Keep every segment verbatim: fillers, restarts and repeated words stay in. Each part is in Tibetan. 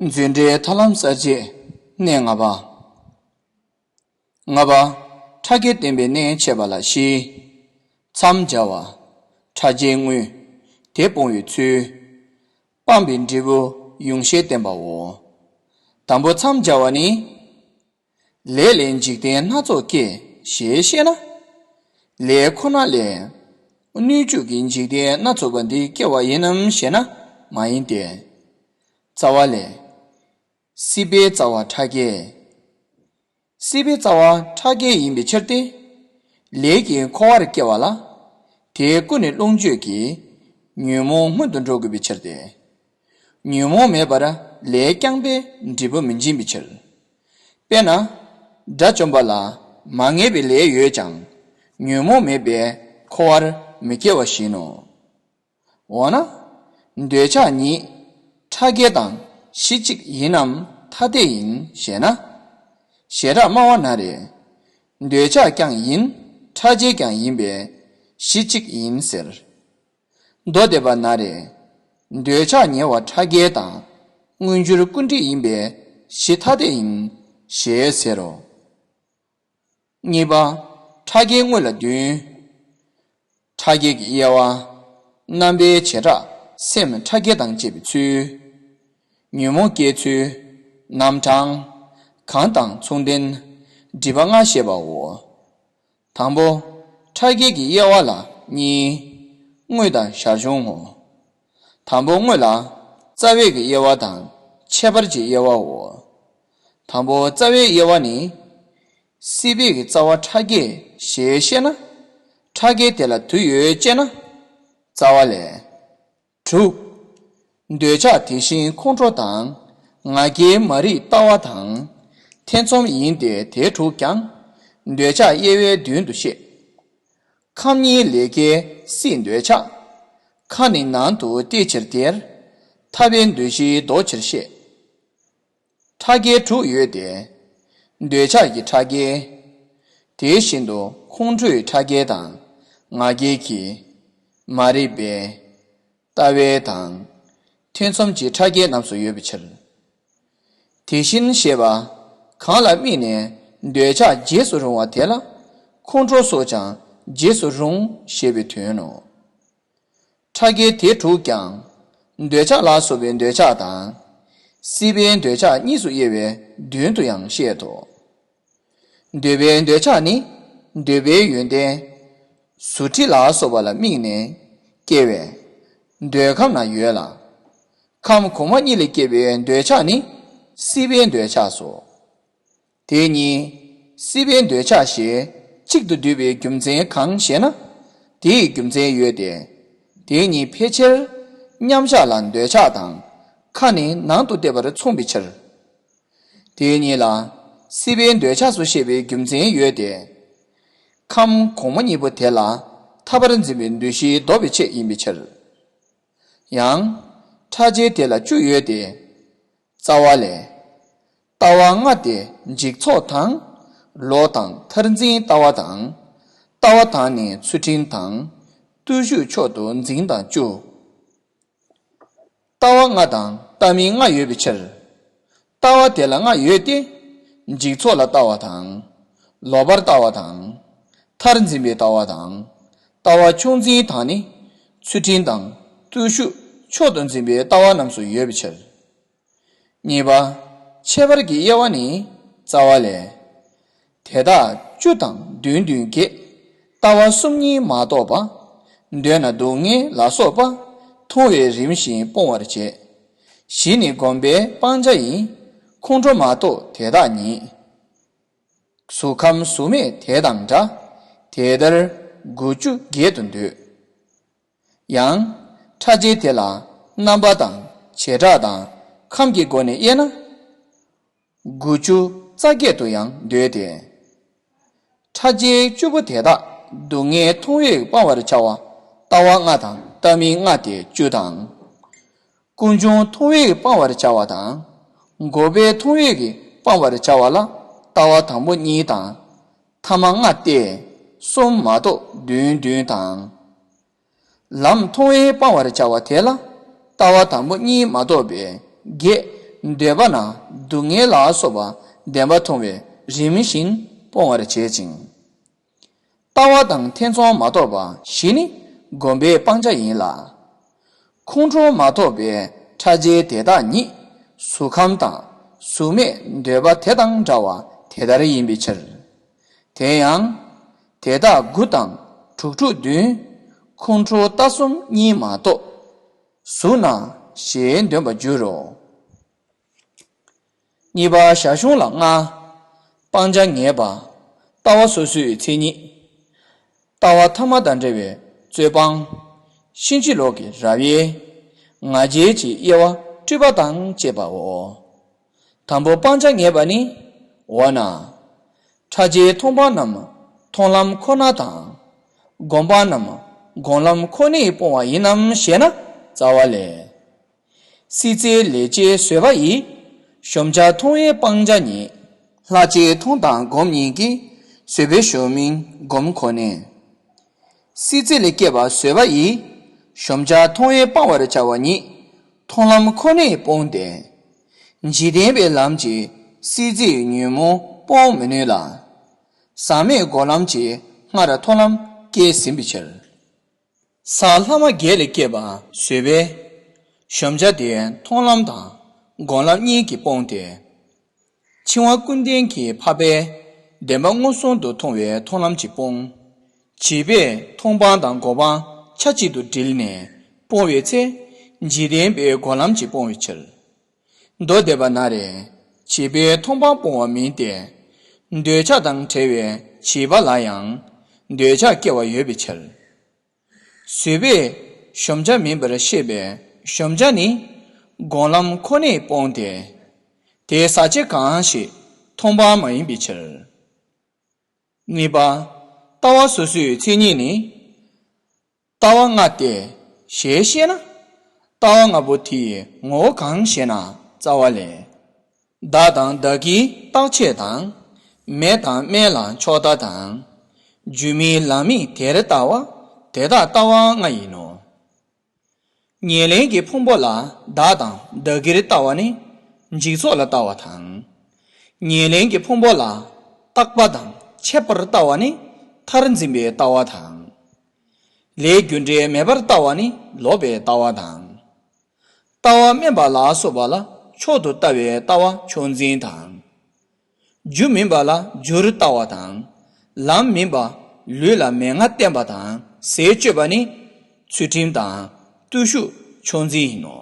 འཛིན་གྲྭའི་ཐར་ལམ་གསར་བརྗེ། གནས་ལྔ་པ། ལྔ་པ། ཕྲ་རྒྱས་བསྟན་པའི་གནད་འཆད་པ་ལ་བཞི། མཚམས་སྦྱར་བ། ཕྲ་རྒྱས་དངོས། དེ་སྤོང་བའི་ཚུལ། སྤངས་པའི་འབྲས་བུ་ཡོངས་ཤེས་བསྟན་པའོ། དང་པོ་མཚམས་སྦྱར་བ་ནི། ལས་ལས་འཇིག་རྟེན་སྣ་ཚོགས་སྐྱེ་ཞེས་བཤད་ན། ལས་ཁོ་ན་ལས། སྣོད་བཅུད་ཀྱི་འཇིག་རྟེན་སྣ་ཚོགས་པ་འདི་སྐྱེ་བ་ཡིན་ནམ་ཞེ་ན་མ་ཡིན་ཏེ། རྩ་བ་ལས། སྲིད་པའི་རྩ་བ་ཕྲ་རྒྱས། སྲིད་པའི་རྩ་བ་ཕྲ་རྒྱས་ཡིན་པའི་ཕྱིར་ཏེ། ལས་ཀྱིས་འཁོར་བར་སྐྱེ་བ་ལ། དེ་ཀུན་ནས་རླུང་བཅུད་ཀྱིས་ཉོན་མོངས་སྔོན་དུ་འགྲོ་དགོས་པའི་ཕྱིར་ཏེ། ཉོན་མོངས་མེད་པར་ལས་རྐྱང་པས་འབྲས་བུ་མི་འབྱིན་པའི་ཕྱིར། དཔེར་ན། དགྲ་བཅོམ་པ་ལ་མ་ངེས་པའི་ལས་ཡོད་ཀྱང་ཉོན་མོངས་མེད་པས་འཁོར་བར་མི་སྐྱེ་བ་བཞིན་ནོ། འོ་ན། འདོད་ཆགས་ཉིད་ཕྲ་རྒྱས་དང་གཞི་གཅིག་ཡིན་ནམ་ཐ་དད་ཡིན་ཞེ་ན། ཞེ་དྲག་སྨྲ་བ་ན་རེ། འདོད་ཆགས་ཀྱང་ཡིན་ཕྲ་རྒྱས་ཀྱང་ཡིན་པས་གཞི་གཅིག་ཡིན་ཟེར། མདོ་སྡེ་པ་ན་རེ། འདོད་ཆགས་ཉེ་བ་ཕྲ་རྒྱས་དང་མངོན་གྱུར་ཀུན་བྲལ་ཡིན་པས་གཞི་ཐ་དད་ཡིན་ཞེས་ཟེར་རོ། གཉིས་པ། ཕྲ་རྒྱས་དངོས་ལ་བདུན། ཕྲ་རྒྱས་ཀྱི་དབྱེ་བ། རྣམ་པའི་བྱེ་བྲག་སེམས་ཕྲ་རྒྱས་དང་བཅས་པའི་ཚུལ། ཉོན་མོངས་སྐྱེ་ཚུལ། རྣམ་གྲངས། གང་དང་མཚུངས་ལྡན། སྒྲིབ་པ་ལྔ་བཤད་པའོ། དང་པོ། ཕྲ་རྒྱས་ཀྱི་དབྱེ་བ་ལ་གཉིས། དངོས་དང་ཞར་བྱུང་ངོ་། དང་པོ་དངོས་ལ་རྩ་བའི་གི་དབྱེ་བ་དང་ཁྱད་པར་གྱི་དབྱེ་བའོ། དང་པོ་རྩ་བའི་དབྱེ་བ་ནི། སྲིད་པའི་གི་རྩ་བ་ཕྲ་རྒྱས་ཞེས་བཤད་ན། ཕྲ་རྒྱས་དེ་ལ་དུ་ཡོད་ཅེ་ན། རྩ་བ་ལས། དྲུག་འདོད་ཆགས་དེ་བཞིན་ཁོང་ཁྲོ་དང་ང་རྒྱལ་མ་རིག་ལྟ་བ་དང་། ཐེ་ཚོམ་ཡིན་ཏེ་དེ་དྲུག་ཀྱང་། འདོད་ཆགས་དབྱེ་བའི་མདུན་དུ་བཤད། ཁམས་གཉིས་ལས་སྐྱེས་སྲིད་འདོད་ཆགས། ཁ་ནི་ནང་དུ་བལྟས་ཕྱིར་དེར། ཐར་པའི་འདུ་ཤེས་ལྡོག་ཕྱིར་བཤད། ཕྲ་རྒྱས་དྲུག་ཡོད་དེ། འདོད་ཆགས་ཀྱི་ཕྲ་རྒྱས། དེ་བཞིན་དུ་ཁོང་ཁྲོའི་ཕྲ་རྒྱས་དང་། ང་རྒྱལ་གྱི། མ་རིག་པའི། ལྟ་བའི་དང་། ཐེ་ཚོམ་གྱི་ཕྲ་རྒྱས་རྣམས་སུ་ཡོད་པའི་ཕྱིར། དེ་བཞིན་ཞེས་པ། གང་ལ་དམིགས་ནས་འདོད་ཆགས་རྗེས་སུ་རུང་བ་དེ་ལ། ཁོང་ཁྲོ་སོགས་ཀྱང་རྗེས་སུ་རུང་ཞེས་པའི་དོན་ནོ། ཕྲ་རྒྱས་དེ་དྲུག་ཀྱང་། འདོད་ཆགས་ལ་སོགས་པའི་འདོད་ཆགས་དང་། སྲིད་པའི་འདོད་ཆགས་གཉིས་སུ་དབྱེ་བའི་མདུན་དུ་ཡང་བཤད་དོ། འདོད་པའི་འདོད་ཆགས་ནི། འདོད་པའི་ཡོན་ཏན། གཟུགས་དྲི་ལ་སོགས་པ་ལ་དམིགས་ནས་སྐྱེ་བས། འདོད་ཁམས་ན་ཡོད་ལ། ཁམས་གོང་མ་གཉིས་ལས་སྐྱེས་པའི་འདོད་ཆགས་ནི། སྲིད་པའི་འདོད་ཆགས་སོ། དེ་གཉིས། སྲིད་པའི་འདོད་ཆགས་ཞེས་གཅིག་ཏུ་བསྡུས་པའི་རྒྱུ་མཚན་གང་ཞེ་ན། དེའི་རྒྱུ་མཚན་ཡོད་དེ། དེ་གཉིས་ཕལ་ཆེར་མཉམ་བཞག་ལ་འདོད་ཆགས་དང་ཁ་ནི་ནང་དུ་བལྟས་པར་མཚུངས་པའི་ཕྱིར། དེ་གཉིས་ལ་སྲིད་པའི་འདོད་ཆགས་སུ་བཤད་པའི་རྒྱུ་མཚན་ཡོད་དེ། ཁམས་གོང་མ་གཉིས་པོ་དེ་ལ་ཐར་པར་འཛིན་པའི་འདུ་ཤེས་ལྡོག་པའི་ཆེད་ཡིན་པའི་ཕྱིར། ཡང་། ཕྲ་རྒྱས་དེ་ལ་བཅུ་ཡོད་དེ། རྩ་བ་ལས། ལྟ་བ་ལྔ་སྟེ་འཇིག་ཚོགས་དང་། ལོག་དང་མཐར་འཛིན་ལྟ་བ་དང་། ལྟ་བ་དང་ནི་ཚུལ་ཁྲིམས་དང་། བརྟུལ་ཞུགས་མཆོག་ཏུ་འཛིན་དང་བཅུ། ལྟ་བ་ལྔ་དང་ལྟ་མིན་ལྔ་ཡོད་པའི་ཕྱིར། ལྟ་བ་དེ་ལ་ལྔ་ཡོད་དེ། འཇིག་ཚོགས་ལ་ལྟ་བ་དང་། ལོག་པར་ལྟ་བ་དང་། མཐར་འཛིན་པའི་ལྟ་བ་དང་། ལྟ་བ་མཆོག་འཛིན་དང་ནི། ཚུལ་ཁྲིམས་དང་། བརྟུལ་ཞུགས་མཆོག་ཏུ་འཛིན་པའི་ལྟ་བ་རྣམས་སུ་ཡོད་པའི་ཕྱིར། གཉིས་པ། ཁྱད་པར་གྱི་དབྱེ་བ་ནི། རྩ་བ་ལས། དེ་དག་བཅུ་དང་བདུན་བདུན་བརྒྱད། ལྟ་བ་གསུམ་གཉིས་མ་གཏོགས་པ། འདོད་ན་སྡུག་བསྔལ་ལ་སོགས་པ། མཐོང་བས་རིམ་བཞིན་སྤོང་བར་བྱེད། བཞི་ནི་སྒོམ་པས་སྤང་བྱ་ཡིན། ཁོང་ཁྲོ་མ་གཏོགས་དེ་དག་ཉིད། གཟུགས་ཁམས་གཟུགས་མེད་དེ་དང་འདྲ། དེ་ལྟར་དགུ་བཅུ་བརྒྱད་དུ་འདོད། ཡང་། ཕྲ་རྒྱས་དེ་ལ་རྣམ་པ་དང་བྱེ་བྲག་དང་ཁམས་ཀྱི་སྒོ་ནས་དབྱེ་ན། དགུ་བཅུ་རྩ་བརྒྱད་དུ་ཡང་འདོད་དེ། ཕྲ་རྒྱས་བཅུ་པོ་དེ་དག་སྡུག་བསྔལ་མཐོང་བས་སྤང་བར་བྱ་བ་ལྟ་བ་ལྔ་དང་ལྟ་མིན་ལྔ་སྟེ་བཅུ་དང་། ཀུན་འབྱུང་མཐོང་བས་སྤང་བར་བྱ་བ་དང་། འགོག་པའི་མཐོང་བས་ཀྱིས་སྤང་བར་བྱ་བ་ལ་ལྟ་བ་དང་པོ་གཉིས་དང་། ཐ་མ་ལྔ་སྟེ་གསུམ་མ་གཏོགས་བདུན་བདུན་དང་། ལམ་མཐོང་བས་སྤང་བར་བྱ་བ་དེ་ལ་ལྟ་བ་དང་པོ་གཉིས་མ་གཏོགས་པའི་བརྒྱད་ འདོད་པ་ན་སྡུག་བསྔལ་ལ་སོགས་པ་བདེན་པ་མཐོང་བས་རིམ་བཞིན་སྤོང་བར་བྱེད་ཅིང་། ལྟ་བ་དང་ཐེ་ཚོམ་མ་གཏོགས་པ་བཞི་ནི་བསྒོམ་པའི་སྤང་བྱ་ཡིན་ལ། ཁོང་ཁྲོ་མ་གཏོགས་པའི་ཕྲ་རྒྱས་དེ་དག་ཉིད་གཟུགས་ཁམས་དང་གཟུགས་མེད་འདོད་པ་དེ་དང་འདྲ་བ་དེ་ལྟར་ཡིན་པའི་ཕྱིར། དེ་ཡང་དེ་དག་དགུ་དང་དྲུག་དྲུག་བདུན། ཁོང་ཁྲོ་ལྟ་གསུམ་གཉིས་མ་གཏོགས་གཟུགས་ན་ཞེས་འདོན་པར་འགྱུར་རོ། གཉིས་པ་ཞར་བྱུང་ལ་ལྔ། སྤང་བྱ་ངེས་པ། ལྟ་བ་སོ་སོའི་མཚན་ཉིད། ལྟ་བ་ཐ་མ་དང་བྲལ་བའི་རྩོད་སྤང་། ཕྱིན་ཅི་ལོག་གི་རབ་དབྱེ། ང་རྒྱལ་གྱི་དབྱེ་བ་སྤྲོས་པ་དང་བཅས་པའོ། དང་པོ་སྤང་བྱ་ངེས་པ་ནི། འོ་ན། ཕྲ་རྒྱས་མཐོང་སྤང་རྣམས་མཐོང་ལམ་ཁོ་ན་དང་། སྒོམ་སྤང་རྣམས་སྒོམ་ལམ་ཁོ་ནས་སྤོང་བ་ཡིན་ནམ་ཞེ་ན། རྩ་བ་ལས། སྲིད་རྩེའི་ལས་ཀྱི་བཟོད་པ་ཡིས། གཞོམ་བྱ་མཐོང་བས་སྤང་བྱ་ཉིད། ལྷག་བཅས་མཐོང་དང་སྒོམ་གཉིས་ཀྱི། བཟོད་པའི་གཞོམ་མིན་སྒོམ་ཁོ་ནས། སྲིད་རྩེ་ལས་སྐྱེས་པ་བཟོད་པ་ཡིས། གཞོམ་བྱ་མཐོང་བས་སྤང་བར་བྱ་བ་ཉིད། མཐོང་ལམ་ཁོ་ནས་སྤོང་སྟེ། འཇིག་རྟེན་པའི་ལམ་གྱིས་སྲིད་རྩེའི་ཉོན་མོངས་སྤོང་མི་ནུས་ལ། ཟག་མེད་སྒོམ་ལམ་གྱིས་སྔར་མཐོང་ལམ་སྐྱེས་ཟིན་པའི་ཕྱིར། ས་ལྷག་མ་བརྒྱད་ལས་སྐྱེས་པ་བཟོད་པས། གཞོམ་བྱ་དེ་མཐོང་ལམ་དང་སྒོམ་ལམ་གཉིས་ཀྱིས་སྤོང་སྟེ། འཆིང་བ་ཀུན་ལྡན་གྱི་འཕགས་པས་བདེན་པ་མངོན་སུམ་དུ་མཐོང་བའི་མཐོང་ལམ་གྱིས་སྤོང་། བྱིས་པས་མཐོང་སྤང་དང་སྒོམ་སྤང་ཆ་གཅིག་ཏུ་དྲིལ་ནས་སྤོང་བའི་ཚེ། འཇིག་རྟེན་པའི་སྒོམ་ལམ་གྱིས་སྤོང་བའི་ཕྱིར། མདོ་སྡེ་པ་ན་རེ། བྱིས་པས་མཐོང་སྤང་སྤོང་བ་མིན་ཏེ། འདོད་ཆགས་དང་བྲལ་བའི་བྱིས་པ་ལ་ཡང་འདོད་ཆགས་སྐྱེ་བ་ཡོད་པའི་ཕྱིར། བཟོད་པས་གཞོམ་བྱ་མིན་པར་ཤེས་པས་གཞོམ་བྱ་ནི་སྒོམ་ལམ་ཁོ་ནས་སྤོང་སྟེ། དེ་ཟག་བཅས་གང་ཞིག་མཐོང་སྤང་མ་ཡིན་པའི་ཕྱིར། གཉིས་པ། ལྟ་བ་སོ་སོའི་མཚན་ཉིད་ནི། ལྟ་བ་ལྔ་སྟེ་ཞེས་བཤད་ན། ལྟ་བ་ལྔ་པོ་དེའི་ངོ་བོ་གང་ཞེ་ན། རྩ་བ་ལས། བདག་དང་བདག་གིར་བརྟག་དཔྱད་དང་། མེད་དང་དམན་ལ་ཕྱོགས་བལྟ་དང་། རྒྱུ་མེད་ལམ་མེད་དེར་ལྟ་བ། དེ་དག་ལྟ་བ་ལྔ་ཡིན་ནོ། ཉེར་ལེན་གྱི་ཕུང་པོ་ལ་བདག་དང་བདག་གིར་ལྟ་བ་ནི། འཇིག་ཚོགས་ལ་ལྟ་བ་དང་། ཉེར་ལེན་གྱི་ཕུང་པོ་ལ་རྟག་པ་དང་ཆད་པར་ལྟ་བ་ནི། མཐར་འཛིན་པའི་ལྟ་བ་དང་། ལས་རྒྱུ་འབྲས་མེད་པར་ལྟ་བ་ནི་ལོག་པའི་ལྟ་བ་དང་། ལྟ་བ་དམན་པ་ལ་སོགས་པ་ལ་མཆོག་ཏུ་ལྟ་བའི་ལྟ་བ་མཆོག་འཛིན་དང་། རྒྱུ་མིན་པ་ལ་རྒྱུར་ལྟ་བ་དང་། ལམ་མིན་པ་ལུས་ལ་མན་ངག་བསྟན་པ་དང་ཟས་སྤྱོད་པ་ནི་ཚུལ་ཁྲིམས་དང་བརྟུལ་ཞུགས་མཆོག་འཛིན་ཡིན་ནོ།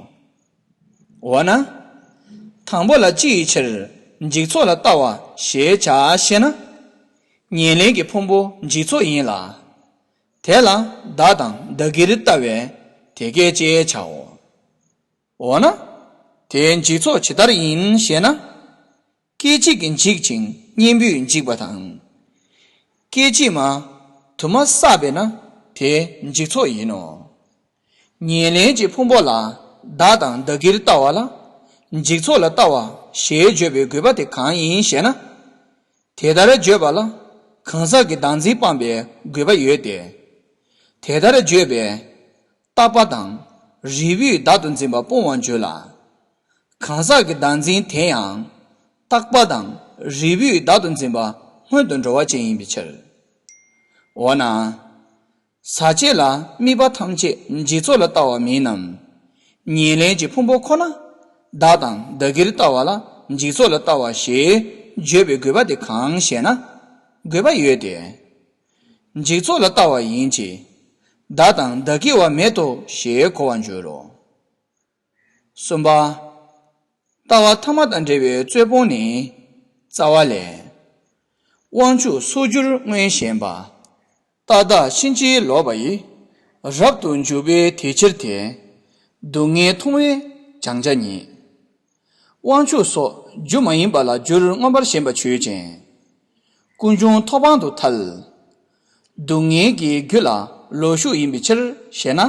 འོ་ན། དང་པོ་ལ་ཅི་ཡི་ཕྱིར་འཇིག་ཚོགས་ལ་ལྟ་བ་ཞེས་བྱ་ཞེ་ན། ཉེར་ལེན་གྱི་ཕུང་པོ་འཇིག་ཚོགས་ཡིན་ལ། དེ་ལ་བདག་དང་བདག་གིར་ལྟ་བས་དེ་སྐད་ཅེས་བྱའོ། འོ་ན། དེ་འཇིག་ཚོགས་ཇི་ལྟར་ཡིན་ཞེ་ན། སྐད་ཅིག་གིས་འཇིག་ཅིང་གཉེན་པོས་འཇིག་པ་དང་། སྐད་ཅིག་མ་དུ་མ་བསགས་པས་ན་དེ་འཇིག་ཚོགས་ཡིན་ནོ། ཉེར་ལེན་གྱི་ཕུང་པོ་ལ་བདག་དང་བདག་གིར་ལྟ་བ་ལ་འཇིག་ཚོགས་ལ་ལྟ་བ་ཞེས་བརྗོད་པའི་དགོས་པ་དེ་གང་ཡིན་ཞེ་ན། དེ་ལྟར་བརྗོད་པ་ལ་གང་ཟག་གི་བདག་འཛིན་སྤངས་པའི་དགོས་པ་ཡོད་དེ། དེ་ལྟར་བརྗོད་པས་རྟག་པ་དང་རིལ་བུས་བདག་ཏུ་འཛིན་པ་སྤོང་བར་འགྱུར་ལ། གང་ཟག་གི་བདག་འཛིན་དེ་ཡང་རྟག་པ་དང་རིལ་བུས་བདག་ཏུ་འཛིན་པ་སྔོན་དུ་འགྲོ་བ་ཅན་ཡིན་པའི་ཕྱིར། འོ་ན། ཟག་བཅས་ལ་དམིགས་པ་ཐམས་ཅད་འཇིག་ཚོགས་ལ་ལྟ་བ་མིན་ནམ། ཉེར་ལེན་གྱི་ཕུང་པོ་ཁོ་ན་བདག་དང་བདག་གིར་ལྟ་བ་ལ་འཇིག་ཚོགས་ལ་ལྟ་བ་ཞེས་བརྗོད་པའི་དགོས་པ་དེ་གང་ཞེ་ན། དགོས་པ་ཡོད་དེ། འཇིག་ཚོགས་ལ་ལྟ་བ་ཡིན་གྱི། བདག་དང་བདག་གི་བ་མེད་དོ་ཞེས་གོ་བར་འགྱུར་རོ། གསུམ་པ། ལྟ་བ་ཐ་མ་དང་བྲལ་བའི་རྩོད་སྤོང་ནི། རྩ་བ་ལས། དབང་ཕྱུག་སོགས་རྒྱུར་མངོན་ཞེན་པ། རྟག་བདག་ཕྱིན་ཅི་ལོག་པ་ཡི། རབ་ཏུ་འཇུག་པའི་དེ་ཕྱིར་ཏེ། སྡུག་བསྔལ་མཐོང་བས་སྦྱང་བྱ་ཉིད། དབང་ཕྱུག་སོགས་རྒྱུ་མ་ཡིན་པ་ལ་རྒྱུར་མངོན་པར་ཞེན་པ་ཆོས་ཅན། ཀུན་འབྱུང་ཐོབ་དབང་དུ་ཐལ། སྡུག་བསྔལ་གྱི་རྒྱུ་ལ་ལོག་ཞུགས་ཡིན་པའི་ཕྱིར་ཞེ་ན།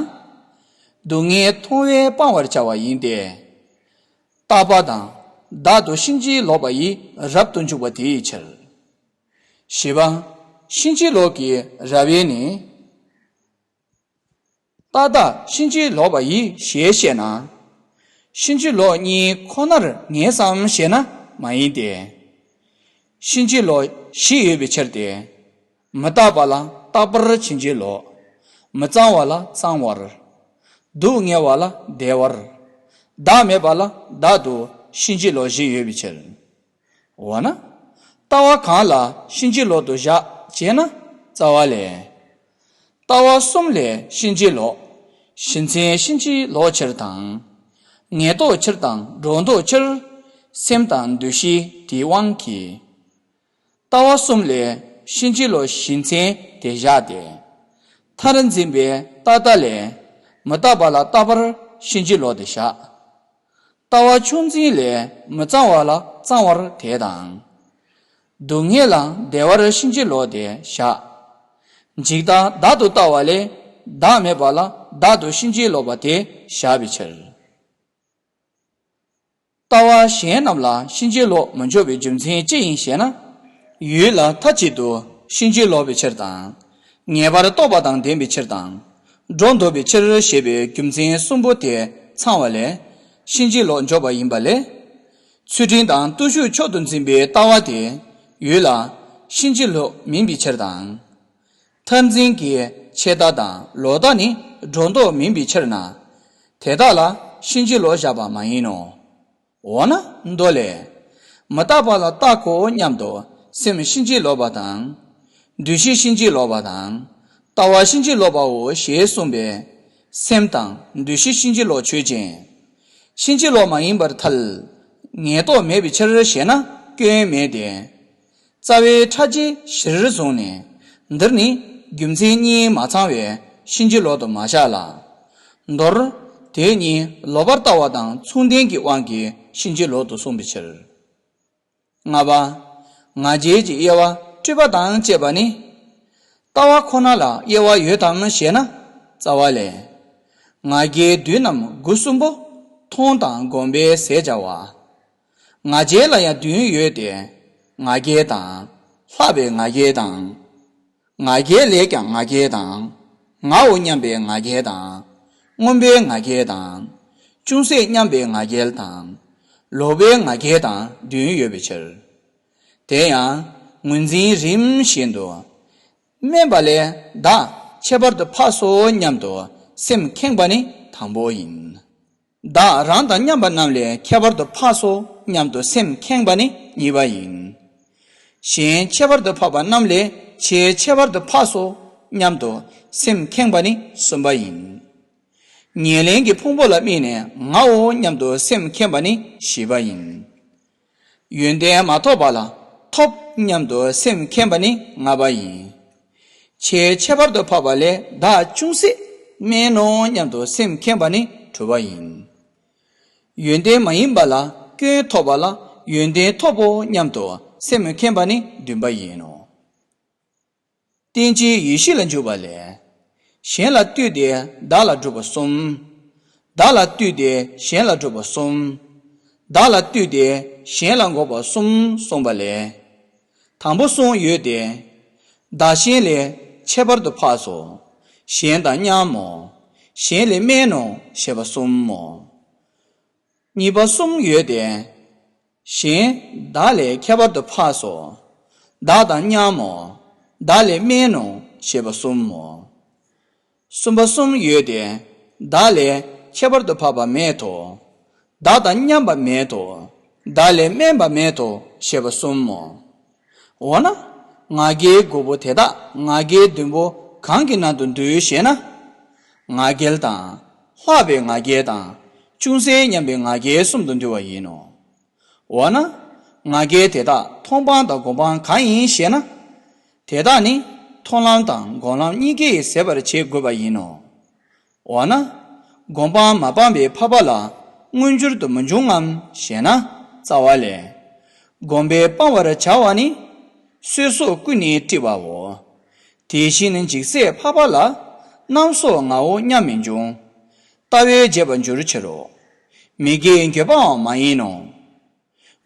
སྡུག་བསྔལ་མཐོང་བས་སྤང་བར་བྱ་བ་ཡིན་ཏེ། རྟག་པ་དང་བདག་ཏུ་ཕྱིན་ཅི་ལོག་པ་ཡིས་རབ་ཏུ་འཇུག་པ་དེའི་ཕྱིར། བཞི་པ། ཕྱིན་ཅི་ལོག་གི་རབ་དབྱེ་ནི། རྟག་བདག་ཕྱིན་ཅི་ལོག་པ་ཡིས་ཞེས་བཤད་ན། ཕྱིན་ཅི་ལོག་གཉིས་ཁོ་ནར་ངེས་སམ་ཞེ་ན་མ་ཡིན་ཏེ། ཕྱིན་ཅི་ལོག་བཞི་ཡོད་པའི་ཕྱིར་ཏེ། མི་རྟག་པ་ལ་རྟག་པར་ཕྱིན་ཅི་ལོག། མི་གཙང་བ་ལ་གཙང་བར། སྡུག་བསྔལ་བ་ལ་བདེ་བར། བདག་མེད་པ་ལ་བདག་ཏུ་ཕྱིན་ཅི་ལོག་བཞི་ཡོད་པའི་ཕྱིར། འོ་ན། ལྟ་བ་གང་ལ་ཕྱིན་ཅི་ལོག་ཏུ་བཞག་ཅེ་ན། རྩ་བ་ལས། ལྟ་བ་གསུམ་ལས་ཕྱིན་ཅི་ལོག། བཞི་ཚན་ཕྱིན་ཅི་ལོག་ཕྱིར་དང་། ངེས་རྟོགས་ཕྱིར་དང་སྒྲོ་འདོགས་ཕྱིར། སེམས་དང་འདུ་ཤེས་དེའི་དབང་གིས། ལྟ་བ་གསུམ་ལས་ཕྱིན་ཅི་ལོག་བཞི་ཚན་དེ་བཞག་སྟེ། མཐར་འཛིན་པའི་རྟག་ལྟ་ལས། མི་རྟག་པ་ལ་རྟག་པར་ཕྱིན་ཅི་ལོག་སྟེ་བཞག། ལྟ་བ་ཆུང་འཛིན་ལས། མི་གཙང་བ་ལ་གཙང་བར་དེ་དང་། སྡུག་བསྔལ་ལ་བདེ་བར་ཕྱིན་ཅི་ལོག་སྟེ་བཞག། འཇིག་ལྟ་བདག་ཏུ་ལྟ་བ་ལས། བདག་མེད་པ་ལ་བདག་ཏུ་ཕྱིན་ཅི་ལོག་པ་དེ་བཞག་པའི་ཕྱིར། ལྟ་བ་གཞན་རྣམས་ལ་ཕྱིན་ཅི་ལོག་མི་འཇོག་པའི་རྒྱུ་མཚན་ཅི་ཡིན་ཞེ་ན། ཡུལ་ལ་མཐའ་གཅིག་ཏུ་ཕྱིན་ཅི་ལོག་པའི་ཕྱིར་དང་། ངེས་པར་རྟོག་པ་དང་ལྡན་པའི་ཕྱིར་དང་། སྒྲོ་འདོགས་པའི་ཕྱིར་ཞེས་པའི་རྒྱུ་མཚན་གསུམ་པོ་དེ་ཚང་བ་ལས། ཕྱིན་ཅི་ལོག་འཇོག་པ་ཡིན་པ་ལས། ཚུལ་ཁྲིམས་དང་བརྟུལ་ཞུགས་མཆོག་ཏུ་འཛིན་པའི་ལྟ་བ་དེ་ཡུལ་ལ་ཕྱིན་ཅི་ལོག་མིན་པའི་ཕྱིར་དང་། མཐར་འཛིན་གྱི་ཆད་ལྟ་དང་ལོག་ལྟ་ནི་སྒྲོ་འདོགས་མིན་པའི་ཕྱིར་ན། དེ་དག་ལ་ཕྱིན་ཅི་ལོག་བཞག་པ་མ་ཡིན་ནོ། འོ་ན་མདོ་ལས། མི་རྟག་པ་ལ་རྟག་གོ་སྙམ་དུ་སེམས་ཕྱིན་ཅི་ལོག་པ་དང་། འདུ་ཤེས་ཕྱིན་ཅི་ལོག་པ་དང་། ལྟ་བ་ཕྱིན་ཅི་ལོག་པའོ་ཞེས་གསུངས་པས། སེམས་དང་འདུ་ཤེས་ཕྱིན་ཅི་ལོག་ཆོས་ཅན། ཕྱིན་ཅི་ལོག་མ་ཡིན་པར་ཐལ། ངེས་རྟོགས་མེད་པའི་ཕྱིར་ཞེ་ན་སྐྱོན་མེད་དེ། རྩ་བའི་ཕྲ་རྒྱས་གཞིར་བཟུང་ནས། འདིར་ནི་རྒྱུ་མཚན་གཉིས་མ་ཚང་བས་ཕྱིན་ཅི་ལོག་ཏུ་མ་བཞག་ལ། མདོར། དེ་གཉིས་ལོག་པར་ལྟ་བ་དང་མཚུངས་ལྡན་གྱི་དབང་གིས་ཕྱིན་ཅི་ལོག་ཏུ་གསུངས་པའི་ཕྱིར། ལྔ་པ། ང་རྒྱལ་གྱི་དབྱེ་བ་སྤྲོས་པ་དང་བཅས་པ་ནི། ལྟ་བ་ཁོ་ན་ལ་དབྱེ་བ་ཡོད་དམ་ཞེ་ན། རྩ་བ་ལས། ང་རྒྱལ་བདུན་ནམ་དགུ་གསུམ་པོ་མཐོང་དང་སྒོམ་པས་ཟད་བྱ་བ། ང་རྒྱལ་ལ་ཡང་བདུན་ཡོད་དེ། ང་རྒྱལ་དང་། ལྷག་པའི་ང་རྒྱལ་དང་། ང་རྒྱལ་ལས་ཀྱང་ང་རྒྱལ་དང་། ངའོ་སྙམ་པའི་ང་རྒྱལ་དང་། མངོན་པའི་ང་རྒྱལ་དང་། ཅུང་ཟད་སྙམ་པའི་ང་རྒྱལ་དང་། ལོག་པའི་ང་རྒྱལ་དང་བདུན་ཡོད་པའི་ཕྱིར། དེ་ཡང་ངོས་འཛིན་རིམ་བཞིན་དུ། དམན་པ་ལས་བདག་ཁྱད་པར་དུ་འཕགས་སོ་སྙམ་དུ་སེམས་ཁེངས་པ་ནི་དང་པོ་ཡིན། བདག་རང་དང་མཉམ་པ་རྣམས་ལས་ཁྱད་པར་དུ་འཕགས་སོ་སྙམ་དུ་སེམས་ཁེངས་པ་ནི་གཉིས་པ་ཡིན། གཞན་ཁྱད་པར་དུ་འཕགས་པ་རྣམས་ལས་ཆེས་ཁྱད་པར་དུ་འཕགས་སོ་སྙམ་དུ་སེམས་ཁེངས་པ་ནི་གསུམ་པ་ཡིན། ཉེར་ལེན་གྱི་ཕུང་པོ་ལ་དམིགས་ནས་ངའོ་སྙམ་དུ་སེམས་ཁེངས་པ་ནི་བཞི་པ་ཡིན། ཡོན་ཏན་མ་ཐོབ་པ་ལ་ཐོབ་སྙམ་དུ་སེམས་ཁེངས་པ་ནི་ལྔ་པ་ཡིན། ཆེས་ཁྱད་པར་དུ་འཕགས་པ་ལས་བདག་ཅུང་ཟད་དམན་ནོ་སྙམ་དུ་སེམས་ཁེངས་པ་ནི་དྲུག་པ་ཡིན། ཡོན་ཏན་མ་ཡིན་པ་ལ་སྐྱོན་ཐོབ་པ་ལ་ཡོན་ཏན་ཐོབ་བོ་སྙམ་དུ་སེམས་ཁེངས་པ་ནི་བདུན་པ་ཡིན་ནོ། རྟེན་ཅིང་ཡེ་ཤེས་ལ་འཇུག་པ་ལས། གཞན་ལ་ལྟོས་ཏེ་བདག་ལ་སྒྲུབ་པ་གསུམ། བདག་ལ་ལྟོས་ཏེ་གཞན་ལ་སྒྲུབ་པ་གསུམ། བདག་ལ་ལྟོས་ཏེ་གཞན་ལ་འགོག་པ་གསུམ་གསུངས་པ་ལས། དང་པོ་གསུམ་ཡོད་དེ། བདག་གཞན་ལས་ཁྱད་པར་དུ་འཕགས་སོ། གཞན་དང་མཉམ་མོ། གཞན་ལས་དམན་ནོ་ཞེས་པ་གསུམ་མོ། གཉིས་པ་གསུམ་ཡོད་དེ། གཞན་བདག་ལས་ཁྱད་པར་དུ་འཕགས་སོ། བདག་དང་མཉམ་མོ། བདག་ལས་དམན་ནོ་ཞེས་པ་གསུམ་མོ། གསུམ་པ་གསུམ་ཡོད་དེ། བདག་ལས་ཁྱད་པར་དུ་འཕགས་པ་མེད་དོ། བདག་དང་མཉམ་པ་མེད་དོ། བདག་ལས་དམན་པ་མེད་དོ་ཞེས་པ་གསུམ་མོ། འོ་ན། ང་རྒྱལ་དགུ་པོ་དེ་དག་ང་རྒྱལ་བདུན་པོ་གང་གི་ནང་དུ་འདུས་ཞེ་ན། ང་རྒྱལ་དང་། ལྷག་པའི་ང་རྒྱལ་དང་། ཅུང་ཟད་སྙམ་པའི་ང་རྒྱལ་གསུམ་དུ་འདུ་བ་ཡིན་ནོ། འོ་ན། ང་རྒྱལ་དེ་དག་མཐོང་སྤང་དང་སྒོམ་སྤང་གང་ཡིན་ཞེ་ན། དེ་དག་ནི་མཐོང་ལམ་དང་སྒོམ་ལམ་གཉིས་ཀས་ཟད་པར་བྱེད་དགོས་པ་ཡིན་ནོ། འོ་ན། སྒོམ་སྤང་མ་སྤངས་པའི་འཕགས་པ་ལ་མངོན་གྱུར་དུ་མི་འབྱུང་ངམ་ཞེ་ན། རྩ་བ་ལས། སྒོམ་པས་སྤང་བར་བྱ་བ་ནི། གསོད་སོགས་ཀུན་ནས་དཀྲིས་པའོ། དེ་བཞིན་འཇིགས་སྲེད་འཕགས་པ་ལ། རྣམ་སོགས་ངའོ་སྙམ་མི་འབྱུང་། ལྟ་བས་འབྱེད་པར་འགྱུར་ཕྱིར་རོ། མི་དགེ་འགྱོད་པའང་མ་ཡིན་ནོ།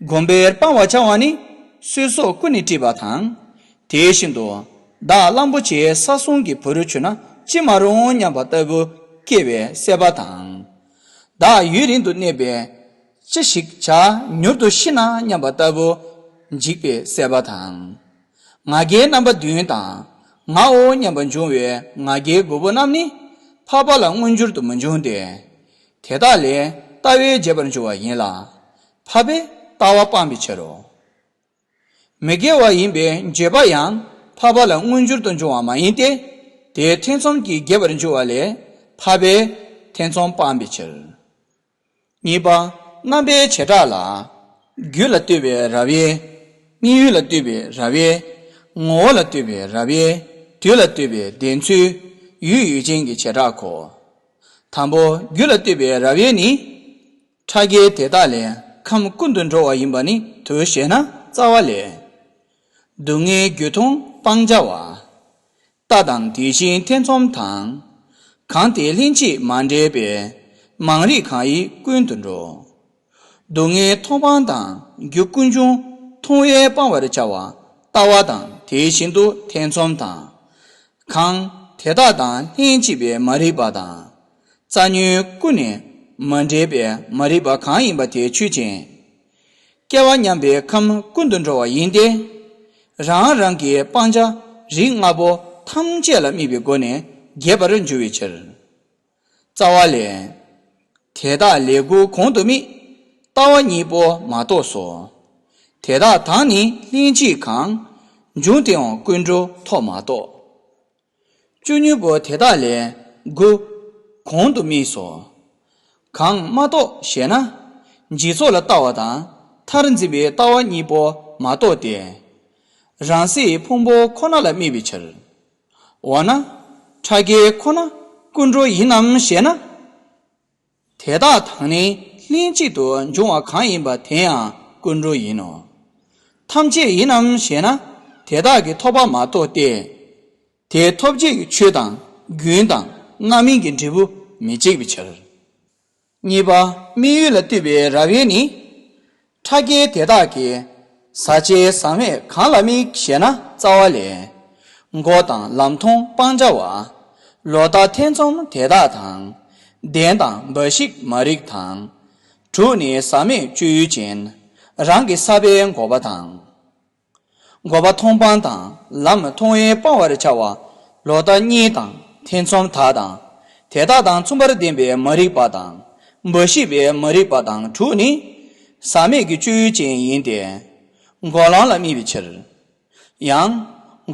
སྒོམ་པས་སྤང་བར་བྱ་བ་ནི། གསོད་སོགས་ཀུན་ནས་དཀྲིས་པ་དང་། དེ་བཞིན་དུ། བདག་གླང་པོ་ཆེའི་ས་སྲུང་གི་བུ་རུ་གྱུར་ན་ཅི་མ་རུང་སྙམ་པ་ལྟ་བུ་སྐྱེ་བའི་སྲེད་པ་དང་། བདག་ཡུན་རིང་དུ་གནས་པས་ཅི་ཞིག་བྱ་མྱུར་དུ་ཤི་ན་སྙམ་པ་ལྟ་བུ་འཇིགས་པའི་སྲེད་པ་དང་། ང་རྒྱལ་རྣམ་པ་བདུན་དང་ངའོ་སྙམ་པ་འབྱུང་བའི་ང་རྒྱལ་དགུ་པོ་རྣམས་ནི་འཕགས་པ་ལ་མངོན་གྱུར་དུ་མི་འབྱུང་སྟེ། དེ་དག་ལས་ལྟ་བས་འབྱེད་པར་འགྱུར་བ་ཡིན་ལ། འཕགས་པས་ལྟ་བ་སྤང་བའི་ཕྱིར་རོ། མི་དགེ་བ་ཡིན་པས་འགྱོད་པ་ཡང་འཕགས་པ་ལ་མངོན་གྱུར་དུ་འབྱུང་བ་མ་ཡིན་ཏེ། དེ་ཐེ་ཚོམ་གྱིས་བརྒྱན་པར་འགྱུར་བ་ལས་འཕགས་པས་ཐེ་ཚོམ་སྤང་བའི་ཕྱིར། གཉིས་པ། རྣམ་པའི་བྱེ་བྲག་ལ། རྒྱུ་ལ་ལྟོས་པའི་རབ་དབྱེ། དམིགས་ཡུལ་ལ་ལྟོས་པའི་རབ་དབྱེ། ངོ་བོ་ལ་ལྟོས་པའི་རབ་དབྱེ། དུས་ལ་ལྟོས་པའི་ལྡན་ཚུལ། ཡུལ་ཡུལ་ཅན་གྱི་བྱེ་བྲག་གོ། དང་པོ་རྒྱུ་ལ་ལྟོས་པའི་རབ་དབྱེ་ནི། ཕྲ་རྒྱས་དེ་དག་ལས་ཁམས་ཀུན་ཏུ་འགྲོ་བ་ཡིན་པ་ནི་དུ་ཞེ་ན་རྩ་བ་ལས། སྡུག་བསྔལ་རྒྱུ་མཐོང་སྤང་བྱ་བ། ལྟ་དང་དེ་བཞིན་ཐེ་ཚོམ་དང་། གང་དེ་ལྷན་ཅིག་མ་འདྲེས་པའི། མང་རིག་གང་ཡིན་ཀུན་ཏུ་འགྲོ། སྡུག་བསྔལ་མཐོང་སྤང་དང་རྒྱུ་ཀུན་འབྱུང་མཐོང་བས་སྤང་བར་བྱ་བ་ལྟ་བ་དང་དེ་བཞིན་དུ་ཐེ་ཚོམ་དང་། གང་དེ་དག་དང་ལྷན་ཅིག་པའི་མ་རིག་པ་དང་། རྩ་ཉོན་ཀུན་ནས་མ་འདྲེས་པའི་མ་རིག་པ་གང་ཡིན་པ་དེ་ཆོས་ཅན། སྐྱེ་བ་མཉམ་པའི་ཁམས་ཀུན་ཏུ་འགྲོ་བ་ཡིན་ཏེ། རང་རང་གི་སྤང་བྱ་རིགས་ལྔ་པོ་ཐམས་ཅད་ལ་དམིགས་པའི་སྒོ་ནས་རྒྱས་པར་འགྱུར་བའི་ཕྱིར། རྩ་བ་ལས། དེ་དག་ལས་དགུ་གོང་དུ་དམིགས། ལྟ་བ་གཉིས་པོ་མ་གཏོགས་སོ། དེ་དག་དང་ནི་ལྷན་ཅིག་གང་། འབྱུང་སྟེའང་ཀུན་འགྲོ་ཐོབ་མ་གཏོགས། བཅུ་གཉིས་པོ་དེ་དག་ལས་དགུ་གོང་དུ་དམིགས་སོ། གང་མ་གཏོགས་ཞེ་ན། འཇིག་ཚོགས་ལ་ལྟ་བ་དང་མཐར་འཛིན་པའི་ལྟ་བ་གཉིས་པོ་མ་གཏོགས་ཏེ། རང་སའི་ཕུང་པོ་ཁོ་ན་ལ་དམིགས་པའི་ཕྱིར། འོ་ན། ཕྲ་རྒྱས་ཁོ་ན་ཀུན་འགྲོ་ཡིན་ནམ་ཞེ་ན། དེ་དག་དང་ནི་ལྷན་ཅིག་ཏུ་འབྱུང་བ་གང་ཡིན་པ་དེ་ཡང་ཀུན་འགྲོ་ཡིན་ནོ། ཐམས་ཅད་ཡིན་ནམ་ཞེ་ན། དེ་དག་གི་ཐོབ་པ་མ་གཏོགས་ཏེ། དེ་ཐོབ་བྱེད་ཀྱི་ཆོས་དང་རྒྱུན་དང་རྣམ་སྨིན་གྱི་འབྲས་བུ་མི་གཅིག་པའི་ཕྱིར། གཉིས་པ། དམིགས་ཡུལ་ལ་ལྟོས་པའི་རབ་དབྱེ་ནི། ཕྲ་རྒྱས་དེ་དག་གི་ཟག་བཅས་ཟག་མེད་གང་ལ་དམིགས་ཞེ་ན་རྩ་བ་ལས། འགོག་དང་ལམ་མཐོང་སྤང་བྱ་བ། ལོག་ལྟ་ཐེ་ཚོམ་དེ་དག་དང་། ལྡན་དང་འབའ་ཞིག་མ་རིག་དང་། དྲུག་ནི་ཟག་མེད་སྤྱོད་ཡུལ་ཅན། རང་གི་ས་པའི་འགོག་པ་དང་། འགོག་པ་མཐོང་སྤང་དང་ལམ་མཐོང་བས་སྤང་བར་བྱ་བ། ལོག་ལྟ་གཉིས་དང་ཐེ་ཚོམ་དག་དང་། དེ་དག་དང་མཚུངས་པར་ལྡན་པའི་མ་རིག་པ་དང་། འབའ་ཞིག་པའི་མ་རིག་པ་དང་དྲུག་ནི། ཟག་མེད་ཀྱི་སྤྱོད་ཡུལ་ཅན་ཡིན་ཏེ། འགོག་ལམ་ལ་དམིགས་པའི་ཕྱིར། ཡང་།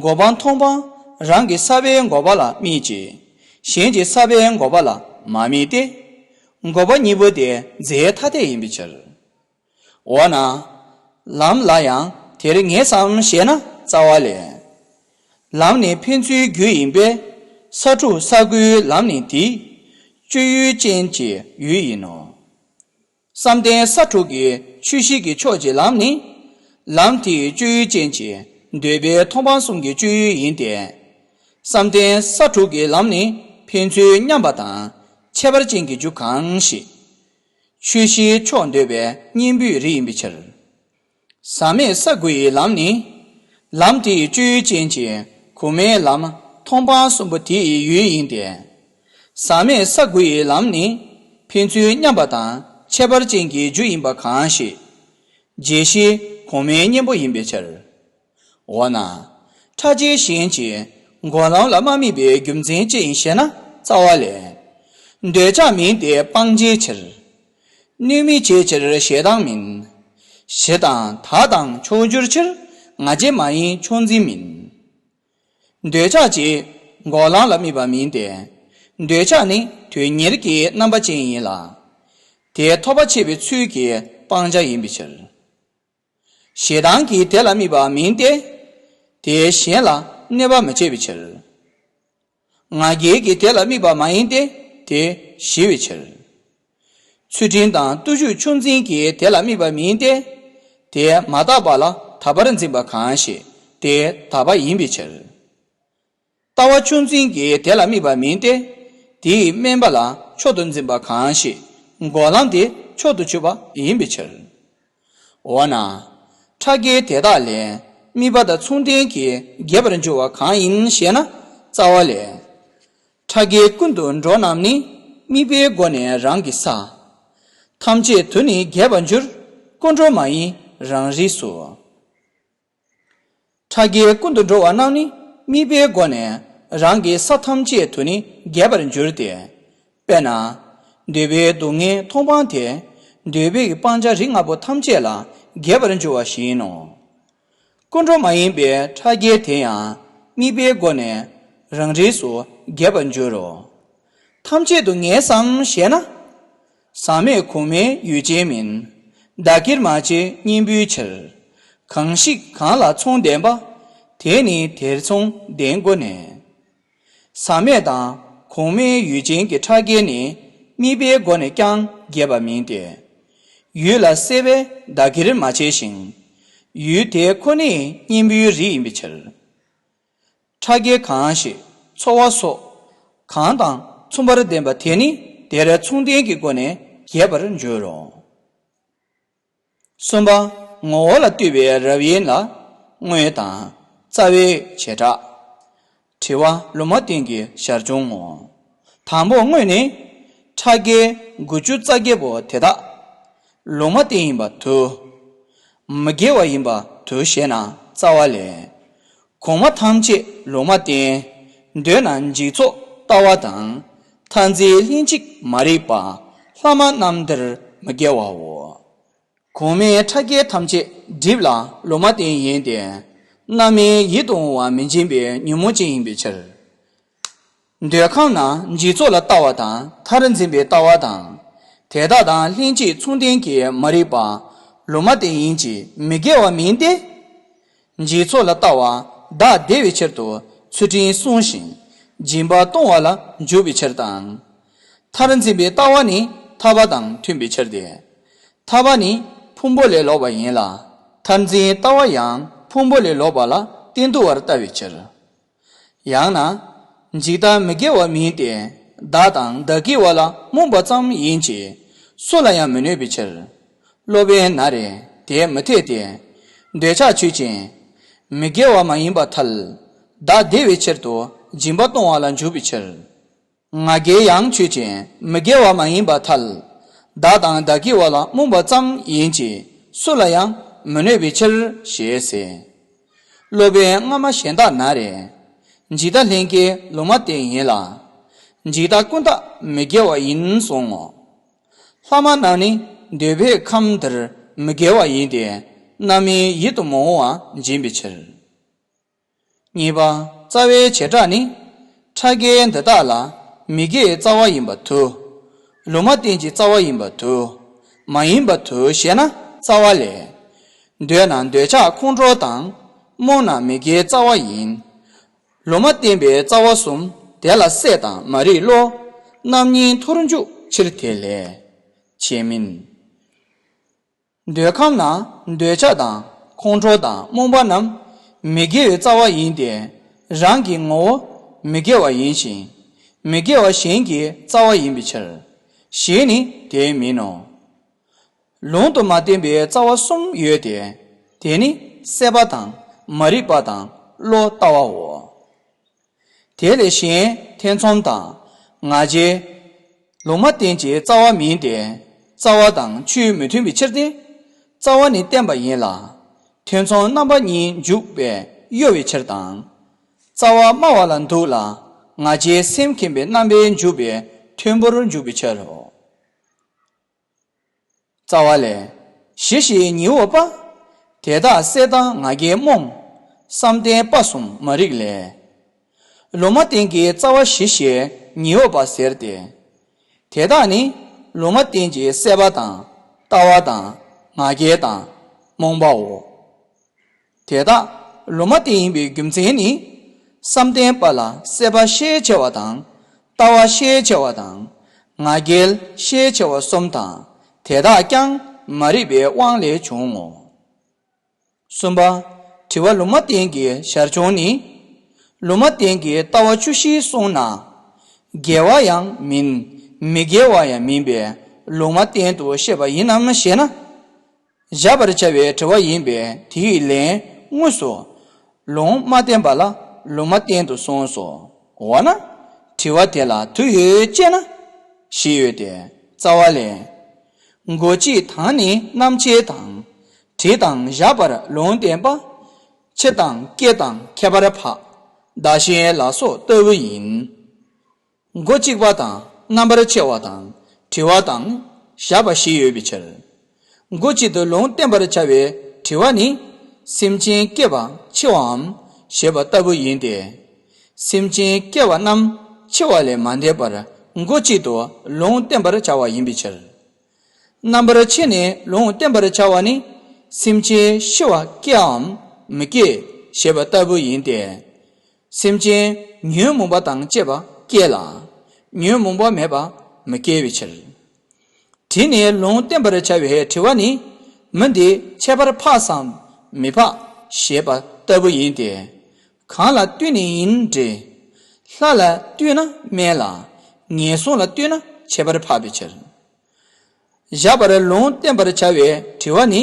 འགོག་པ་མཐོང་སྤང་རང་གི་ས་པའི་འགོག་པ་ལ་དམིགས་ཀྱི། གཞན་གྱི་ས་པའི་འགོག་པ་ལ་མ་དམིགས་ཏེ། འགོག་པ་གཉིས་པོ་དེ་རྫས་ཐ་དད་ཡིན་པའི་ཕྱིར། འོ་ན། ལམ་ལ་ཡང་དེར་ངེས་སམ་ཞེ་ན་རྩ་བ་ལས། ལམ་ནི་ཕན་ཚུན་རྒྱུ་ཡིན་པས། ས་དྲུག་ས་དགུའི་ལམ་ནི་དེའི། སྤྱོད་ཡུལ་ཅན་གྱི་ཡུལ་ཡིན་ནོ། བསམ་གཏན་ས་དྲུག་གི་ཆོས་ཤེས་ཀྱི་ཕྱོགས་ཀྱི་ལམ་ནི། ལམ་དེའི་སྤྱོད་ཡུལ་ཅན་གྱི་འདོད་པའི་མཐོང་སྤང་གསུམ་གྱི་སྤྱོད་ཡུལ་ཡིན་ཏེ། བསམ་གཏན་ས་དྲུག་གི་ལམ་ནི་ཕན་ཚུན་མཉམ་པ་དང་ཁྱད་པར་ཅན་གྱི་རྒྱུ་གང་ཞིག་ཆོས་ཤེས་ཕྱོགས་འདོད་པའི་གཉེན་པོའི་རིགས་ཡིན་པའི་ཕྱིར། ཟག་མེད་ས་དགུ་ཡི་ལམ་ནི། ལམ་དེའི་སྤྱོད་ཡུལ་ཅན་གྱི་གོང་མའི་ལམ་མཐོང་སྤང་གསུམ་པོ་དེ་ཡི་ཡུལ་ཡིན་ཏེ། ཟག་མེད་ས་དགུ་ཡི་ལམ་ནི་ཕན་ཚུན་མཉམ་པ་དང་ཁྱད་པར་ཅན་གྱི་རྒྱུ་ཡིན་པ་གང་ཞིག་རྗེས་ཤེས་གོང་མའི་གཉེན་པོ་ཡིན་པའི་ཕྱིར། འོ་ན། ཕྲ་རྒྱས་གཞན་གྱི་འགོག་ལམ་ལ་མ་དམིགས་པའི་རྒྱུ་མཚན་ཅི་ཡིན་ཞེ་ན་རྩ་བ་ལས། འདོད་ཆགས་མིན་ཏེ་སྤང་བྱའི་ཕྱིར། གནོད་མི་བྱེད་ཕྱིར་ཞེ་སྡང་མིན། གཞི་དང་བདག་དང་ཕྱོགས་འགྱུར་ཕྱིར་ང་རྒྱལ་མ་ཡིན་ཕྱོགས་འཛིན་མིན། འདོད་ཆགས་ཀྱི་འགོག་ལམ་ལ་དམིགས་པ་མིན་ཏེ། འདོད་ཆགས་ནི་དོན་གཉེར་གྱི་རྣམ་པ་ཅན་ཡིན་ལ། དེ་ཐོབ་པ་བྱེད་པའི་ཚུལ་གྱི་སྤང་བྱ་ཡིན་པའི་ཕྱིར། ཞེ་སྡང་གིས་དེ་ལ་དམིགས་པ་མིན་ཏེ། དེ་གཞན་ལ་གནོད་པ་མི་བྱེད་པའི་ཕྱིར། ང་རྒྱལ་གྱིས་དེ་ལ་དམིགས་པ་མ་ཡིན་ཏེ། དེ་ཞི་བའི་ཕྱིར། ཚུལ་ཁྲིམས་དང་བརྟུལ་ཞུགས་ཕྱོགས་འཛིན་གྱིས་དེ་ལ་དམིགས་པ་མིན་ཏེ། དེ་མ་དག་པ་ལ་དག་པར་འཛིན་པ་གང་ཞིག་དེ་དག་པ་ཡིན་པའི་ཕྱིར། ལྟ་བ་ཕྱོགས་འཛིན་གྱིས་དེ་ལ་དམིགས་པ་མིན་ཏེ། དེའི་དམན་པ་ལ་མཆོག་ཏུ་འཛིན་པ་གང་ཞིག་འགོག་ལམ་དེ་མཆོག་ཏུ་གྱུར་པ་ཡིན་པའི་ཕྱིར། འོ་ན། ཕྲ་རྒྱས་དེ་དག་ལས་དམིགས་པ་དང་མཚུངས་ལྡན་གྱིས་རྒྱས་པར་འགྱུར་བ་གང་ཡིན་ཞེ་ན་རྩ་བ་ལས། ཕྲ་རྒྱས་ཀུན་ཏུ་འགྲོ་རྣམས་ནི་དམིགས་པའི་སྒོ་ནས་རང་གི་ས། ཐམས་ཅད་དུ་ནི་རྒྱས་པར་འགྱུར། ཀུན་འགྲོ་མ་ཡིན་རང་རིགས་སུ། ཕྲ་རྒྱས་ཀུན་ཏུ་འགྲོ་བ་རྣམས་ནི། དམིགས་པའི་སྒོ་ནས་རང་གི་ས་ཐམས་ཅད་དུ་ནི་རྒྱས་པར་འགྱུར་ཏེ། དཔེར་ན། འདོད་པའི་སྡུག་བསྔལ་མཐོང་སྤང་དེ། འདོད་པའི་སྤང་བྱ་རིགས་ལྔ་པོ་ཐམས་ཅད་ལ་རྒྱས་པར་འགྱུར་བ་བཞིན་ནོ། ཀུན་འགྲོ་མ་ཡིན་པའི་ཕྲ་རྒྱས་དེ་ཡང་དམིགས་པའི་སྒོ་ནས་རང་རིགས་སུ་རྒྱས་པར་འགྱུར་རོ། ཐམས་ཅད་དུ་ངེས་སམ་ཞེ་ན། ཟག་མེད་གོང་མའི་ཡུལ་ཅན་མིན། བདག་གིར་མ་བྱས་གཉེན་པོའི་ཕྱིར། གང་ཞིག་གང་ལ་མཚུངས་ལྡན་པ། དེ་ནི་དེར་མཚུངས་ལྡན་སྒོ་ནས། ཟག་མེད་དང་གོང་མའི་ཡུལ་ཅན་གྱི་ཕྲ་རྒྱས་ནི་དམིགས་པའི་སྒོ་ནས་ཀྱང་རྒྱས་པ་མིན་ཏེ། ཡུལ་ལ་སྲེད་པས་བདག་གིར་མ་བྱས་ཤིང་། ཡུལ་དེ་ཁོ་ནའི་གཉེན་པོའི་རིགས་ཡིན་པའི་ཕྱིར། ཕྲ་རྒྱས་གང་ཞིག་ཚོར་བ་སོགས་གང་དང་མཚུངས་པར་ལྡན་པ་དེ་ནི་དེར་མཚུངས་ལྡན་གྱི་སྒོ་ནས་རྒྱས་པར་འགྱུར་རོ། གསུམ་པ། ངོ་བོ་ལ་ལྟོས་པའི་རབ་དབྱེ་ལ་དངོས་དང་རྩ་བའི་བྱེ་བྲག་དྲི་བ་ལུང་མ་བསྟན་གྱི་ཞར་བྱུང་ངོ་། དང་པོ་དངོས་ནི། ཕྲ་རྒྱས་དགུ་བཅུ་རྩ་བརྒྱད་པོ་དེ་དག་ལུང་མ་བསྟན་ཡིན་པར་དུ། མི་དགེ་བ་ཡིན་པར་དུ་ཞེ་ན་རྩ་བ་ལས། གོང་མ་ཐམས་ཅད་ལུང་མ་བསྟན། འདོད་ན་འཇིག་ཚོགས་ལྟ་བ་དང་། མཐར་འཛིན་ལྷན་ཅིག་མ་རིག་པ། ལྷག་མ་རྣམས་འདིར་མི་དགེ་བའོ། གོང་མའི་ཕྲ་རྒྱས་ཐམས་ཅད་སྒྲིབ་ལ་ལུང་མ་བསྟན་ཡིན་ཏེ། རྣམ་སྨིན་ཡིད་དུ་འོང་བ་མི་འབྱིན་པའི་ཉོན་མོངས་ཅན་ཡིན་པའི་ཕྱིར། འདོད་ཁམས་ན་འཇིག་ཚོགས་ལ་ལྟ་བ་དང་མཐར་འཛིན་པའི་ལྟ་བ་དང་། དེ་དག་དང་ལྷན་ཅིག་མཚུངས་ལྡན་གྱི་མ་རིག་པ། ལུང་མ་བསྟན་ཡིན་གྱི་མི་དགེ་བ་མིན་ཏེ། འཇིག་ཚོགས་ལ་ལྟ་བ་བདག་བདེ་བའི་ཕྱིར་དུ་ཚུལ་ཁྲིམས་བསྲུང་ཞིང་སྦྱིན་པ་གཏོང་བ་ལ་འཇུག་པའི་ཕྱིར་དང་། མཐར་འཛིན་པའི་ལྟ་བ་ནི་ཐར་པ་དང་མཐུན་པའི་ཕྱིར་ཏེ། ཐར་པ་ནི་ཕུང་པོ་ལས་ལོག་པ་ཡིན་ལ། མཐར་འཛིན་ལྟ་བ་ཡང་ཕུང་པོ་ལས་ལོག་པ་ལ་གཏན་དུ་བར་ལྟ་བའི་ཕྱིར། ཡང་ན། འཇིག་ལྟ་མི་དགེ་བ་མིན་ཏེ། བདག་དང་བདག་གི་བ་ལ་རྨོངས་པ་ཙམ་ཡིན་གྱི། སུ་ལ་ཡང་མི་གནོད་པའི་ཕྱིར། སློབ་དཔོན་ན་རེ་དེ་མི་འཐད་དེ། འདོད་ཆགས་ཆོས་ཅན། མི་དགེ་བ་མ་ཡིན་པར་ཐལ། བདག་བདེ་བའི་ཕྱིར་དུ་སྦྱིན་པ་གཏོང་བ་ལ་འཇུག་པའི་ཕྱིར། ང་རྒྱལ་ཡང་ཆོས་ཅན། མི་དགེ་བ་མ་ཡིན་པར་ཐལ། བདག་དང་བདག་གི་བ་ལ་རྨོངས་པ་ཙམ་ཡིན་གྱི། སུ་ལ་ཡང་མི་གནོད་པའི་ཕྱིར་ཞེས་ཟེར། སློབ་དཔོན་སྔ་མ་གཞན་དག་ན་རེ། འཇིག་ལྟ་ལྷན་སྐྱེས་ལུང་མ་བསྟན་ཡིན་ལ། འཇིག་ལྟ་ཀུན་བརྟགས་མི་དགེ་བ་ཡིན་གསུང་ངོ་། ལྷག་མ་རྣམས་ནི་འདོད་པའི་ཁམས་འདིར་མི་དགེ་བ་ཡིན་ཏེ། རྣམ་སྨིན་ཡིད་དུ་མི་འོང་བ་འབྱིན་པའི་ཕྱིར། གཉིས་པ། རྩ་བའི་བྱེ་བྲག་ནི། ཕྲ་རྒྱས་འདི་དག་ལ་མི་དགེའི་རྩ་བ་ཡིན་པར་དུ། ལུང་མ་བསྟན་གྱི་རྩ་བ་ཡིན་པར་དུ། མ་ཡིན་པར་དུ་ཞེ་ན་རྩ་བ་ལས། འདོད་ན་འདོད་ཆགས་ཁོང་ཁྲོ་དང་། རྨོངས་ན་མི་དགེའི་རྩ་བ་ཡིན། ལུང་མ་བསྟན་པའི་རྩ་བ་གསུམ་དེ་ལ་སྲེད་དང་མ་རིག་བློ། རྣམ་གཉིས་མཐོ་རུ་འཇུག་ཕྱིར་དེ་ལས། བྱས་མིན། འདོད་ཁམས་ན་འདོད་ཆགས་དང་ཁོང་ཁྲོ་དང་རྨོངས་པ་རྣམས་མི་དགེ་བའི་རྩ་བ་ཡིན་ཏེ། རང་གི་ངོ་བོ་མི་དགེ་བ་ཡིན་ཞིང་། མི་དགེ་བ་གཞན་གྱི་རྩ་བ་ཡིན་པའི་ཕྱིར། གཞན་ནི་དེ་མིན་ནོ། ལུང་དུ་མ་བསྟན་པའི་རྩ་བ་གསུམ་ཡོད་དེ། དེ་ནི་སྲེད་པ་དང་མ་རིག་པ་དང་བློ་ལྟ་བའོ། དེ་ལས་གཞན་ཐེ་ཚོམ་དང་ང་རྒྱལ། ལུང་མ་བསྟན་གྱི་རྩ་བ་མིན་ཏེ། རྩ་བ་དང་ཆོས་མི་མཐུན་པའི་ཕྱིར་ཏེ། རྩ་བ་ནི་བསྟན་པ་ཡིན་ལ། ཐེ་ཚོམ་རྣམ་པ་གཉིས་འཇུག་པས་གཡོ་བའི་ཕྱིར་དང་། རྩ་བ་སྨྲ་བ་ལ་འདུག་ལ། ང་རྒྱལ་སེམས་ཁེངས་པའི་རྣམ་པས་འཇུག་པས་མཐུན་པོར་འཇུག་པའི་ཕྱིར་རོ། རྩ་བ་ལས། ཞི་ཞིང་ཉི་འོག་པ། དེ་དག་སྲེད་དང་ང་རྒྱལ་རྨོངས། བསམ་གཏན་དཔའ་གསུམ་མ་རིག་ལས། ལུང་མ་བསྟན་གྱི་རྩ་བ་ཞི་ཞེས་ཉི་འོག་པ་ཟེར་ཏེ། དེ་དག་ནི་ལུང་མ་བསྟན་གྱི་སྲེད་པ་དང་ལྟ་བ་དང་ང་རྒྱལ་དང་རྨོངས་པའོ། དེ་དག་ལུང་མ་བསྟན་ཡིན་པའི་རྒྱུ་མཚན་ནི། བསམ་གཏན་པ་ལ་སྲེད་པ་ཤས་ཆེ་བ་དང་། ལྟ་བ་ཤས་ཆེ་བ་དང་། ང་རྒྱལ་ཤས་ཆེ་བ་གསུམ་དང་། དེ་དག་ཀྱང་མ་རིག་པའི་དབང་ལས་བྱུང་ངོ་། གསུམ་པ། དྲི་བ་ལུང་མ་བསྟན་གྱི་ཞར་བྱུང་ནི། ལུང་མ་བསྟན་གྱི་ལྟ་བ་བཅུ་བཞི་གསུངས་ན། དགེ་བ་ཡང་མིན། མི་དགེ་བ་ཡང་མིན་པས་ལུང་མ་བསྟན་དུ་བཤད་པ་ཡིན་ནམ་ཞེ་ན། བཞག་པར་བྱ་བའི་དྲི་བ་ཡིན་པས་དེའི་ལན་དངོས་སུ་ལུང་མ་བསྟན་པ་ལ་ལུང་མ་བསྟན་དུ་གསུངས་སོ། འོ་ན། དྲི་བ་དེ་ལ་དུ་ཡོད་ཅེ་ན། ཞེས་ཡོད་དེ། རྩ་བ་ལས། མགོ་གཅིག་དང་ནི་རྣམ་ཕྱེ་དང་། དྲི་དང་བཞག་པར་ལུང་བསྟན་པ། ཕྱིར་དང་སྐྱེ་དང་ཁྱད་པར་འཕགས། བདག་གཞན་ལ་སོགས་ལྟ་བུ་ཡིན། མགོ་གཅིག་པ་དང་རྣམ་པར་ཕྱེ་བ་དང་དྲི་བ་དང་བཞག་པ་བཞི་ཡོད་པའི་ཕྱིར། མགོ་གཅིག་ཏུ་ལུང་བསྟན་པར་བྱ་བའི་དྲི་བ་ནི། སེམས་ཅན་སྐྱེ་བ་འཆི་བའམ་ཞེས་པ་ལྟ་བུ་ཡིན་ཏེ། སེམས་ཅན་སྐྱེ་བ་རྣམས་འཆི་བ་ལས་མ་འདས་པར་མགོ་གཅིག་ཏུ་ལུང་བསྟན་པར་བྱ་བ་ཡིན་པའི་ཕྱིར། རྣམ་པར་ཕྱེ་ནས་ལུང་བསྟན་པར་བྱ་བ་ནི། སེམས་ཅན་ཤི་བ་སྐྱེའམ་མི་སྐྱེ་ཞེས་པ་ལྟ་བུ་ཡིན་ཏེ། སེམས་ཅན་ཉོན་མོངས་པ་དང་བཅས་པ་སྐྱེ་ལ། ཉོན་མོངས་པ་མེད་པ་མི་སྐྱེ་བའི་ཕྱིར། དྲིས་ནས་ལུང་བསྟན་པར་བྱ་བའི་དྲི་བ་ནི། མི་འདི་ཁྱད་པར་འཕགས་སམ་མི་འཕགས་ཞེས་པ་ལྟ་བུ་ཡིན་ཏེ། གང་ལ་ལྟོས་ནས་ཡིན་འདྲི། ལྷ་ལ་ལྟོས་ན་དམན་ལ། ངན་སོང་ལ་ལྟོས་ན་ཁྱད་པར་འཕགས་པའི་ཕྱིར། བཞག་པར་ལུང་བསྟན་པར་བྱ་བའི་དྲི་བ་ནི།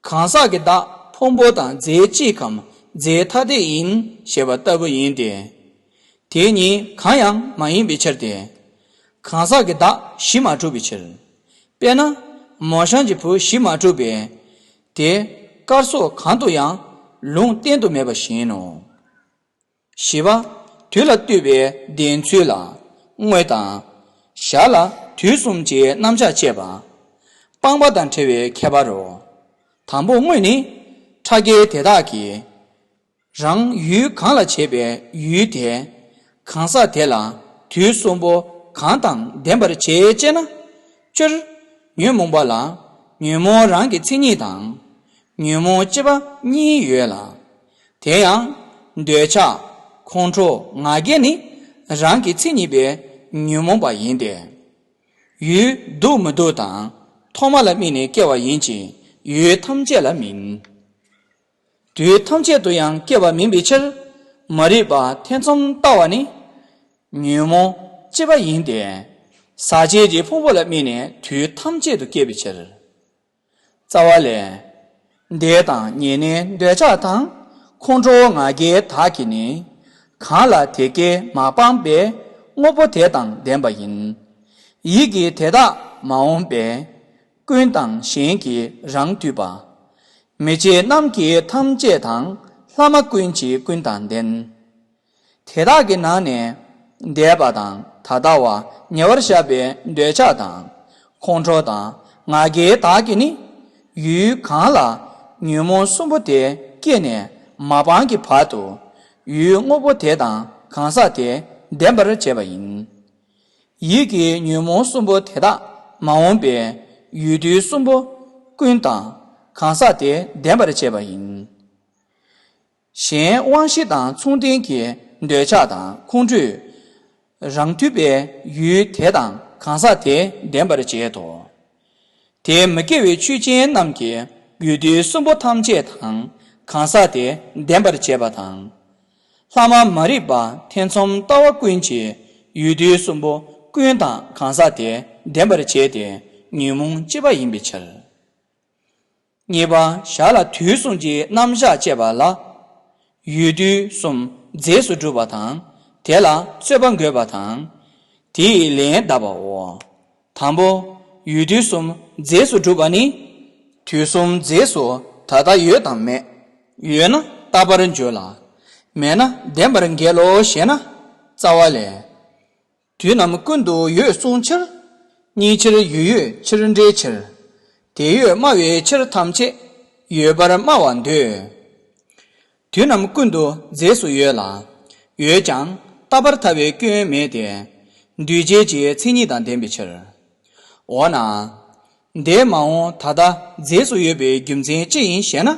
གང་ཟག་གི་བདག་ཕུང་པོ་དང་རྫས་གཅིག་གམ་རྫས་ཐ་དད་ཡིན་ཞེས་པ་ལྟ་བུ་ཡིན་ཏེ། དེ་གཉིས་གང་ཡང་མ་ཡིན་པའི་ཕྱིར་ཏེ། གང་ཟག་གི་བདག་གཞི་མ་གྲུབ་པའི་ཕྱིར། དཔེར་ན། མོ་གཤམ་གྱི་བུ་གཞི་མ་གྲུབ་པས། དེ་སྐལ་སོགས་གང་དུ་ཡང་ལུང་བསྟན་དུ་མེད་པ་བཞིན་ནོ། བཞི་པ། དུས་ལ་ལྟོས་པའི་ལྡན་ཚུལ་ལ་དངོས་དང་། ཞར་ལ་དུས་གསུམ་གྱི་རྣམ་གཞག་བཅས་པ། སྤངས་པ་དང་བྲལ་བའི་ཁྱད་པར་རོ། དང་པོ་དངོས་ནི། ཕྲ་རྒྱས་དེ་དག་གིས། རང་ཡུལ་གང་ལ་བྱེད་པའི་ཡུལ་དེ། གང་ཟག་དེ་ལ་དུས་གསུམ་པོ་གང་དང་ལྡན་པར་བྱེད་ཅེ་ན། སྤྱིར། ཉོན་མོངས་པ་ལ་ཉོན་མོངས་རང་གི་མཚན་ཉིད་དང་། ཉོན་མོངས་སྤྱི་པ་གཉིས་ཡོད་ལ། དེ་ཡང་། འདོད་ཆགས། ཁོང་ཁྲོ་ང་རྒྱལ་ནི་རང་གི་མཚན་ཉིད་པའི་ཉོན་མོངས་པ་ཡིན་ཏེ། ཡུལ་འདུག་མི་འདུག་དང་ཐོག་མ་ལ་དམིགས་ནས་སྐྱེ་བ་ཡིན་གྱི་ཡུལ་ཐམས་ཅད་ལ་མིན། དུས་ཐམས་ཅད་དུ་ཡང་སྐྱེ་བ་མིན་པའི་ཕྱིར། མ་རིག་པ་ཐེ་ཚོམ་ལྟ་བ་ནི། ཉོན་མོངས་སྤྱི་པ་ཡིན་ཏེ། ཟག་བཅས་ཀྱི་ཕུང་པོ་ལ་དམིགས་ནས་དུས་ཐམས་ཅད་དུ་སྐྱེ་བའི་ཕྱིར། རྩ་བ་ལས། འདོད་དང་ཉེར་ལེན་འདོད་ཆགས་དང་། ཁོང་ཁྲོ་ང་རྒྱལ་དག་གིས་ནི། གང་ལ་དེ་སྐད་མ་སྤངས་པའི། དངོས་པོ་དེ་དང་ལྡན་པ་ཡིན། ཡིད་ཀྱིས་དེ་དག་མ་འོངས་པའི། ཀུན་དང་གཞན་གྱིས་རང་བསྡུས་པ། མི་བྱེད་རྣམས་ཀྱི་ཐམས་ཅད་དང་། ལྷག་མ་ཀུན་གྱི་ཀུན་དང་ལྡན། དེ་དག་གི་ནང་ནས་འདས་པ་དང་ད་ལྟ་བ་ཉེ་བར་བཞག་པའི་འདོད་ཆགས་དང་ཁོང་ཁྲོ་དང་ང་རྒྱལ་དག་གིས་ནི། ཡུལ་གང་ལ་ཉོན་མོངས་གསུམ་པོ་དེ་སྐྱེས་ནས་མ་སྤངས་ཀྱི་བར་དུ་ཡུལ་དངོས་པོ་དེ་དང་གང་ཟག་དེ་ལྡན་པར་བྱེད་པ་ཡིན། ཡིད་ཀྱི་ཉོན་མོངས་གསུམ་པོ་དེ་དག་མ་འོངས་པའི་ཡུལ་དུས་གསུམ་པོ་ཀུན་དང་གང་ཟག་དེ་ལྡན་པར་བྱེད་པ་ཡིན། གཞན་དབང་ཤེས་དང་མཚུངས་ལྡན་གྱི་འདོད་ཆགས་དང་ཁོང་ཁྲོས་རང་བསྡུས་པའི་ཡུལ་དེ་དང་གང་ཟག་དེ་ལྡན་པར་བྱེད་དོ། དེ་མི་སྐྱེ་བའི་ཆོས་ཅན་རྣམས་ཀྱི་ཡུལ་དུས་གསུམ་པོ་ཐམས་ཅད་དང་གང་ཟག་དེ་ལྡན་པར་བྱེད་པ་དང་། ལྷག་མ་མ་རིག་པ་ཐེ་ཚོམ་ལྟ་བ་ཀུན་གྱིས་ཡུལ་དུས་གསུམ་པོ་ཀུན་དང་གང་ཟག་དེ་ལྡན་པར་བྱེད་དེ་ཉོན་མོངས་སྤྱི་པ་ཡིན་པའི་ཕྱིར། གཉིས་པ་ཞར་ལ་དུས་གསུམ་གྱི་རྣམ་གཞག་ཅེས་པ་ལ། ཡུལ་དུས་གསུམ་རྫས་སུ་གྲུབ་པ་དང་དེ་ལ་རྩོད་པ་འགོད་པ་དང་། དེ་ཡི་ལན་གདབ་པའོ། དང་པོ། ཡུལ་དུས་གསུམ་རྫས་སུ་གྲུབ་པ་ནི། དུས་གསུམ་རྫས་སུ་ད་ལྟ་ཡོད་དམ་མེད། ཡོད་ན་རྟག་པར་འཇོག་ལ། མེད་ན་བདེན་པར་འགལ་ལོ་ཞེ་ན། རྩ་བ་ལས། དུས་རྣམས་ཀུན་ཏུ་ཡོད་གསུངས་ཕྱིར། གཉིས་ཕྱིར་ཡོད་ཡོད་ཕྱིར་འབྲེལ་ཕྱིར། དེ་ཡོད་སྨྲ་བའི་ཕྱིར་ཐམས་ཅད་ཡོད་པར་སྨྲ་བར་འདོད། དུས་རྣམས་ཀུན་ཏུ་རྫས་སུ་ཡོད་ལ། ཡོད་ཀྱང་རྟག་པར་ཐལ་བའི་སྐྱོན་མེད་དེ། འདུས་བྱས་ཀྱི་མཚན་ཉིད་དང་ལྡན་པའི་ཕྱིར། འོ་ན། འདས་མ་འོངས་ད་ལྟ་རྫས་སུ་ཡོད་པའི་རྒྱུ་མཚན་ཅི་ཡིན་ཞེ་ན།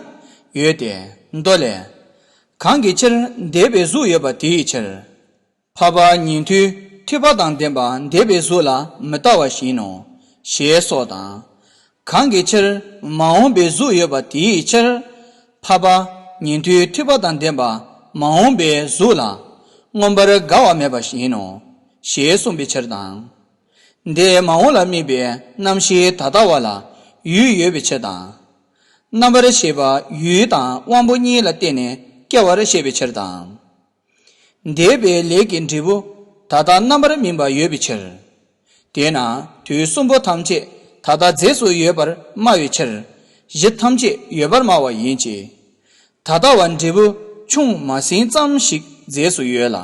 ཡོད་དེ། མདོ་ལས། གང་གི་ཕྱིར་འདས་པའི་གཟུགས་ཡོད་པ་དེའི་ཕྱིར། འཕགས་པ་ཉན་ཐོས་ཐོས་པ་དང་ལྡན་པ་འདས་པའི་གཟུགས་ལ་མི་ལྟ་བ་བཞིན་ནོ། ཞེས་སོགས་དང་། གང་གི་ཕྱིར་མ་འོངས་པའི་གཟུགས་ཡོད་པ་དེའི་ཕྱིར། འཕགས་པ་ཉན་ཐོས་ཐོས་པ་དང་ལྡན་པ་མ་འོངས་པའི་གཟུགས་ལ་མངོན་པར་དགའ་བ་མེད་པ་བཞིན་ནོ། ཞེས་གསུངས་པའི་ཕྱིར་དང་། འདས་མ་འོངས་ལ་དམིགས་པའི་རྣམ་ཤེས་ད་ལྟ་བ་ལ་ཡུལ་ཡོད་པའི་ཕྱིར་དང་། རྣམ་པར་ཤེས་པ་ཡུལ་དང་དབང་པོ་གཉིས་ལ་བརྟེན་ནས་སྐྱེ་བར་བཤད་པའི་ཕྱིར་དང་། འདས་པའི་ལས་ཀྱི་འབྲས་བུ་ད་ལྟ་རྣམ་པར་སྨིན་པ་ཡོད་པའི་ཕྱིར། དེས་ན་དུས་གསུམ་པོ་ཐམས་ཅད་ ད་ལྟ་རྫས་སུ་ཡོད་པར་སྨྲ་བའི་ཕྱིར། གཞི་ཐམས་ཅད་ཡོད་པར་སྨྲ་བ་ཡིན་གྱི། ད་ལྟ་བ་འབྲས་བུ་ཆུང་མ་ཟིན་ཙམ་ཞིག་རྫས་སུ་ཡོད་ལ།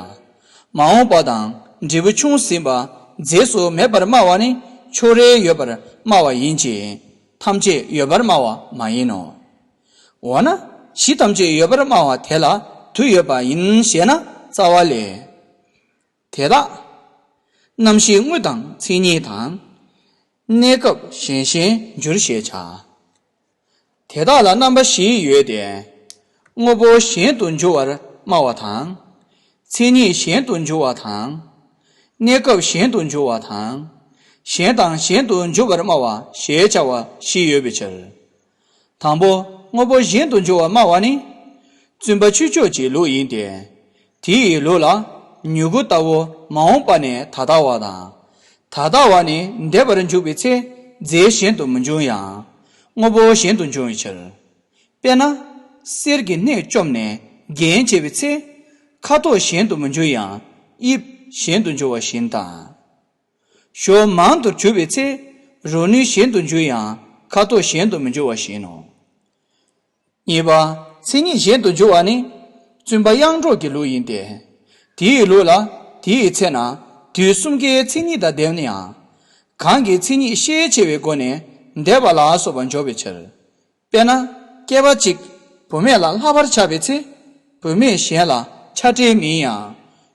མ་འོངས་པ་དང་འབྲས་བུ་ཆུང་ཟིན་པ་རྫས་སུ་མེད་པར་སྨྲ་བ་ནི་ཕྱོགས་རེ་ཡོད་པར་སྨྲ་བ་ཡིན་གྱི། ཐམས་ཅད་ཡོད་པར་སྨྲ་བ་མ་ཡིན་ནོ། འོ་ན་གཞི་ཐམས་ཅད་ཡོད་པར་སྨྲ་བ་དེ་ལ་དུ་ཡོད་པ་ཡིན་ཞེ་ན། རྩ་བ་ལས། དེ་དག་རྣམ་ཤེས་དངོས་དང་མཚན་ཉིད་དང་། གནས་སྐབས་གཞན་གཞན་འགྱུར་ཞེས་བྱ། དེ་དག་ལ་རྣམ་པ་བཞི་ཡོད་དེ། དངོས་པོ་གཞན་དུ་འགྱུར་བར་སྨྲ་བ་དང་། མཚན་ཉིད་གཞན་དུ་འགྱུར་བ་དང་། གནས་སྐབས་གཞན་དུ་འགྱུར་བ་དང་། གཞན་དང་གཞན་དུ་འགྱུར་བར་སྨྲ་བ་ཞེས་བྱ་བ་བཞི་ཡོད་པའི་ཕྱིར། དང་པོ་དངོས་པོ་གཞན་དུ་འགྱུར་བར་སྨྲ་བ་ནི། བཙུན་པ་ཆོས་མཆོག་གི་ལུགས་ཡིན་ཏེ། དེ་ཡི་ལུགས་ལ་མྱུ་གུ་ལྟ་བུ་མ་འོངས་པ་ནས་ད་ལྟ་བ་དང་། ད་ལྟ་བ་ནས་འདས་པར་འཇུག་པའི་ཚེ་རྫས་གཞན་དུ་མི་འབྱུང་ཡང་། དངོས་པོ་གཞན་དུ་འབྱུང་བའི་ཕྱིར། དཔེར་ན། གསེར་གྱི་སྣེ་བཅོམ་ནས་རྒྱན་བྱས་པའི་ཚེ། ཁ་དོག་གཞན་དུ་མི་འབྱུང་ཡང་དབྱིབས་གཞན་དུ་འབྱུང་བ་བཞིན་དང་། ཞོ་མང་དུ་གྱུར་པའི་ཚེ། རོ་ནུས་གཞན་དུ་འགྱུར་ཡང་ཁ་དོག་གཞན་དུ་མི་འགྱུར་བ་བཞིན་ནོ། གཉིས་པ། མཚན་ཉིད་གཞན་དུ་འགྱུར་བ་ནི། བཙུན་པ་དབྱངས་སྒྲོགས་ཀྱི་ལུགས་ཡིན་ཏེ། དེའི་ལུགས་ལ་དེའི་ཚེ་ན་དུས་གསུམ་ཀའི་མཚན་ཉིད་དང་ལྡན་ཡང་། གང་གི་མཚན་ཉིད་ཤས་ཆེ་བའི་སྒོ་ནས་འདས་པ་ལ་སོགས་པ་འཇོག་པའི་ཕྱིར། དཔེར་ན། སྐྱེས་པ་གཅིག་བུད་མེད་ལ་ལྷག་པར་ཆགས་པའི་ཚེ། བུད་མེད་གཞན་ལ་ཆགས་བྲལ་མིན་ཡང་།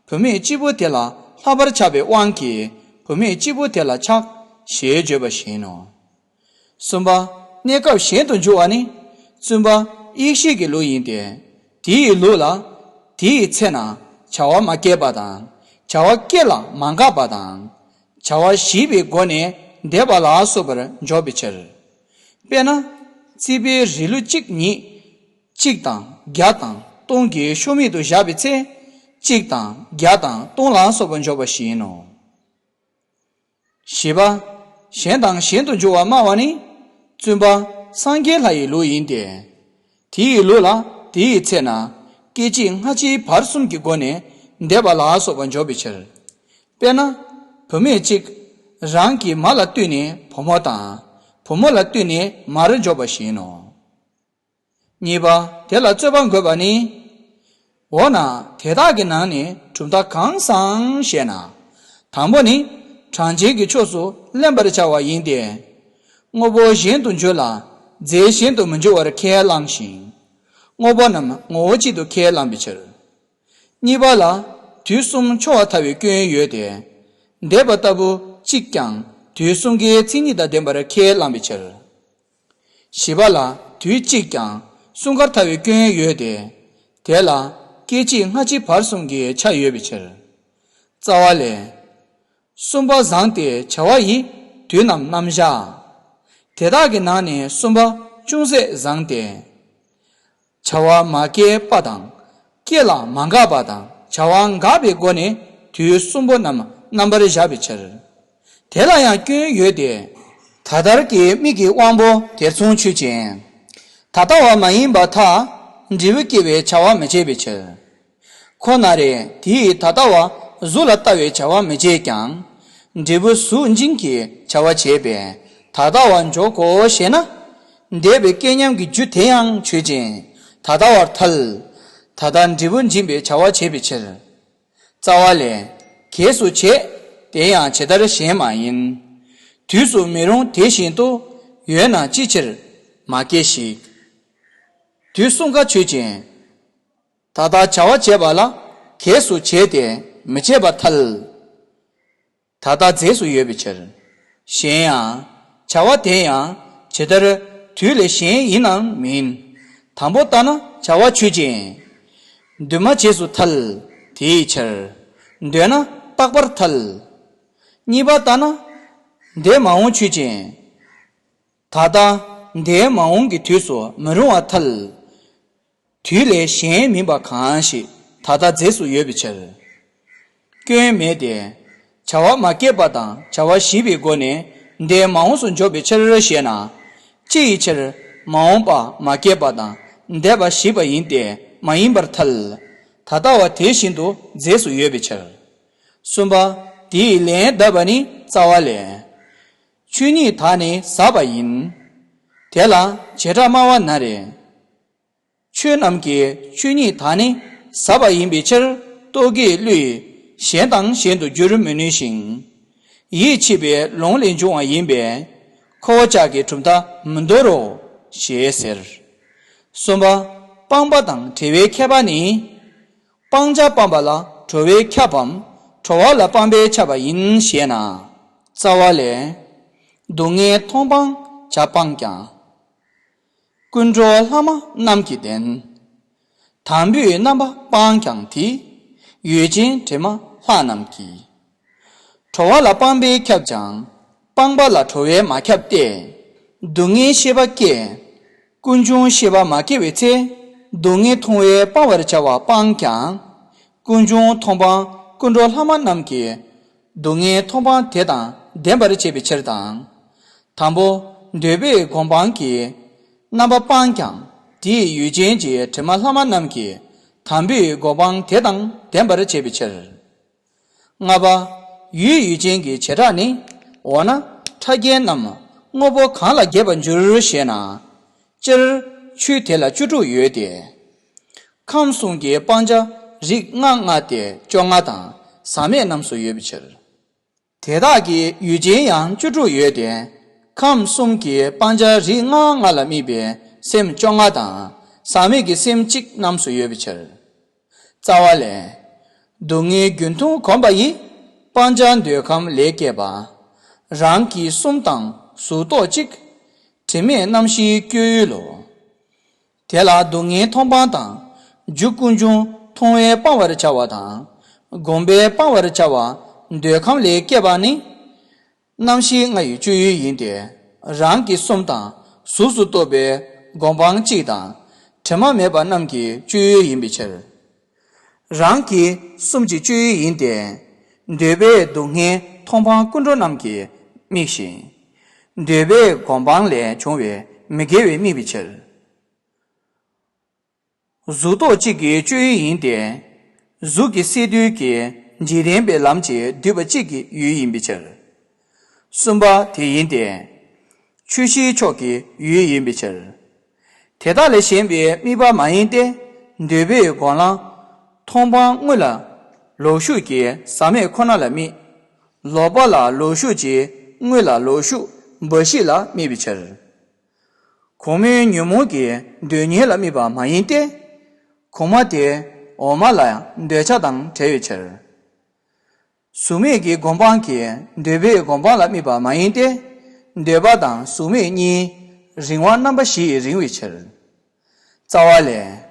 བུད་མེད་གཅིག་པུ་དེ་ལ་ལྷག་པར་ཆགས་པའི་དབང་གིས་བུད་མེད་གཅིག་པུ་དེ་ལ་ཆགས་ཞེས་བརྗོད་པ་བཞིན་ནོ། གསུམ་པ། གནས་སྐབས་གཞན་དུ་འགྱུར་བ་ནི། བཙུན་པ་ཡེ་ཤེས་ཀྱི་ལུགས་ཡིན་ཏེ། དེའི་ལུགས་ལ། དེའི་ཚེ་ན་བྱ་བ་མ་སྐྱེས་པ་དང་། བྱ་བ་སྐྱེས་ལ་མ་འགགས་པ་དང་། བྱ་བ་ཞིག་པའི་སྒོ་ནས་འདས་པ་ལ་སོགས་པར་འཇོག་པའི་ཕྱིར། དཔེར་ན། རྩིག་པའི་རི་ལུ་གཅིག་ཉིད། གཅིག་དང་བརྒྱ་དང་སྟོང་གི་ཤུལ་མེད་དུ་བཞག་པའི་ཚེ། གཅིག་དང་བརྒྱ་དང་སྟོང་ལ་སོགས་པ་འཇོག་པ་བཞིན་ནོ། བཞི་པ། གཞན་དང་གཞན་དུ་འགྱུར་བ་སྨྲ་བ་ནི། བཙུན་པ་སངས་རྒྱས་ལྷ་ཡི་ལུགས་ཡིན་ཏེ། དེ་ཡི་ལུགས་ལ་དེ་ཡི་ཚེ་ན། སྐད་ཅིག་སྔ་ཕྱིའི་བར་གསུམ་གྱི་སྒོ་ནས་འདས་པ་ལ་སོགས་པ་འཇོག་པའི་ཕྱིར། དཔེར་ན། བུད་མེད་གཅིག་རང་གི་མ་ལ་ལྟོས་ནས་བུ་མོ་དང་། བུ་མོ་ལ་ལྟོས་ནས་མར་འཇོག་པ་བཞིན་ནོ། གཉིས་པ། དེ་ལ་རྩོད་པ་འགོད་པ་ནི། འོ་ན་དེ་དག་གི་ནང་ནས་གྲུབ་མཐའ་གང་བཟང་ཞེ་ན། དང་པོ་ནི། གྲངས་ཅན་གྱི་ཕྱོགས་སུ་ལེན་པར་བྱ་བ་ཡིན་ཏེ། དངོས་པོ་གཞན་དུ་འགྱུར་ལ་རྫས་གཞན་དུ་མི་འགྱུར་བར་ཁས་བླངས་ཤིང་། དངོས་པོ་རྣམས་ངོ་བོ་གཅིག་ཏུ་ཁས་བླངས་པའི་ཕྱིར། གཉིས་པ་ལ་དུས་གསུམ་འཆོལ་བ་ཐལ་བའི་སྐྱོན་ཡོད་དེ། འདས་པ་ལྟ་བུ་གཅིག་ཀྱང་དུས་གསུམ་ཀའི་མཚན་ཉིད་དང་ལྡན་པར་ཁས་བླངས་པའི་ཕྱིར། བཞི་པ་ལ་དུས་གཅིག་ཀྱང་གསུམ་ཀར་ཐལ་བའི་སྐྱོན་ཡོད་དེ། དེ་ལ་སྐད་ཅིག་སྔ་ཕྱི་བར་གསུམ་གྱི་ཆ་ཡོད་པའི་ཕྱིར། རྩ་བ་ལས། གསུམ་པ་བཟང་སྟེ་བྱ་བ་ཡི་དུས་རྣམས་རྣམ་གཞག་དེ་དག་གི་ནང་ནས་གསུམ་པ་ཅུང་ཟད་བཟང་སྟེ། བྱ་བ་མ་སྐྱེས་པ་དང་། སྐྱེས་ལ་མ་འགགས་པ་དང་བྱ་བ་འགགས་པའི་སྒོ་ནས་དུས་གསུམ་པོ་རྣམས་རྣམ་པར་གཞག་པའི་ཕྱིར། དེ་ལ་ཡང་སྐྱོན་ཡོད་དེ། ད་ལྟར་གྱི་མིག་གི་དབང་པོ་དེར་མཚུངས་ཆོས་ཅན། ད་ལྟ་བ་མ་ཡིན་པར་ཐལ། འབྲས་བུ་སྐྱེ་བའི་བྱ་བ་མི་བྱེད་པའི་ཕྱིར། ཁོ་ན་རེ་དེ་ཡི་ད་ལྟ་བ་གཟུགས་ལ་ལྟ་བའི་བྱ་བ་མི་བྱེད་ཀྱང་། འབྲས་བུ་གཟུགས་འབྱིན་གྱི་བྱ་བ་བྱེད་པས་ད་ལྟ་བ་འཇོག་གོ་ཞེ་ན། འདས་པའི་སྐལ་མཉམ་གྱི་རྒྱུ་དེ་ཡང་ཆོས་ཅན། ད་ལྟ་བར་ཐལ། ད་ལྟ་འབྲས་བུ་འབྱིན་པའི་བྱ་བ་བྱེད་པའི་ཕྱིར། རྩ་བ་ལས། གེགས་སུ་བྱེད། དེ་ཡང་ཇི་ལྟར་གཞན་མ་ཡིན། དུས་སུ་མི་རུང་དེ་བཞིན་དུ། ཡོད་ན་ཅི་ཕྱིར་མ་སྐྱེ་ཞིག་དུས་གསུམ་ཀ་ཆོས་ཅན། ད་ལྟ་བྱ་བ་བྱེད་པ་ལ་གེགས་སུ་བྱས་ཏེ་མི་བྱེད་པར་ཐལ། ད་ལྟ་རྫས་སུ་ཡོད་པའི་ཕྱིར། གཞན་ཡང་། བྱ་བ་དེ་ཡང་ཇི་ལྟར་དུས་ལས་གཞན་ཡིན་ནམ་མིན། དང་པོ་ལྟ་ན་བྱ་བ་ཆོས་ཅན། འདུས་མ་བྱས་སུ་ཐལ། དེའི་ཕྱིར། འདོད་ན་རྟག་པར་ཐལ། གཉིས་པ་ལྟ་ན། འདས་མ་འོངས་ཆོས་ཅན། ད་ལྟ་འདས་མ་འོངས་ཀྱི་དུས་སུ་མི་རུང་བར་ཐལ། དུས་ལས་གཞན་མིན་པ་གང་ཞིག་ད་ལྟ་རྫས་སུ་ཡོད་པའི་ཕྱིར། སྐྱོན་མེད་དེ། བྱ་བ་མ་སྐྱེས་པ་དང་བྱ་བ་ཞིག་པའི་སྒོ་ནས་འདས་མ་འོངས་སུ་འཇོག་པའི་ཕྱིར་ཞེ་ན། ཅི་ཡི་ཕྱིར་མ་འོངས་པ་མ་སྐྱེས་པ་དང་འདས་པ་ཞིག་པ་ཡིན་ཏེ་མ་ཡིན་པར་ཐལ། ད་ལྟ་བ་དེ་བཞིན་དུ་རྫས་སུ་ཡོད་པའི་ཕྱིར། གསུམ་པ། དེའི་ལན་གདབ་པ་ནི་རྩ་བ་ལས། ཆོས་ཉིད་དག་ནི་ཟབ་པ་ཡིན། དེ་ལ་བྱེ་བྲག་སྨྲ་བ་ན་རེ། ཆོས་རྣམས་ཀྱི་ཆོས་ཉིད་དག་ནི་ཟབ་པ་ཡིན་པའི་ཕྱིར། རྟོག་གེའི་བློས་གཞན་དང་གཞན་དུ་འགྱུར་མི་ནུས་ཤིང་། ཡིད་ཆེས་པའི་ལུང་ལས་འབྱུང་བ་ཡིན་པས། ཁོ་བོ་ཅག་གི་གྲུབ་མཐའ་མི་འདོར་རོ། ཞེས་ཟེར། གསུམ་པ། སྤངས་པ་དང་བྲལ་བས་ཁྱབ་པ་ནི། སྤང་བྱ་སྤངས་པ་ལ་གྲོལ་བས་ཁྱབ་བམ། གྲོལ་བ་ལ་སྤངས་པས་ཁྱབ་པ་ཡིན་ཞེ་ན། རྩ་བ་ལས། སྡུག་བསྔལ་མཐོང་སྤང་བྱ་སྤངས་ཀྱང་། ཀུན་འགྲོ་ལྷག་མ་རྣམས་ཀྱིས་བདེན། དང་པོའི་རྣམ་པ་སྤངས་ཀྱང་དེ། ཡུལ་ཅན་དྲི་མ་ལྷག་རྣམས་ཀྱིས། གྲོལ་བ་ལ་སྤངས་པས་ཁྱབ་ཀྱང་། སྤངས་པ་ལ་གྲོལ་བས་མ་ཁྱབ་སྟེ། སྡུག་བསྔལ་ཤེས་པ་སྐྱེ། ཀུན་འབྱུང་ཤེས་པ་མ་སྐྱེ་བའི་ཚེ། སྡུག་བསྔལ་མཐོང་བས་སྤང་བར་བྱ་བ་སྤངས་ཀྱང་། ཀུན་འབྱུང་མཐོང་སྤང་ཀུན་འགྲོ་ལྷག་མ་རྣམས་ཀྱིས། སྡུག་བསྔལ་མཐོང་སྤང་དེ་དང་ལྡན་པར་བྱེད་པའི་ཕྱིར་དང་། དང་པོ་འདོད་པའི་སྒོམ་སྤང་གི་རྣམ་པ་སྤངས་ཀྱང་། དེའི་ཡུལ་ཅན་གྱི་དྲི་མ་ལྷག་མ་རྣམས་ཀྱིས། དང་པོའི་སྒོམ་སྤང་དེ་དང་ལྡན་པར་བྱེད་པའི་ཕྱིར། ལྔ་པ། ཡུལ་ཡུལ་ཅན་གྱི་བྱེ་བྲག་ནི། འོ་ན་ཕྲ་རྒྱན་རྣམས་དངོས་པོ་གང་ལ་རྒྱས་པར་འགྱུར་ཞེ་ན། སྤྱིར་ཆོས་དེ་ལ་བཅུ་དྲུག་ཡོད་དེ། ཁམས་གསུམ་གྱི་སྤང་བྱ་རིགས་ལྔ་ལྔ་སྟེ་བཅོ་ལྔ་དང་ཟག་མེད་རྣམས་སུ་ཡོད་པའི་ཕྱིར། དེ་དག་གི་ཡུལ་ཅན་ཡང་བཅུ་དྲུག་ཡོད་དེ། ཁམས་གསུམ་གྱི་སྤང་བྱ་རིགས་ལྔ་ལྔ་ལ་དམིགས་པའི་སེམས་བཅོ་ལྔ་དང་ཟག་མེད་ཀྱི་སེམས་གཅིག་རྣམས་སུ་ཡོད་པའི་ཕྱིར། རྩ་བ་ལས། སྡུག་བསྔལ་རྒྱུན་མཐོང་གོམས་པ་ཡིས། སྤང་བྱ་འདོད་ཁམས་ལས་སྐྱེས་པ། རང་གི་གསུམ་དང་གཟུགས་རྟོག་གཅིག་དྲི་མེད་རྣམ་ཤེས་སྤྱོད་ཡུལ་ལོ། དེ་ལ་སྡུག་བསྔལ་མཐོང་སྤང་དང་། རྒྱུ་ཀུན་འབྱུང་མཐོང་བས་སྤང་བར་བྱ་བ་དང་། གོམས་པས་སྤང་བར་བྱ་བ། འདོད་ཁམས་ལས་སྐྱེས་པ་ནི། རྣམ་ཤེས་ལྔ་ཡི་སྤྱོད་ཡུལ་ཡིན་ཏེ། རང་གི་གསུམ་དང་གཟུགས་སུ་གཏོགས་པའི་སྒོམ་སྤང་གཅིག་དང་། དྲི་མ་མེད་པ་རྣམས་ཀྱི་སྤྱོད་ཡུལ་ཡིན་པའི་ཕྱིར། རང་གི་གསུམ་གྱི་སྤྱོད་ཡུལ་ཡིན་ཏེ། འདོད་པས་སྡུག་བསྔལ་མཐོང་སྤང་ཀུན་འགྲོ་རྣམས་ཀྱི་དམིགས་ཤིང་། འདོད་པས་སྒོམ་སྤང་ལས་བྱུང་བའི་མི་དགེ་བའི་དམིགས་པའི་ཕྱིར། གཟུགས་རྟོག་གཅིག་གི་སྤྱོད་ཡུལ་ཡིན་ཏེ། གཟུགས་ཀྱི་སས་བསྡུས་ཀྱི་འཇིག་རྟེན་པའི་ལམ་གྱིས་བསྡུས་པ་གཅིག་གི་ཡུལ་ཡིན་པའི་ཕྱིར། གསུམ་པ་དེ་ཡིན་ཏེ། ཆོས་ཤེས་ཕྱོགས་ཀྱི་ཡུལ་ཡིན་པའི་ཕྱིར། དེ་དག་ལས་གཞན་པའི་དམིགས་པ་མ་ཡིན་ཏེ། འདོད་པའི་སྒོམ་ལམ་མཐོང་སྤང་དངོས་ལ་ལོག་ཞུགས་ཀྱི་ཟག་མེད་ཁོ་ན་ལ་དམིགས། ལོག་པ་ལ་ལོག་ཞུགས་ཀྱི་དངོས་ལ་ལོག་ཞུགས་འབའ་ཞིག་ལ་དམིགས་པའི་ཕྱིར། གོང་མའི་ཉོན་མོངས་ཀྱི་འདོད་ཉིད་ལ་དམིགས་པ་མ་ཡིན་ཏེ། གོང་མ་དེ་འོག་མ་ལ་འདོད་ཆགས་དང་བྲལ་བའི་ཕྱིར། གཟུགས་མེད་ཀྱི་སྒོམ་སྤང་གིས་འདོད་པའི་སྒོམ་སྤང་ལ་དམིགས་པ་མ་ཡིན་ཏེ། འདོད་པ་དང་གཟུགས་མེད་གཉིས་རིང་བ་རྣམ་པ་བཞི་ཡིས་རིང་བའི་ཕྱིར། རྩ་བ་ལས།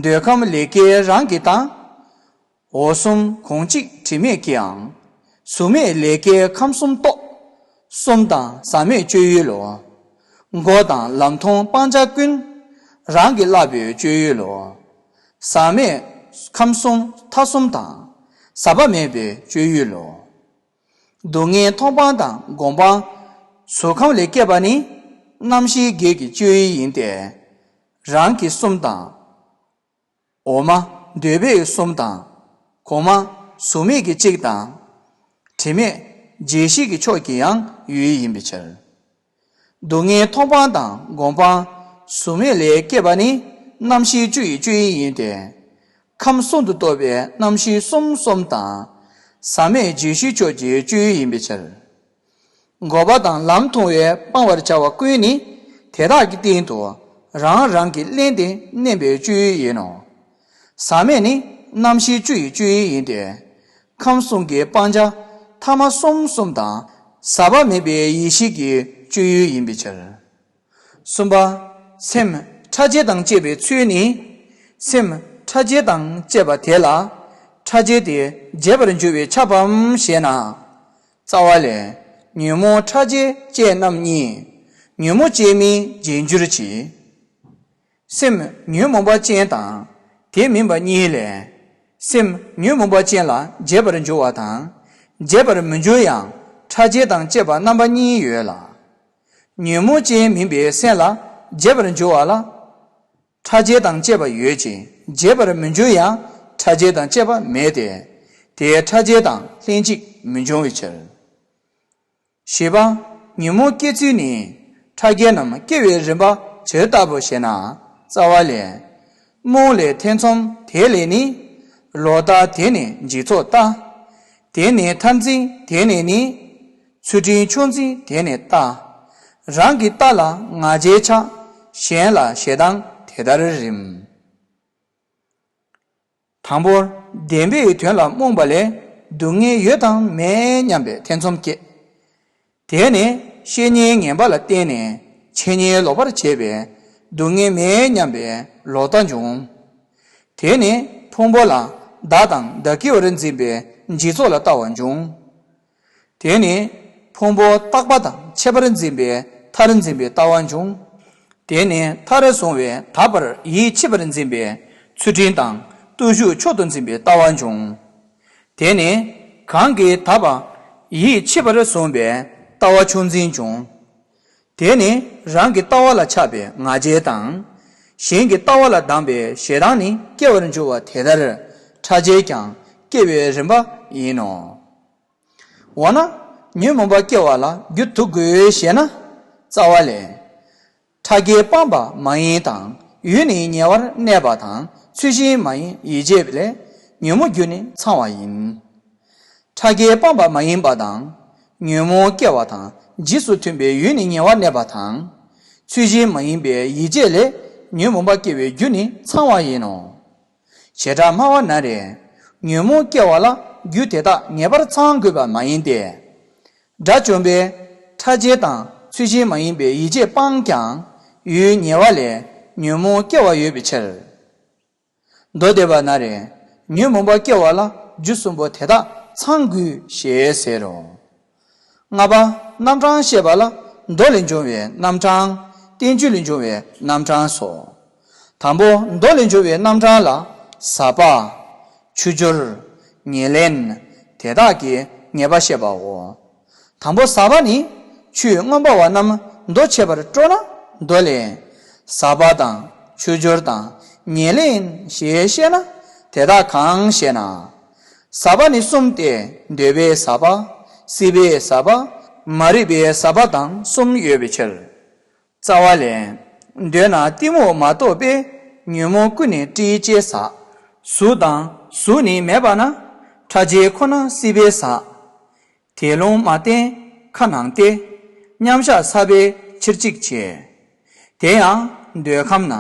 འདོད་ཁམས་ལས་སྐྱེས་རང་གི་དང་། འོག་གསུམ་གོང་གཅིག་དྲི་མེད་ཀྱིའང་། གཟུགས་མེད་ལས་སྐྱེས་ཁམས་གསུམ་རྟོག་གསུམ་དང་ཟག་མེད་སྤྱོད་ཡུལ་ལོ། སྒོ་དང་ལམ་མཐོང་སྤང་བྱ་ཀུན། རང་གིས་བསླབ་པའི་སྤྱོད་ཡུལ་ལོ། ཟག་མེད་ཁམས་གསུམ་མཐའ་གསུམ་དང་། ཟག་པ་མེད་པའི་སྤྱོད་ཡུལ་ལོ། སྡུག་བསྔལ་མཐོང་སྤང་དང་སྒོམ་སྤང་། གཟུགས་ཁམས་ལས་སྐྱེས་པ་ནི། རྣམ་ཤེས་བརྒྱད་ཀྱི་སྤྱོད་ཡུལ་ཡིན་ཏེ། རང་གི་གསུམ་དང་། འོག་མ་འདོད་པའི་གསུམ་དང་། གོང་མ་གཟུགས་མེད་ཀྱི་གཅིག་དང་། དྲི་མེད་བརྗེད་གཞིག་གི་ཕྱོགས་ཀྱི་ཡང་ཡུལ་ཡིན་པའི་ཕྱིར། སྡུག་བསྔལ་མཐོང་སྤང་དང་སྒོམ་སྤང་། གཟུགས་མེད་ལས་སྐྱེས་པ་ནི། རྣམ་ཤེས་བཅུ་ཡི་སྤྱོད་ཡུལ་ཡིན་ཏེ། ཁམས་གསུམ་དུ་གཏོགས་པའི་རྣམ་ཤེས་གསུམ་གསུམ་དང་། ཟག་མེད་བརྗེད་གཞིག་ཕྱོགས་ཀྱི་སྤྱོད་ཡུལ་ཡིན་པའི་ཕྱིར། འགོག་པ་དང་ལམ་མཐོང་བས་སྤང་བར་བྱ་བ་ཀུན་ནི། དེ་དག་གི་སྟེང་དུ་རང་རང་གིས་བརླན་ཏེ་གནས་པའི་སྤྱོད་ཡུལ་ཡིན་ནོ། ཟག་མེད་ནི་རྣམ་ཤེས་བཅུ་ཡི་སྤྱོད་ཡུལ་ཡིན་ཏེ། ཁམས་གསུམ་གྱི་སྤང་བྱ་ཐ་མ་གསུམ་གསུམ་དང་ཟག་པ་མེད་པའི་ཡེ་ཤེས་ཀྱི་སྤྱོད་ཡུལ་ཡིན་པའི་ཕྱིར། གསུམ་པ། སེམས་ཕྲ་རྒྱས་དང་བཅས་པའི་ཚུལ་ནི། སེམས་ཕྲ་རྒྱས་དང་བཅས་པ་དེ་ལ། ཕྲ་རྒྱས་དེ་རྒྱས་པར་འགྱུར་བས་ཁྱབ་བམ་ཞེ་ན། རྩ་བ་ལས། ཉོན་མོངས་ཕྲ་རྒྱས་ཅན་རྣམ་གཉིས། ཉོན་མོངས་ཅན་མིན་རྒྱས་འགྱུར་གྱི། སེམས་ཉོན་མོངས་པ་ཅན་དང་དེ་མིན་པ་གཉིས་ལས། སེམས་ཉོན་མོངས་པ་ཅན་ལ་རྒྱས་པར་འགྱུར་བ་དང་། རྒྱས་པར་མི་འགྱུར་ཡང་ཕྲ་རྒྱས་དང་བཅས་པ་རྣམ་པ་གཉིས་ཡོད་ལ། ཉོན་མོངས་ཅན་མིན་པའི་སེམས་ལ་རྒྱས་པར་འགྱུར་བ་ལ། ཕྲ་རྒྱས་དང་བཅས་པ་ཡོད་ཅིང་རྒྱས་པར་མི་འགྱུར་ཡང་ཕྲ་རྒྱས་དང་བཅས་པ་མེད་དེ། དེའི་ཕྲ་རྒྱས་དང་ལྷན་ཅིག་མི་འབྱུང་བའི་ཕྱིར། བཞི་པ། ཉོན་མོངས་སྐྱེ་ཚུལ་ནི། ཕྲ་རྒྱས་རྣམས་སྐྱེ་བའི་རིམ་པ་ཇི་ལྟ་བུ་ཞེ་ན། རྩ་བ་ལས། རྨོངས་ལས་ཐེ་ཚོམ་དེ་ལས་ནི། ལོག་ལྟ་དེ་ནས་འཇིག་ཚོགས་ལྟ། དེ་ནས་མཐར་འཛིན་དེ་ནས་ནི། ཚུལ་ཁྲིམས་ཕྱོགས་འཛིན་དེ་ནས་ལྟ། རང་གི་ལྟ་ལ་ང་རྒྱལ་ཆགས། གཞན་ལ་ཞེ་སྡང་དེ་ལྟར་རིམ། དང་པོར་བདེན་པའི་དོན་ལ་རྨོངས་པ་ལས་སྡུག་བསྔལ་ཡོད་དམ་མེད་སྙམ་པའི་ཐེ་ཚོམ་སྐྱེ། དེ་ནས་བཤེས་གཉེན་ངན་པ་ལ་བརྟེན་ནས་འཆད་ཉན་ལོག་པར་བྱས་པས་སྡུག་བསྔལ་མེད་སྙམ་པའི་ལོག་ལྟ་འབྱུང་། དེ་ནས་ཕུང་པོ་ལ་བདག་དང་བདག་གི་བར་འཛིན་པའི་འཇིག་ཚོགས་ལ་ལྟ་བ་འབྱུང་། དེ་ནི་ཕུང་པོ་རྟག་པ་དང་ཁྱད་པར་འཛིན་པའི་མཐར་འཛིན་པའི་ལྟ་བ་འབྱུང་། དེ་ནི་མཐར་སོང་བའི་དག་པར་ཡིད་ཆེས་པར་འཛིན་པའི་ཚུལ་ཁྲིམས་དང་བརྟུལ་ཞུགས་མཆོག་ཏུ་འཛིན་པའི་ལྟ་བ་འབྱུང་། དེ་ནི་གང་གིས་དག་པ་ཡིད་ཆེས་པར་བཟུང་བའི་ལྟ་བ་མཆོག་འཛིན་འབྱུང་། དེ་ནི་རང་གི་ལྟ་བ་ལ་ཆགས་པའི་ང་རྒྱལ་དང་། གཞན་གྱི་ལྟ་བ་ལ་སྡང་པའི་ཞེ་སྡང་ནི་སྐྱེ་བར་འགྱུར་བ་དེ་ལྟར་ཕྲ་རྒྱས་ཀྱང་སྐྱེ་བའི་རིམ་པ་ཡིན་ནོ། འོ་ན་ཉོན་མོངས་པ་སྐྱེ་བ་ལ་རྒྱུ་དུ་དགོས་ཞེ་ན། རྩ་བ་ལས། ཕྲ་རྒྱས་སྤངས་པ་མ་ཡིན་དང་ཡུལ་ནི་ཉེ་བར་གནས་པ་དང་ཚུལ་བཞིན་མ་ཡིན་ཡིད་བྱེད་ལས་ཉོན་མོངས་རྒྱུ་ནི་ཚང་བ་ཡིན། ཕྲ་རྒྱས་སྤངས་པ་མ་ཡིན་པ་དང་ཉོན་མོངས་སྐྱེ་བ་དང་རྗེས་སུ་མཐུན་པའི་ཡུལ་ནི་ཉེ་བར་གནས་པ་དང་། ཚུལ་བཞིན་མ་ཡིན་པའི་ཡིད་བྱེད་ལས་ཉོན་མོངས་པ་སྐྱེ་བའི་རྒྱུ་ནི་ཚང་བ་ཡིན་ནོ། བྱེ་བྲག་སྨྲ་བ་ན་རེ། ཉོན་མོངས་སྐྱེ་བ་ལ་རྒྱུ་དེ་དག་ངེས་པར་ཚང་དགོས་པ་མ་ཡིན་ཏེ། དགྲ་བཅོམ་པས་ཕྲ་རྒྱས་དང་ཚུལ་བཞིན་མ་ཡིན་པའི་ཡིད་བྱེད་སྤངས་ཀྱང་ཡུལ་ཉེ་བ་ལས་ཉོན་མོངས་སྐྱེ་བ་ཡོད་པའི་ཕྱིར། མདོ་སྡེ་པ་ན་རེ། ཉོན་མོངས་པ་སྐྱེ་བ་ལ་རྒྱུ་གསུམ་པོ་དེ་དག་ཚང་དགོས་ཞེས་ཟེར་རོ། ལྔ་པ། རྣམ་གྲངས་བཤད་པ་ལ་མདོ་ལས་འབྱུང་བའི་རྣམ་གྲངས། བསྟན་བཅོས་ལས་འབྱུང་བའི་རྣམ་གྲངས་སོ། དང་པོ་མདོ་ལས་འབྱུང་བའི་རྣམ་གྲངས་ལ། ཟག་པ། མཆུ་སྦྱོར། ཉེར་ལེན། དེ་དག་གི་ངེས་པ་བཤད་པའོ། དང་པོ་ཟག་པ་ནི་ཆོས་མངོན་པ་བ་རྣམས་མདོ་འཆད་པར་སྤྲོ་ན་མདོ་ལས། ཟག་པ་དང་མཆུ་སྦྱོར་དང་ཉེར་ལེན་ཞེས་བཤད་ན་དེ་དག་གང་ཞེ་ན། ཟག་པ་ནི་གསུམ་སྟེ་འདོད་པའི་ཟག་པ། སྲིད་པའི་ཟག་པ། མ་རིག་པའི་ཟག་པ་དང་གསུམ་ཡོད་པའི་ཕྱིར། རྩ་བ་ལས། འདོད་ན་གཏི་མུག་མ་གཏོགས་པའི་ཉོན་མོངས་ཀུན་ནས་དཀྲིས་ཅེས་ཟག་གཟུགས་དང་གཟུགས་ནི་མེད་པ་ན་ཕྲ་རྒྱས་ཁོ་ན་སྲིད་པའི་ཟག་དེ་ལུང་མ་བསྟན་ཁ་ནང་སྟེ། མཉམ་གཞག་ས་པའི་ཕྱིར་གཅིག་བྱས། དེ་ཡང་འདོད་ཁམས་ན་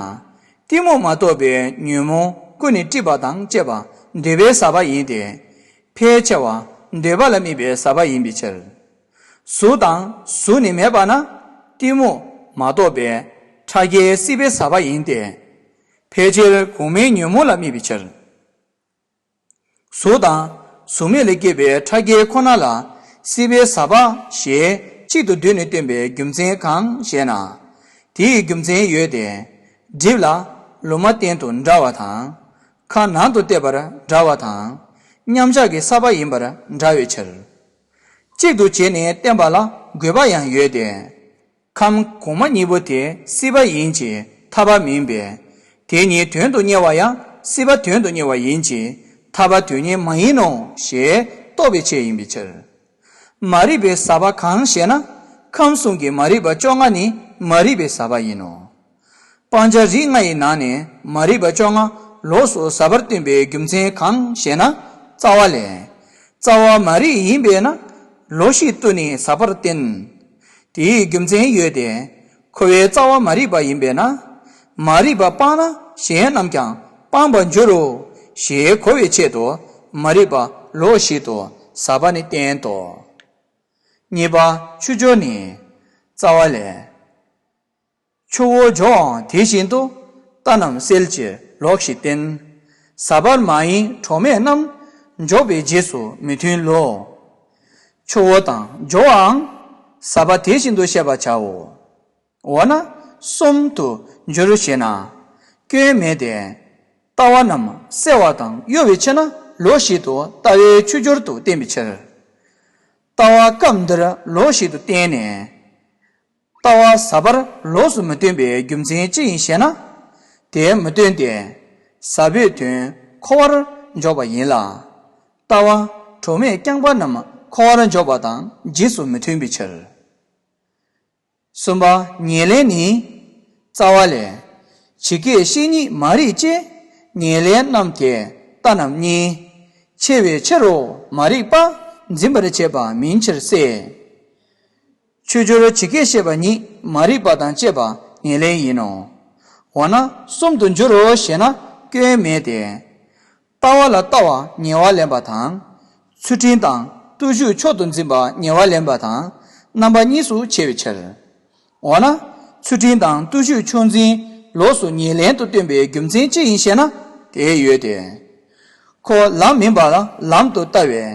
གཏི་མུག་མ་གཏོགས་པའི་ཉོན་མོངས་ཀུན་ནས་དཀྲིས་པ་དང་བཅས་པ་འདོད་པའི་ཟག་པ་ཡིན་ཏེ། ཕལ་ཆེ་བ་འདོད་པ་ལ་དམིགས་པའི་ཟག་པ་ཡིན་པའི་ཕྱིར། གཟུགས་དང་གཟུགས་ནི་མེད་པ་ན་གཏི་མུག་མ་གཏོགས་པའི་ཕྲ་རྒྱས་སྲིད་པའི་ཟག་པ་ཡིན་ཏེ། ཕལ་ཆེར་གོང་མའི་ཉོན་མོངས་ལ་དམིགས་པའི་ཕྱིར། གཟུགས་དང་གཟུགས་མེད་ལས་སྐྱེས་པའི་ཕྲ་རྒྱས་ཁོ་ན་ལ་སྲིད་པའི་ཟག་པ་ཞེས་གཅིག་ཏུ་བསྡུས་ནས་སྟོན་པའི་རྒྱུ་མཚན་གང་ཞེ་ན། དེའི་རྒྱུ་མཚན་ཡོད་དེ། སྒྲིབ་ལ་ལུང་མ་བསྟན་དུ་འདྲ་བ་དང་། ཁ་ནང་དུ་བལྟས་པར་འདྲ་བ་དང་། མཉམ་གཞག་གི་ས་པ་ཡིན་པར་འདྲ་བའི་ཕྱིར། གཅིག་ཏུ་བྱས་ནས་བསྟན་པ་ལ་དགོས་པ་ཡང་ཡོད་དེ། ཁམས་གོང་མ་གཉིས་པོ་དེ་སྲིད་པ་ཡིན་གྱི་ཐར་པ་མིན་པས། དེ་གཉིས་དོན་དུ་གཉེར་བ་ཡང་སྲིད་པ་དོན་དུ་གཉེར་བ་ཡིན་གྱི་ཐར་པ་དོན་གཉེར་མ་ཡིན་ནོ་ཞེས་རྟོགས་པའི་ཆེད་ཡིན་པའི་ཕྱིར། མ་རིག་པའི་ཟག་པ་གང་ཞེ་ན། ཁམས་གསུམ་གྱི་མ་རིག་པ་བཅོ་ལྔ་ནི་མ་རིག་པའི་ཟག་པ་ཡིན་ནོ། སྤང་བྱ་རིགས་ལྔ་ཡི་ནང་ནས་མ་རིག་པ་བཅོ་ལྔ་ལོགས་སུ་ཟག་པར་སྟོན་པའི་རྒྱུ་མཚན་གང་ཞེ་ན། རྩ་བ་ལས། རྩ་བ་མ་རིག་ཡིན་པས་ན་ལོག་ཤེས་ལྟོས་ནས་ཟག་པར་བསྟན། དེའི་རྒྱུ་མཚན་ཡོད་དེ། འཁོར་བའི་རྩ་བ་མ་རིག་པ་ཡིན་པས་ན། མ་རིག་པ་སྤངས་ན་གཞན་རྣམས་ཀྱང་སྤངས་པར་འགྱུར་རོ། ཞེས་གོ་བའི་ཆེད་དུ་མ་རིག་པ་ལོག་ཤེས་དུ་ཟག་པ་ནི་བསྟན་ཏོ། གཉིས་པ་མཆུ་སྦྱོར་ནི། རྩ་བ་ལས། ཆུ་བོ་འཇོ་བའང་དེ་བཞིན་དུ། རྟ་རྣམས་སེལ་ཕྱིར་ལོག་ཤེས་བསྟན། ཟག་པ་མ་ཡིན་གྲོགས་མེད་རྣམས། འཇོག་པའི་རྗེས་སུ་མི་མཐུན་ལོ། ཆུ་བོ་དང་འཇོ་བའང་། ཟག་པ་དེ་བཞིན་དུ་ཤེས་པར་བྱའོ། འོ་ན་གསུམ་དུ་འགྱུར་ཞེ་ན། སྐྱོན་མེད་དེ། ལྟ་བ་རྣམས་སེལ་བ་དང་གཡོ་བའི་ཕྱིར་ན་ལོག་ཤེས་དུ་ལྟ་བའི་མཆུ་སྦྱོར་དུ་བསྟན་པའི་ཕྱིར། ལྟ་བ་སྐབས་འདིར་ལོག་ཤེས་དུ་བསྟན་ནས། ལྟ་བ་ཟག་པར་ལོགས་སུ་མི་སྟོན་པའི་རྒྱུ་མཚན་ཅི་ཡིན་ཞེ་ན། དེ་མི་སྟོན་ཏེ། ཟག་པའི་དོན་འཁོར་བར་འཇོག་པ་ཡིན་ལ། ལྟ་བ་གྲོགས་མེད་རྐྱང་པ་རྣམས་འཁོར་བར་འཇོག་པ་དང་རྗེས་སུ་མི་མཐུན་པའི་ཕྱིར། གསུམ་པ་ཉེར་ལེན་ནི། རྩ་བ་ལས། ཇི་སྐད་བཤད་ཉིད་མ་རིག་ཅེས། ཉེར་ལེན་རྣམས་དེ་ལྟ་རྣམ་གཉིས། ཆེ་བའི་ཕྱིར་རོ་མ་རིག་པ། འཛིན་པར་བྱེད་པ་མིན་ཕྱིར་གསལ། ཆོས་སྦྱོར་ཇི་སྐད་བཤད་པ་ཉིད་མ་རིག་པ་དང་བཅས་པ་ཉེར་ལེན་ཡིན་ནོ། འོ་ན་གསུམ་དུ་འགྱུར་རོ་ཞེ་ན་སྐྱོན་མེད་དེ། ལྟ་བ་ལ་ལྟ་བ་ཉེ་བར་ལེན་པ་དང་། ཚུལ་ཁྲིམས་དང་བརྟུལ་ཞུགས་མཆོག་ཏུ་འཛིན་པ་ཉེ་བར་ལེན་པ་དང་རྣམ་པ་གཉིས་སུ་ཕྱེ་བའི་ཕྱིར། འོ་ན་ཚུལ་ཁྲིམས་དང་བརྟུལ་ཞུགས་མཆོག་འཛིན་ལོགས་སུ་ཉེར་ལེན་དུ་སྟོན་པའི་རྒྱུ་མཚན་ཅི་ཡིན་ཞེ་ན་དེ་ཡོད་དེ། ཁོ་ལམ་མིན་པ་ལ་ལམ་དུ་ལྟ་བས་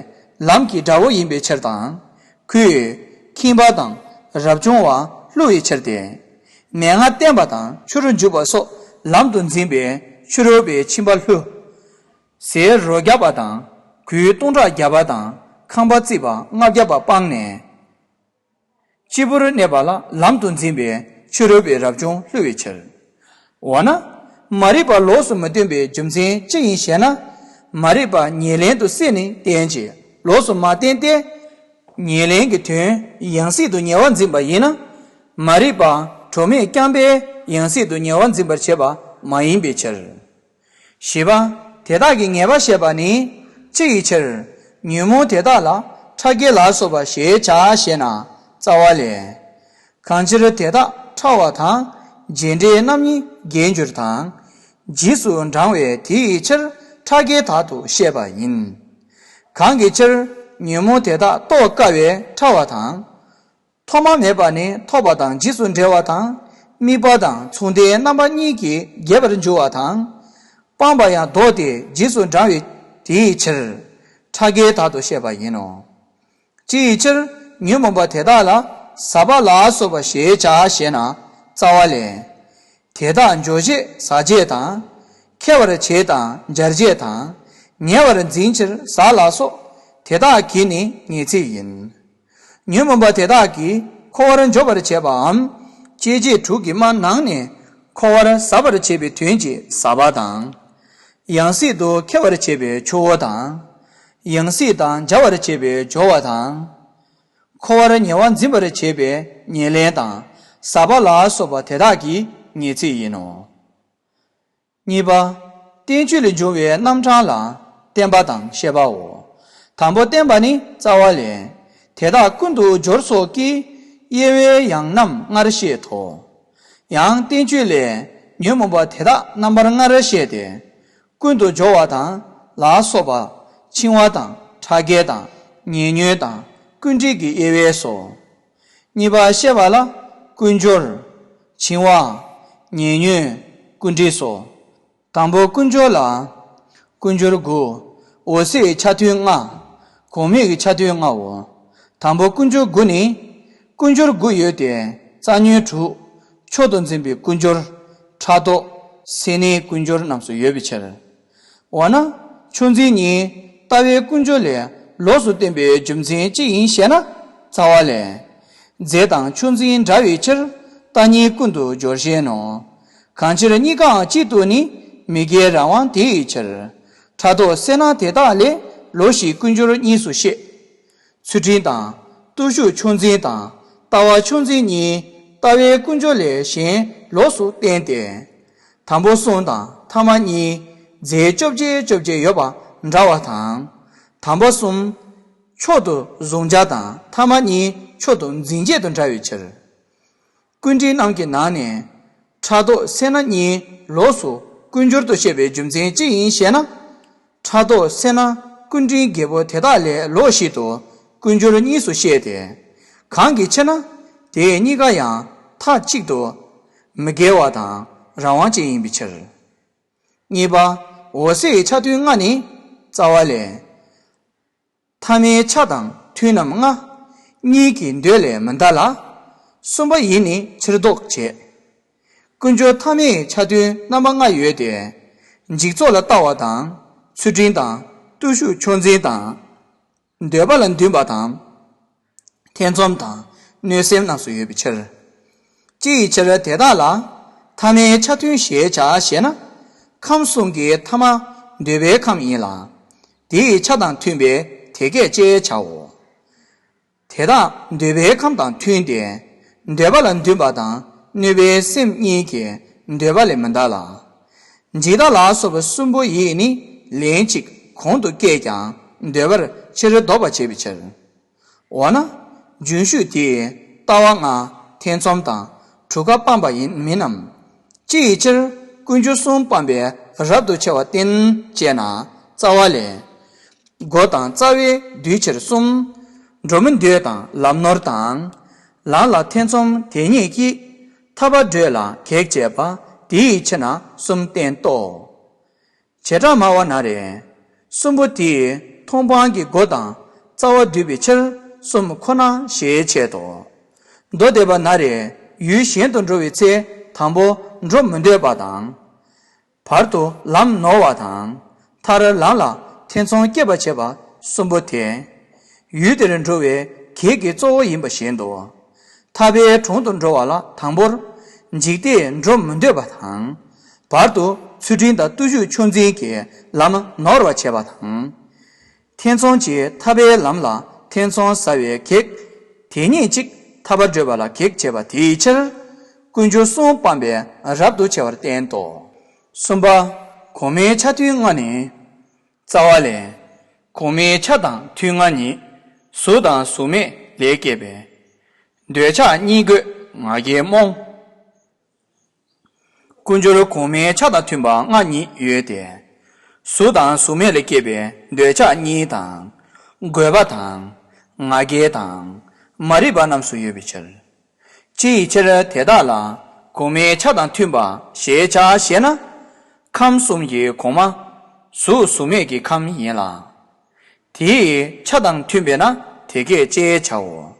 ལམ་གྱི་དགྲ་བོ་ཡིན་པའི་ཕྱིར་དང་། ཁོས་ཁེངས་པ་དང་རབ་བྱུང་བ་བསླུ་བའི་ཕྱིར་ཏེ། མན་ངག་བསྟན་པ་དང་ཆོས་རུ་འཇུག་པ་སོགས་ལམ་དུ་འཛིན་པས་ཕྱི་རོལ་པའི་ཁྱིམ་པ་བསླུ། ཟས་རོ་བརྒྱབ་པ་དང་གོས་སྟོང་ཕྲག་བརྒྱབ་པ་དང་ཁང་པ་བརྩིགས་པ་ལྔ་བརྒྱ་པ་སྤངས་ནས། སྤྱིལ་བུར་གནས་པ་ལ་ལམ་དུ་འཛིན་པའི་ཕྱི་རོལ་པའི་རབ་བྱུང་བསླུ་བའི་ཕྱིར། འོ་ན། མ་རིག་པ་ལོགས་སུ་མི་སྟོན་པའི་རྒྱུ་མཚན་ཅི་ཡིན་ཞེ་ན། མ་རིག་པ་ཉེར་ལེན་དུ་བསྲེས་ནས་བསྟན་ཅིང་ལོགས་སུ་མ་བསྟན་ཏེ། ཉེར་ལེན་གྱི་དོན་ཡང་སྲིད་དུ་ཉེ་བར་འཛིན་པ་ཡིན་ན། མ་རིག་པ་གྲོགས་མེད་རྐྱང་པས་ཡང་སྲིད་དུ་ཉེ་བར་འཛིན་པར་བྱེད་པ་མ་ཡིན་པའི་ཕྱིར། བཞི་པ། དེ་དག་གི་ངེས་པ་བཤད་པ་ནི། ཅི་ཡི་ཕྱིར། ཉོན་མོངས་དེ་དག་ལ་ཕྲ་རྒྱས་ལ་སོགས་པ་ཞེས་བྱ་ཞེ་ན་རྩ་བ་ལས། གང་ཕྱིར་དེ་དག་ཕྲ་བ་དང་རྗེས་འབྲས་རྣམ་གཉིས་འགལ་འགྱུར་དང་། རྗེས་སུ་འབྲང་བས་དེ་ཡི་ཕྱིར་ཕྲ་རྒྱས་དག་ཏུ་བཤད་པ་ཡིན། གང་གི་ཕྱིར་ཉོན་མོངས་དེ་དག་རྟོགས་དཀའ་བས་ཕྲ་བ་དང་། ཐོག་མ་མེད་པ་ནས་ཐོབ་པ་དང་རྗེས་སུ་འབྲེལ་བ་དང་། དམིགས་པ་དང་མཚུངས་ལྡན་རྣམ་པ་གཉིས་ཀྱིས་རྒྱས་པར་འགྱུར་བ་དང་། སྤངས་པ་ཡང་ལྡོག་སྟེ་རྗེས་སུ་འབྲང་བས་དེའི་ཕྱིར། ཕྲ་རྒྱས་དག་ཏུ་བཤད་པ་ཡིན་ནོ། ཅི་ཡི་ཕྱིར་ཉོན་མོངས་པ་དེ་དག་ལ་ཟག་པ་ལ་སོགས་པ་ཞེས་བྱ་ཞེ་ན་རྩ་བ་ལས། དེ་དག་འཇོག་བྱེད་ཟག་བྱེད་དང་། ཁྱེར་བར་བྱེད་དང་འབྱར་བྱེད་དང་། ཉེ་བར་འཛིན་ཕྱིར་ཟག་ལ་སོགས་དེ་དག་གིས་ནི་ངེས་ཚིག་ཡིན། ཉོན་མོངས་པ་དེ་དག་གིས་འཁོར་བར་འཇོག་པར་བྱེད་པའམ། སྐྱེ་མཆེད་དྲུག་གི་དམར་ནང་ནས་འཁོར་བར་ཟག་པར་བྱེད་པའི་དོན་གྱི་ཟག་པ་དང་། ཡང་སྲིད་དུ་ཁྱེར་བར་བྱེད་པའི་ཆུ་བོ་དང་། ཡང་སྲིད་དང་སྦྱར་བར་བྱེད་པའི་སྦྱོར་བ་དང་། འཁོར་བར་ཉེ་བར་འཛིན་པར་བྱེད་པའི་ཉེར་ལེན་དང་ཟག་པ་ལ་སོགས་པ་དེ་དག་གི་ངེས་ཚིག་ཡིན་ནོ། གཉིས་པ། བསྟན་བཅོས་ལས་འབྱུང་བའི་རྣམ་གྲངས་ལ་བརྟེན་པ་དང་བཤད་པའོ། དང་པོ་བསྟན་པ་ནི་རྩ་བ་ལས། དེ་དག་ཀུན་ཏུ་སྦྱོར་སོགས་ཀྱི་དབྱེ་བའི་ཡང་རྣམ་ལྔར་བཤད་དོ། ཡང་བསྟན་བཅོས་ལས་ཉོན་མོངས་པ་དེ་དག་རྣམ་པར་ལྔར་བཤད་དེ། ཀུན་ཏུ་སྦྱོར་བ་དང་ལ་སོགས་པ། འཆིང་བ་དང་ཕྲ་རྒྱས་དང་ཉེ་ཉོན་དང་ཀུན་འདྲེས་ཀྱི་དབྱེ་བས་སོ། གཉིས་པ་བཤད་པ་ལ། ཀུན་སྦྱོར། འཆིང་བ། ཉེ་ཉོན། ཀུན་འདྲེས་སོ། དང་པོ་ཀུན་སྦྱོར་ལ། ཀུན་སྦྱོར་དགུ། འོད་གསལ་ཆ་མཐུན་ལྔ། གོང་མའི་ཆ་མཐུན་ལྔའོ། དང་པོ་ཀུན་སྦྱོར་དགུ་ནི། ཀུན་སྦྱོར་དགུ་ཡོད་དེ། རྩ་ཉོན་དྲུག་མཆོག་ཏུ་འཛིན་པའི་ཀུན་སྦྱོར། ཕྲག་དོག་སེར་སྣའི་ཀུན་སྦྱོར་རྣམས་སུ་ཡོད་པའི་ཕྱིར། འོ་ན། མཆོག་འཛིན་ཉིད་ལྟ་བའི་ཀུན་སྦྱོར་ལས་ལོགས་སུ་བསྟན་པའི་རྒྱུ་མཚན་ཅི་ཡིན་ཞེ་ན། རྩ་བ་ལས། རྫས་དང་མཆོག་འཛིན་འདྲ་བའི་ཕྱིར། རྟག་གཉིས་ཀུན་ཏུ་སྦྱོར་ཞེན་ནོ། གང་ཕྱིར་གཉིས་ཀའང་གཅིག་ཏུ་ནི། མི་འགལ་རང་དབང་དེ་ཡི་ཕྱིར། ཕྲག་དོག་སེར་སྣ་དེ་དག་ལས། ལོགས་ཤིག་ཀུན་སྦྱོར་གཉིས་སུ་བཤད། ཚུལ་ཁྲིམས་དང་། བརྟུལ་ཞུགས་མཆོག་འཛིན་དང་། ལྟ་བ་མཆོག་འཛིན་གཉིས། ལྟ་བའི་ཀུན་སྦྱོར་ལས་གཞན་ལོགས་སུ་བསྟན་ཏེ། དང་པོ་གསུམ་དང་ཐ་མ་གཉིས། རྫས་བཅོ་བརྒྱད་བཅོ་བརྒྱད་ཡོད་པ་འདྲ་བ་དང་། དང་པོ་གསུམ། མཆོག་ཏུ་བཟུང་བྱ་དང་ཐ་མ་གཉིས་མཆོག་ཏུ་འཛིན་བྱེད་དུ་འདྲ་བའི་ཕྱིར། ཀུན་འདྲེས་རྣམས་ཀྱི་ནང་ནས། ཕྲག་དོག་སེར་སྣ་གཉིས་ལོགས་སུ་ཀུན་སྦྱོར་དུ་བཤད་པའི་རྒྱུ་མཚན་ཅི་ཡིན་ཞེ་ན། ཕྲག་དོག་སེར་སྣ་ཀུན་འདྲེས་བརྒྱད་པོ་དེ་དག་ལས་ལོགས་ཤིག་ཏུ་ཀུན་སྦྱོར་གཉིས་སུ་བཤད་དེ། གང་གི་ཕྱིར་ན། དེ་གཉིས་ཀ་ཡང་མཐའ་གཅིག་ཏུ་མི་འགལ་བ་དང་རང་དབང་ཅན་ཡིན་པའི་ཕྱིར། གཉིས་པ། འོད་གསལ་ཆ་མཐུན་ལྔ་ནི། རྩ་བ་ལས། ཐ་མའི་ཆ་དང་མཐུན་རྣམ་ལྔ། གཉིས་ཀྱི་འདོད་ལས་མི་འདའ་ལ། གསུམ་པ་ཡིས་ནི་ཕྱིར་ལྡོག་བྱེད། ཀུན་སྦྱོར་ཐ་མའི་ཆ་མཐུན་རྣམ་པ་ལྔ་ཡོད་དེ། འཇིག་ཚོགས་ལ་ལྟ་བ་དང་། ཚུལ་ཁྲིམས་དང་། བརྟུལ་ཞུགས་མཆོག་འཛིན་དང་། འདོད་པ་ལ་འདུན་པ་དང་། ཐེ་ཚོམ་དང་། གནོད་སེམས་རྣམས་སུ་ཡོད་པའི་ཕྱིར། ཅི་ཡི་ཕྱིར་དེ་དག་ལ། ཐ་མའི་ཆ་མཐུན་ཞེས་བྱ་ཞེ་ན། ཁམས་གསུམ་གྱི་ཐ་མ་འདོད་པའི་ཁམས་ཡིན་ལ། དེའི་ཆ་དང་མཐུན་པས་དེ་སྐད་ཅེས་བྱའོ། དེ་དག་འདོད་པའི་ཁམས་དང་མཐུན་ཏེ། འདོད་པ་ལ་འདུན་པ་དང་གནོད་པའི་སེམས་གཉིས་ཀྱིས་འདོད་པ་ལས་མི་འདའ་ལ། འཇིགས་སྣང་ལ་སོགས་པ་གསུམ་པོ་ཡིས་ནི་ལན་གཅིག་གོང་དུ་སྐྱེས་ཀྱང་འདོད་པར་ཕྱིར་ལྡོག་པར་བྱེད་པའི་ཕྱིར། འོ་ན། རྒྱུན་ཞུགས་དེས་ལྟ་བ་ལྔ་ཐེ་ཚོམ་དང་དྲུག་ཀ་སྤངས་པ་ཡིན་མིན་ནམ། ཅི་ཡི་ཕྱིར་ཀུན་འབྱུང་གསུམ་སྤངས་པས་རབ་ཏུ་ཕྱེ་བ་བསྟན་ཅེ་ན་རྩ་བ་ལས། སྒོ་དང་རྩ་བའི་འདུས་ཕྱིར་གསུམ། འགྲོ་མི་འདོད་དང་ལམ་ནོར་དང་། ལམ་ལ་ཐེ་ཚོམ་དེ་ཉིད་ཀྱིས། ཐར་པར་བགྲོད་ལ་གེགས་བྱེད་པ། དེ་ཡི་ཕྱིར་ན་གསུམ་བསྟན་ཏོ། བྱེ་བྲག་སྨྲ་བ་ན་རེ། གསུམ་པོ་དེས་མཐོང་སྤང་གི་སྒོ་དང་རྩ་བ་བསྡུས་པའི་ཕྱིར་གསུམ་ཁོ་ན་ཞེས་འཆད་དོ། མདོ་སྡེ་པ་ན་རེ་ཡུལ་གཞན་དུ་འགྲོ་བའི་ཚེ་དང་པོ་འགྲོ་མི་འདོད་པ་དང་། བར་དུ་ལམ་ནོར་བ་དང་། མཐར་ལམ་ལ་ཐེ་ཚོམ་སྐྱེད་པར་བྱེད་པ་གསུམ་པོ་དེ། ཡུལ་དེར་འགྲོ་བའི་གེགས་ཀྱི་གཙོ་བོ་ཡིན་པ་བཞིན་དུ། ཐར་པའི་གྲོང་དུ་འགྲོ་བ་ལ་དང་པོར་འཇིག་ལྟས་འགྲོ་མི་འདོད་པ་དང་། བར་དུ་ཚུལ་ཁྲིམས་དང་བརྟུལ་ཞུགས་ཆུང་འཛིན་གྱིས་ལམ་ནོར་བར་བྱེད་པ་དང་། ཐེ་ཚོམ་གྱིས་ཐར་པའི་ལམ་ལ་ཐེ་ཚོམ་ཟ་བའི་གེགས་དེ་ཉིད་ཅིག་ཐར་པར་བགྲོད་པ་ལ་གེགས་བྱེད་པ་དེའི་ཕྱིར། ཀུན་འབྱུང་གསུམ་སྤངས་པས་རབ་ཏུ་ཕྱེ་བར་བསྟན་ཏོ། གསུམ་པ། གོང་མའི་ཆ་མཐུན་ལྔ་ནི། རྩ་བ་ལས། གོང་མའི་ཆ་དང་མཐུན་ལྔ་ཉིད། གཟུགས་དང་གཟུགས་མེད་ལས་སྐྱེས་པའི། འདོད་ཆགས་གཉིས་དགོས་ང་རྒྱལ་རྨོངས། ཀུན་སྦྱོར་གོང་མའི་ཆ་དང་མཐུན་པ་ལྔ་ཉིད་ཡོད་དེ། གཟུགས་དང་གཟུགས་མེད་ལས་སྐྱེས་པའི་འདོད་ཆགས་གཉིས་དང་། རྒོད་པ་དང་། ང་རྒྱལ་དང་། མ་རིག་པ་རྣམས་སུ་ཡོད་པའི་ཕྱིར། ཅི་ཡི་ཕྱིར་དེ་དག་ལ་གོང་མའི་ཆ་དང་མཐུན་པ་ཞེས་བྱ་ཞེ་ན། ཁམས་གསུམ་གྱི་གོང་མ། གཟུགས་གཟུགས་མེད་ཀྱི་ཁམས་ཡིན་ལ། དེའི་ཆ་དང་མཐུན་པས་ན་དེ་སྐད་ཅེས་བྱའོ།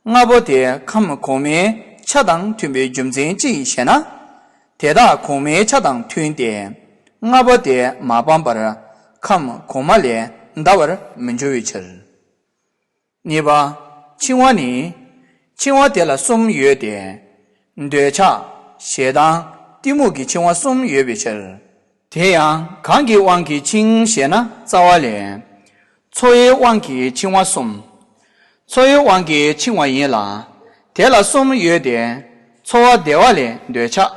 ལྔ་པོ་དེ་ཁམས་གོང་མའི་ཆ་དང་མཐུན་པའི་རྒྱུ་མཚན་ཅི་ཡིན་ཞེ་ན། དེ་དག་གོང་མའི་ཆ་དང་མཐུན་ཏེ། ལྔ་པོ་དེ་མ་སྤངས་པར་ཁམས་གོང་མ་ལས་འདའ་བར་མི་འགྱུར་བའི་ཕྱིར། གཉིས་པ། འཆིང་བ་ནི། འཆིང་བ་དེ་ལ་གསུམ་ཡོད་དེ། འདོད་ཆགས། ཞེ་སྡང་། གཏི་མུག་གི་འཆིང་བ་གསུམ་ཡོད་པའི་ཕྱིར། དེ་ཡང་གང་གི་དབང་གིས་འཆིང་ཞེ་ན་རྩ་བ་ལས། ཚོར་བའི་དབང་གིས་འཆིང་བ་གསུམ། ཚོར་བའི་དབང་གིས་འཆིང་བ་ཡིན་ལ། དེ་ལ་གསུམ་ཡོད་དེ། ཚོར་བ་བདེ་བ་ལས་འདོད་ཆགས།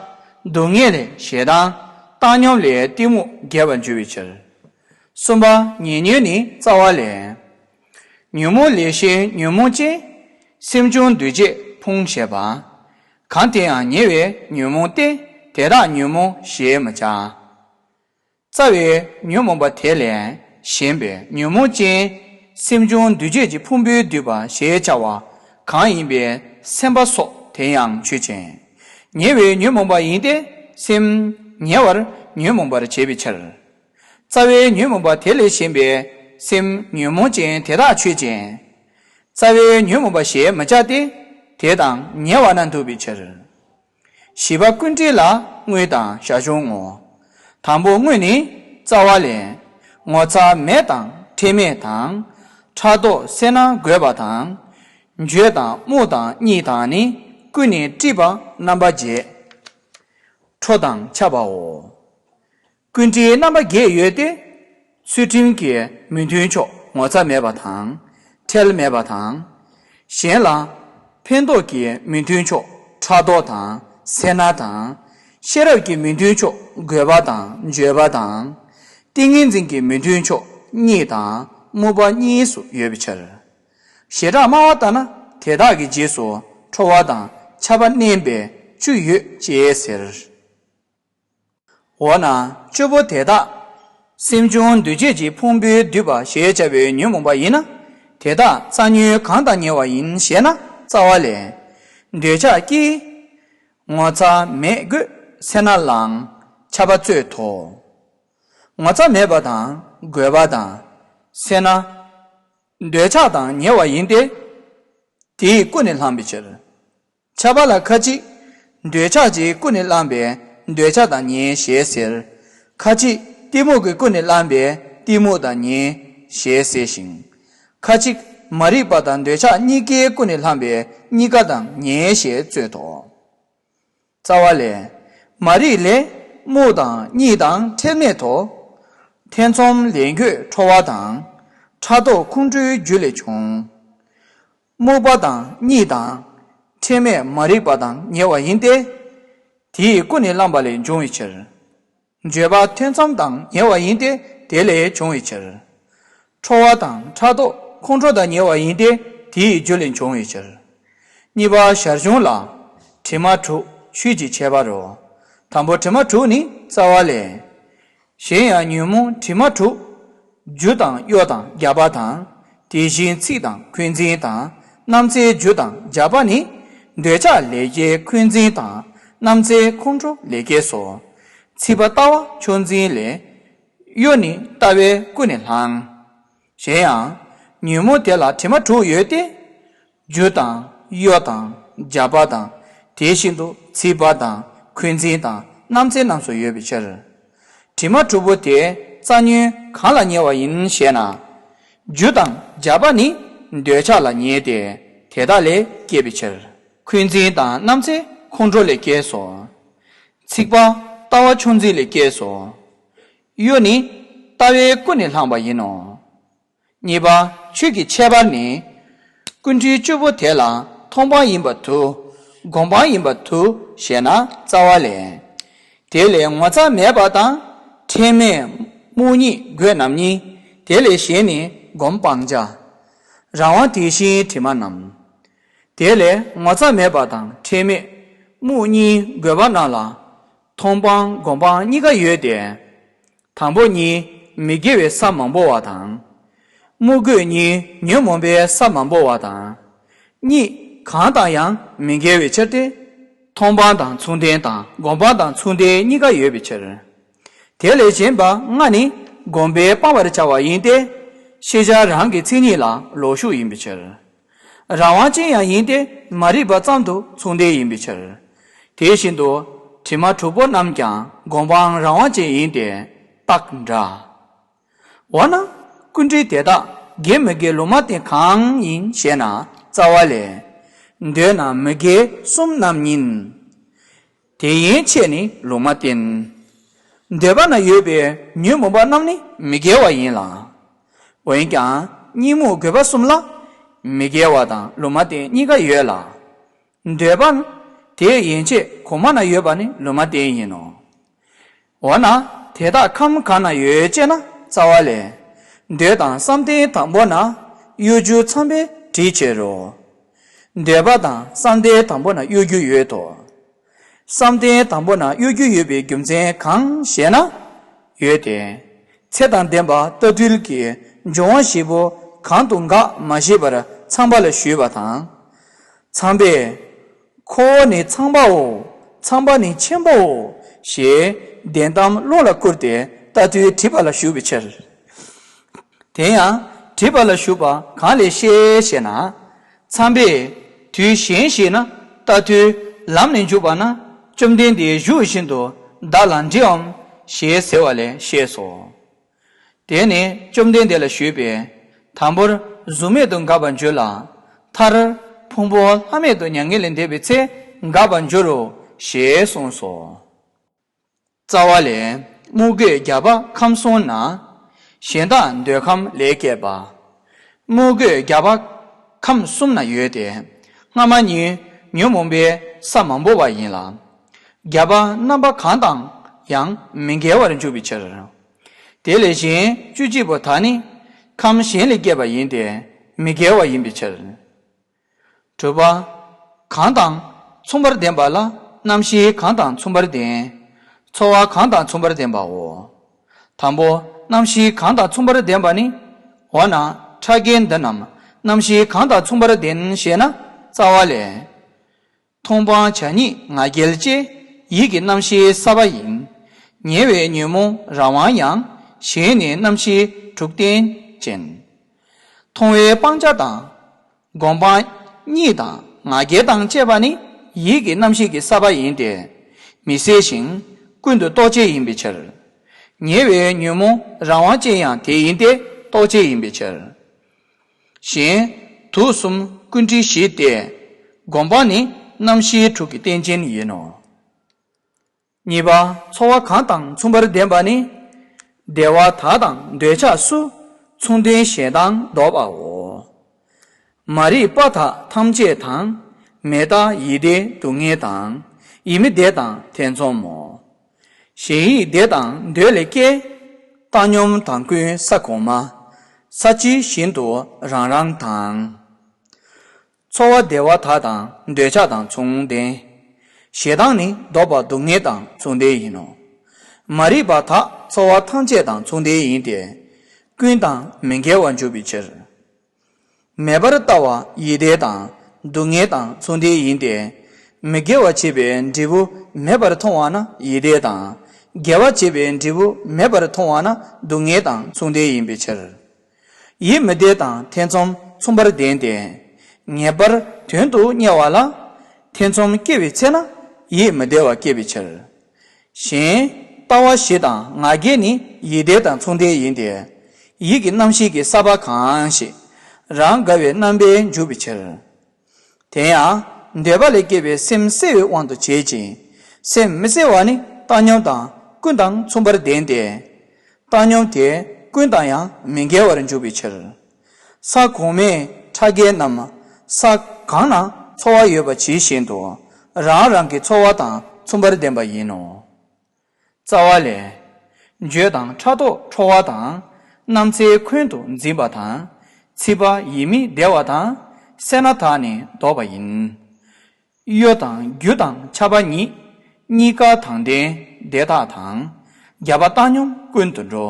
སྡུག་བསྔལ་ལས་ཞེ་སྡང་། བཏང་སྙོམས་ལས་གཏི་མུག་རྒྱས་པར་འགྱུར་བའི་ཕྱིར། གསུམ་པ། ཉེ་ཉོན་ནི་རྩ་བ་ལས། ཉོན་མོངས་ལས་གཞན་ཉོན་མོངས་ཅན། སེམས་བྱུང་འདུ་བྱེད་ཕུང་ཞེས་པ། གང་དེ་ཡང་ཉེ་བའི་ཉོན་མོངས་ཏེ། དེ་དག་ཉོན་མོངས་ཞེས་མི་བྱ། རྩ་བའི་ཉོན་མོངས་པ་དེ་ལས་གཞན་པའི་ཉོན་མོངས་ཅན། སེམས་བྱུང་འདུ་བྱེད་ཀྱི་ཕུང་པོས་བསྡུས་པ་ཞེས་བྱ་བ་གང་ཡིན་པའི་སེམས་པ་སོགས་དེ་ཡང་ཆོས་ཅན། ཉེ་བའི་ཉོན་མོངས་པ་ཡིན་ཏེ། སེམས་ཉེ་བར་ཉོན་མོངས་པར་བྱེད་པའི་ཕྱིར། རྩ་བའི་ཉོན་མོངས་པ་དེ་ལས་གཞན་པའི་སེམས་ཉོན་མོངས་ཅན་དེ་དག་ཆོས་ཅན། རྩ་བའི་ཉོན་མོངས་པ་ཞེས་མི་བྱ་སྟེ། དེ་དང་ཉེ་བ་ན་འདུ་བའི་ཕྱིར། བཞི་པ་ཀུན་དཀྲིས་ལ་དངོས་དང་བྱ་བྱུང་ངོ་། དང་པོ་དངོས་ནི་རྩ་བ་ལས། ངོ་ཚ་མེད་དང་ཁྲེལ་མེད་དང་། ཕྲག་དོག་སེར་སྣ་རྒོད་པ་དང་། འགྱོད་དང་རྨུགས་དང་གཉིད་དང་ནི། ཀུན་ནས་དཀྲིས་པ་རྣམ་པ་བརྒྱད། ཁྲོ་དང་འཆབ་པའོ། ཀུན་དཀྲིས་རྣམ་པ་བརྒྱད་ཡོད་དེ། ཚུལ་ཁྲིམས་ཀྱི་མི་མཐུན་ཕྱོགས་ངོ་ཚ་མེད་པ་དང་། ཁྲེལ་མེད་པ་དང་། གཞན་ལ་ཕན་འདོགས་ཀྱི་མི་མཐུན་ཕྱོགས་ཕྲག་དོག་དང་སེར་སྣ་དང་། ཤེས་རབ་ཀྱི་མི་མཐུན་ཕྱོགས་རྒོད་པ་དང་འགྱོད་པ་དང་། ཏིང་ངེ་འཛིན་གྱི་མི་མཐུན་ཕྱོགས་གཉིད་དང་རྨུགས་པ་གཉིས་སུ་ཡོད་པའི་ཕྱིར། བྱེ་བྲག་སྨྲ་བ་ལྟར་ན་དེ་དག་གི་རྗེས་སུ་ཁྲོ་བ་དང་འཆབ་པ་བསྣན་པས་བཅུ་ཡོད་ཅེས་ཟེར། འོ་ན་བཅུ་པོ་དེ་དག་སེམས་བྱུང་འདུ་བྱེད་ཀྱི་ཕུང་པོས་བསྡུས་པ་ཞེས་བྱ་བའི་ཉོན་མོངས་པ་ཡིན་ན། དེ་དག་རྩ་ཉོན་གང་དང་ཉེ་བ་ཡིན་ཞེ་ན་རྩ་བ་ལས། འདོད་ཆགས་ཀྱིས་ངོ་ཚ་མེད་རྒོད་སེར་སྣ་ལའང་འཆབ་པ་རྩོད་དོ། ངོ་ཚ་མེད་པ་དང་རྒོད་པ་དང་སེར་སྣ། འདོད་ཆགས་དང་ཉེ་བ་ཡིན་ཏེ། དེས་ཀུན་ནས་བསླངས་པའི་ཕྱིར། འཆབ་པ་ལ་ཁ་ཅིག་འདོད་ཆགས་ཀྱིས་ཀུན་ནས་བསླངས་པས་འདོད་ཆགས་དང་ཉེ་ཞེས་ཟེར། ཁ་ཅིག་གཏི་མུག་གིས་ཀུན་ནས་བསླངས་པས་གཏི་མུག་དང་ཉེ་ཞེས་ཟེར་ཞིང་། ཁ་ཅིག་མ་རིག་པ་དང་འདོད་ཆགས་གཉིས་ཀས་ཀུན་ནས་བསླངས་པས་གཉིས་ཀ་དང་ཉེ་ཞེས་རྩོད་དོ། རྩ་བ་ལས། མ་རིག་ལས་རྨུགས་དང་གཉིད་དང་ཁྲེལ་མེད་དོ། ཐེ་ཚོམ་ལས་འགྱོད་ཁྲོ་བ་དང་། ཕྲག་དོག་ཁོང་ཁྲོའི་རྒྱུ་ལས་བྱུང་། རྨུགས་པ་དང་གཉིད་དང་ ཕྲད་མས་མ་རིག་པ་དང་ཉེ་བ་ཡིན་ཏེ། དེ་ཡིས་ཀུན་ནས་བསླངས་པ་ལས་འབྱུང་བའི་ཕྱིར། བརྗོད་པ་ཐོས་མཚམས་དང་ཉེ་བ་ཡིན་ཏེ། དེ་ལས་བྱུང་བའི་ཕྱིར། ཁྲོ་བ་དང་ཕྲག་དོག་ཁོང་ཁྲོ་དང་ཉེ་བ་ཡིན་ཏེ། དེ་ཡི་རྒྱུ་ལས་འབྱུང་བའི་ཕྱིར། གཉིས་པ་ཞར་བྱུང་ལ། དྲི་མ་དྲུག་ཆོས་ཀྱི་ཁྱད་པར་རོ། དང་པོ་དྲི་མ་དྲུག་ནི་རྩ་བ་ལས། གཞན་ཡང་ཉོན་མོངས་དྲི་མ་དྲུག་རྒྱུ་དང་གཡོ་དང་རྒྱགས་པ་དང་། དེ་བཞིན་ཚིག་དང་འཁོན་འཛིན་དང་རྣམ་འཚེའི་རྒྱུ་དང་རྒྱགས་པ་ནི། འདོད་ཆགས་ལས་སྐྱེས་འཁོན་འཛིན་དང་རྣམ་འཚེའི་ཁོང་ཁྲོ་ལས་སྐྱེས་སོ། ཚིག་པ་ལྟ་བ་ཕྱོགས་འཛིན་ལས། གཡོ་ནི་ལྟ་བས་ཀུན་ནས་བསླངས། གཞན་ཡང་། ཉོན་མོངས་དེ་ལ་དྲི་མ་དྲུག་ཡོད་དེ། རྒྱུ་དང་གཡོ་དང་རྒྱགས་པ་དང་། དེ་བཞིན་དུ་ཚིག་པ་དང་འཁོན་འཛིན་དང་རྣམ་འཚེ་རྣམས་སུ་ཡོད་པའི་ཕྱིར། དྲི་མ་དྲུག་པོ་དེ་རྩ་ཉོན་གང་ལ་ཉེ་བ་ཡིན་ཞེ་ན། རྒྱུ་དང་རྒྱགས་པ་ནི་འདོད་ཆགས་ལ་ཉེ་སྟེ། དེ་དག་ལས་སྐྱེས་པའི་ཕྱིར། འཁོན་འཛིན་དང་རྣམ་འཚེ་ཁོང་ཁྲོ་ལས་སྐྱེས་སོ། ཚིག་པ་ལྟ་བ་ཕྱོགས་འཛིན་ལས་སྐྱེས་སོ། གཡོ་ནི་ལྟ་བས་ཀུན་ནས་བསླངས་པ་ཡིན་ནོ། གཉིས་པ་ཆོས་ཀྱི་ཁྱད་པར་ནི། ཀུན་འདུས་བཅུ་པོ་དེ་ལ་མཐོང་སྤང་ཡིན་པར་དུ། སྒོམ་སྤང་ཡིན་པར་དུ་ཞེ་ན་རྩ་བ་ལས། དེ་ལས་ངོ་ཚ་མེད་པ་དང་ཕྲད་མས་རྨུགས་ཉིད་རྒོད་རྣམས་ཉིད། དེ་ལས་གཞན་ནི་སྒོམ་སྤང་བྱ། རང་དབང་དེ་བཞིན་དྲི་མ་རྣམས། དེ་ལས་ངོ་ཚ་མེད་པ་དང་ཕྲད་མས་རྨུགས་གཉིས་རྒོད་པ་རྣམས་ལ། མཐོང་སྤང་སྒོམ་སྤང་གཉིས་ཀ་ཡོད་དེ། དང་པོ་གཉིས་མི་དགེ་བའི་ས་མང་པོ་བ་དང་། རྨུགས་རྒོད་གཉིས་ཉོན་མོངས་པའི་ས་མང་པོ་བ་དང་། གཉིས་གང་དང་ཡང་མི་འགལ་བའི་ཕྱིར་ཏེ། མཐོང་སྤང་དང་མཚུངས་ལྡན་དང་སྒོམ་སྤང་དང་མཚུངས་ལྡན་གཉིས་ཀ་ཡོད་པའི་ཕྱིར། དེ་ལས་གཞན་པ་ལྔ་ནི་སྒོམ་པས་སྤང་བར་བྱ་བ་ཡིན་ཏེ། ཤེས་བྱ་རང་གི་མཚན་ཉིད་ལ་ལོག་ཞུགས་ཡིན་པའི་ཕྱིར། རང་དབང་ཅན་ཡང་ཡིན་ཏེ། མ་རིག་པ་ཙམ་དུ་མཚུངས་ལྡན་ཡིན་པའི་ཕྱིར། དེ་བཞིན་དུ་དྲི་མ་དྲུག་པོ་རྣམས་ཀྱང་སྒོམ་སྤང་རང་དབང་ཅན་ཡིན་ཏེ། རྟགས་འདྲ། འོ་ན་ཀུན་འདུས་དེ་དག་དགེ་མི་དགེ་ལུང་མ་བསྟན་གང་ཡིན་ཞེ་ན་རྩ་བ་ལས། འདོད་ན་མི་དགེ་གསུམ་རྣམས་ཉིད། དེ་ཡན་ཆད་ནི་ལུང་མ་བསྟན། འདོད་པ་ན་ཡོད་པའི་ཉོན་མོངས་པ་རྣམས་ནི་མི་དགེ་བ་ཡིན་ལ། འོན་ཀྱང་གཉིད་རྨུགས་རྒོད་པ་གསུམ་ལ་མི་དགེ་བ་དང་ལུང་མ་བསྟན་གཉིས་ཀ་ཡོད་ལ། འདོད་པ་དེ་ཡན་ཆད་གོང་མ་ན་ཡོད་པ་ནི་ལུང་མ་བསྟན་ཡིན་ནོ། འོ་ན་དེ་དག་ཁམས་གང་ན་ཡོད་ཅེ་ན་རྩ་བ་ལས། འདོད་དང་བསམ་གཏན་དང་པོ་ན་གཡོ་སྒྱུ་ཚང་བས་དྲིས་བྱེད་རོ། འདོད་པ་དང་བསམ་གཏན་དང་པོ་ན་གཡོ་སྒྱུ་ཡོད་དོ། བསམ་གཏན་དང་པོ་ན་གཡོ་སྒྱུ་ཡོད་པའི་རྒྱུ་མཚན་གང་ཞེ་ན། ཡོད་དེ། ཚེ་དང་ལྡན་པ་རྟ་ཐུལ་གྱི་འབྱུང་བ་བཞི་པོ་གང་དུ་འགག་མ་ཤེས་པར་ཚངས་པ་ལ་ཞུས་པ་དང་། ཚངས་པས། ཁོ་བོ་ནི་ཚངས་པའོ། ཚངས་པ་ནི་ཆེན་པོའོ། ཞེས་བདེན་གཏམ་བློ་ལ་བསྐུར་ཏེ་རྟ་ཐུལ་དྲིས་པ་ལ་ཞུས་པའི་ཕྱིར། དེ་ཡང་དྲིས་པ་ལ་ཞུས་པ་གང་ལས་ཤེས་ཞེ་ན། ཚངས་པས་དུས་གཞན་ཞིག་ན་རྟ་ཐུལ་ལམ་ནས་འཇུག་པ་ན་བཅོམ་ལྡན་འདས་བཞུགས་བཞིན་དུ་བདག་ལ་འདྲིའམ་ཞེས་ཟེར་བ་ལས་ཤེས་སོ། དེ་ནས་བཅོམ་ལྡན་འདས་ལ་ཞུས་པས། དང་པོར་གཟུགས་མེད་དུ་འགག་པར་འགྱུར་ལ། མཐར་ཕུང་པོ་ལྷག་མེད་དུ་མྱ་ངན་ལས་འདས་པའི་ཚེ་འགག་པར་འགྱུར་རོ་ཞེས་གསུངས་སོ། རྩ་བ་ལས། རྨུགས་རྒོད་རྒྱགས་པ་ཁམས་གསུམ་ན། གཞན་དག་འདོད་ཁམས་ལས་སྐྱེས་པ། རྨུགས་རྒོད་རྒྱགས་པ་ཁམས་གསུམ་ན་ཡོད་དེ། སྔ་མ་གཉིས་ཉོན་མོངས་པའི་ས་མང་པོ་བ་ཡིན་ལ། རྒྱགས་པ་རྣམ་པ་གང་དང་ཡང་མི་འགལ་བར་འཇུག་པའི་ཕྱིར། དེ་ལས་གཞན་བཅུ་གཅིག་པོ་དག་ནི་ཁམས་གཞན་ལས་སྐྱེས་པ་ཡིན་ཏེ་མི་འགལ་བ་ཡིན་པའི་ཕྱིར། དྲུག་པ། གང་དང་མཚུངས་པར་ལྡན་པ་ལ་རྣམ་ཤེས་གང་དང་མཚུངས་པར་ལྡན། ཚོར་བ་གང་དང་མཚུངས་པར་ལྡན་པའོ། དང་པོ་རྣམ་ཤེས་གང་དང་མཚུངས་པར་ལྡན་པ་ནི། འོ་ན་ཕྲ་རྒྱན་འདི་རྣམས་རྣམ་ཤེས་གང་དང་མཚུངས་པར་ལྡན་ཞེ་ན་རྩ་བ་ལས། མཐོང་སྤང་བྱ་ཉིད་ང་རྒྱལ་ཅེས་ཡིད་ཀྱི་རྣམ་ཤེས་གསར་པ་ཡིན། ཉེ་བའི་ཉོན་མོངས་རང་དབང་ཡང་གཞན་ནི་རྣམ་ཤེས་དྲུག་རྟེན་ཅན། མཐོང་བའི་སྤང་བྱ་དང་། སྒོམ་སྤང་གཉིད་དང་ང་རྒྱལ་དང་བཅས་པ་ནི་ཡིད་ཀྱི་རྣམ་ཤེས་ཀྱི་གསར་པ་ཡིན་ཏེ། མི་གསལ་ཞིང་ཀུན་ཏུ་རྟོག་བཅས་ཡིན་པའི་ཕྱིར། ཉེ་བའི་ཉོན་མོངས་རང་དབང་ཅན་ཡང་དེ་ཡིན་ཏེ་རྟོག་བཅས་ཡིན་པའི་ཕྱིར། གཞན་དུག་གསུམ་ཀུན་དཀྲིས་བཞི་སྟེ། སྒོམ་སྤང་ནི་རྣམ་ཤེས་དྲུག་གི་རྟེན་ཅན་ཡིན་ནོ། གཉིས་པ་ཚོར་བ་གང་དང་མཚུངས་པར་ལྡན་པ་ནི། བདེ་བ་དག་དང་འདོད་ཆགས་སུ་མཚུངས་ལྡན་གཞན་དང་ལྡོག་པའོ། མ་རིག་པ་དག་ཐམས་ཅད་དང་ མེ་རྟགས་ཡིད་བདེ་སྡུག་བསྔལ་དང་། ཡིད་མི་བདེ་དང་ཐེ་ཚོམ་མོ། ཞེན་ཡིད་བདེ་དང་འདོད་ལས་སྐྱེ། བཏང་སྙོམས་དང་ཀུན་ས་གོང་མ། ས་བཅུ་བཞིན་དུ་རང་རང་དང་། ཚོར་བ་བདེ་བ་དག་དང་འདོད་ཆགས་དང་མཚུངས་ལྡན། ཞེ་སྡང་ནི་ལྡོག་པ་སྡུག་བསྔལ་དང་མཚུངས་ལྡན་ཡིན་ནོ། མ་རིག་པ་དག་ཚོར་བ་ཐམས་ཅད་དང་མཚུངས་ལྡན་ཡིན་ཏེ། ཀུན་དང་མི་འགལ་བར་འཇུག་པའི་ཕྱིར། མེད་པར་ལྟ་བ་ཡིད་བདེ་དང་སྡུག་བསྔལ་དང་མཚུངས་ལྡན་ཡིན་ཏེ། མི་དགེ་བ་བྱེད་པའི་འབྲས་བུ་མེད་པར་མཐོང་བ་ན་ཡིད་བདེ་དང་། དགེ་བ་བྱེད་པའི་འབྲས་བུ་མེད་པར་མཐོང་བ་ན་སྡུག་བསྔལ་དང་མཚུངས་ལྡན་ཡིན་པའི་ཕྱིར། ཡིད་མི་བདེ་དང་ཐེ་ཚོམ་མཚུངས་པར་ལྡན་ཏེ། ངེས་པར་དོན་དུ་གཉེར་བ་ལ། ཐེ་ཚོམ་སྐྱེ་བའི་ཚེ་ན་ཡིད་མི་བདེ་བ་སྐྱེ་བའི་ཕྱིར། གཞན་ལྟ་བ་བཞི་དང་ང་རྒྱལ་ནི་ཡིད་བདེ་དང་མཚུངས་ལྡན་ཡིན་ཏེ། ཡིད་ཀྱི་རྣམ་ཤེས་ཀྱི་ས་པ་གང་ཞིག་རང་དགའ་བའི་རྣམ་པས་འཇུག་པའི་ཕྱིར། དེ་ཡང་འདོད་པ་ལས་སྐྱེས་པའི་སེམས་གསལ་བའི་དབང་དུ་བྱེད་ཅིང་། སེམས་མི་གསལ་བ་ནི་བཏང་སྙོམས་དང་ཀུན་དང་མཚུངས་པར་ལྡན་ཏེ། བཏང་སྙོམས་དེ་ཀུན་དང་ཡང་མི་འགལ་བར་འཇུག་པའི་ཕྱིར། ས་གོང་མའི་ཕྲ་རྒྱས་རྣམས་ས་གང་ན་ཚོར་བ་ཡོད་པ་ཇི་བཞིན་དུ་རང་རང་གི་ཚོར་བ་དང་མཚུངས་པར་ལྡན་པ་ཡིན་ནོ། རྩ་བ་ལས། བརྗོད་དང་ཕྲག་དོག་ཁྲོ་བ་དང་། རྣམ་འཚེ་འཁོན་དུ་འཛིན་པ་དང་། ཚིག་པ་ཡིད་མི་བདེ་བ་དང་། སེར་སྣ་དག་ནི་ལྡོག་པ་ཡིན། གཡོ་དང་སྒྱུ་དང་ཆགས་པ་ཉིད། གཉིས་ཀ་དང་ལྡན་བདེ་རྟགས་དང་། བརྒྱ་པ་བཏང་སྙོམས་ཀུན་ཏུ་འགྲོ།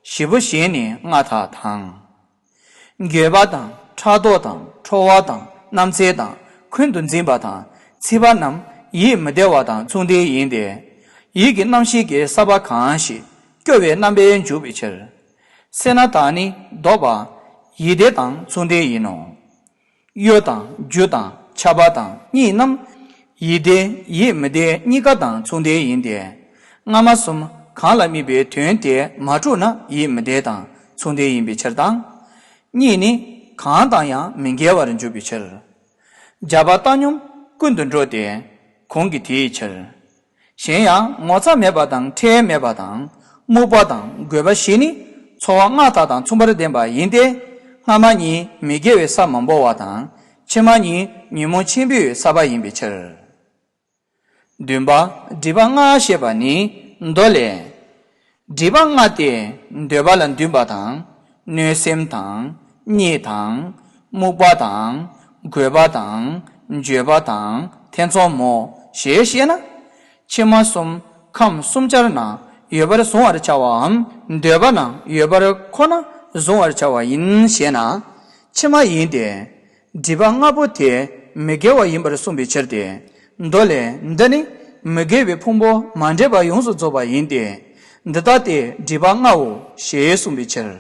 བཞི་པོ་གཞན་ནི་ལྔ་དག་དང་། འགྱོད་པ་དང་ཕྲག་དོག་དང་ཁྲོ་བ་དང་རྣམ་འཚེ་དང་འཁོན་དུ་འཛིན་པ་དང་ཚིག་པ་རྣམས་ཡིད་མི་བདེ་བ་དང་མཚུངས་ལྡན་ཡིན་ཏེ། ཡིད་ཀྱི་རྣམ་ཤེས་ཀྱི་ས་པ་གང་ཞིག་སྐྱོ་བའི་རྣམ་པས་འཇུག་པའི་ཕྱིར། སེར་སྣ་དག་ནི་ལྡོག་པ། ཡིད་བདེ་དང་མཚུངས་ལྡན་ཡིན་ནོ། གཡོ་དང་སྒྱུ་དང་ཆགས་པ་དང་གཉིད་རྣམས་ཡིད་བདེ་ཡིད་མི་བདེ་གཉིས་ཀ་དང་མཚུངས་ལྡན་ཡིན་ཏེ། སྔ་མ་གསུམ་གང་ལ་དམིགས་པའི་དོན་དེ་མ་གྲུབ་ན་ཡིད་མི་བདེ་དང་མཚུངས་ལྡན་ཡིན་པའི་ཕྱིར་དང་། གཉིད་ནི་གང་དང་ཡང་མི་འགལ་བར་འཇུག་པའི་ཕྱིར། བརྒྱ་པ་བཏང་སྙོམས་ཀུན་ཏུ་འགྲོ་སྟེ། གོང་གི་དེའི་ཕྱིར། གཞན་ཡང་ངོ་ཚ་མེད་པ་དང་ཁྲེལ་མེད་པ་དང་རྨུགས་པ་དང་རྒོད་པ་བཞི་ནི་ཚོར་བ་ལྔ་དག་དང་མཚུངས་པར་ལྡན་པ་ཡིན་ཏེ། སྔ་མ་གཉིས་མི་དགེ་བའི་ས་མང་པོ་བ་དང་། ཕྱི་མ་གཉིས་ཉོན་མོངས་ཆེན་པོའི་ས་པ་ཡིན་པའི་ཕྱིར། བདུན་པ། སྒྲིབ་པ་ལྔ་ཞེས་པ་ནི་མདོ་ལས། སྒྲིབ་པ་ལྔ་སྟེ། འདོད་པ་ལ་འདུན་པ་དང་། གནོད་སེམས་དང་། གཉིད་དང་། རྨུགས་པ་དང་། རྒོད་པ་དང་། འགྱོད་པ་དང་། ཐེ་ཚོམ་མོ། ཞེས་བཤད་ན། ཕྱི་མ་གསུམ་ཁམས་གསུམ་ཆར་ན་ཡོད་པར་གཟུང་བར་བྱ་བའམ། འདོད་པ་ན་ཡོད་པར་ཁོ་ན་གཟུང་བར་བྱ་བ་ཡིན་ཞེ་ན། ཕྱི་མ་ཡིན་ཏེ། སྒྲིབ་པ་ལྔ་པོ་དེ་མི་དགེ་བ་ཡིན་པར་གསུངས་པའི་ཕྱིར་ཏེ། མདོ་ལས་འདི་ནི་མི་དགེ་བའི་ཕུང་པོ་མ་འདྲེས་པ་ཡོངས་སུ་རྫོགས་པ་ཡིན་ཏེ། འདི་ལྟ་སྟེ་སྒྲིབ་པ་ལྔའོ་ཞེས་གསུངས་པའི་ཕྱིར།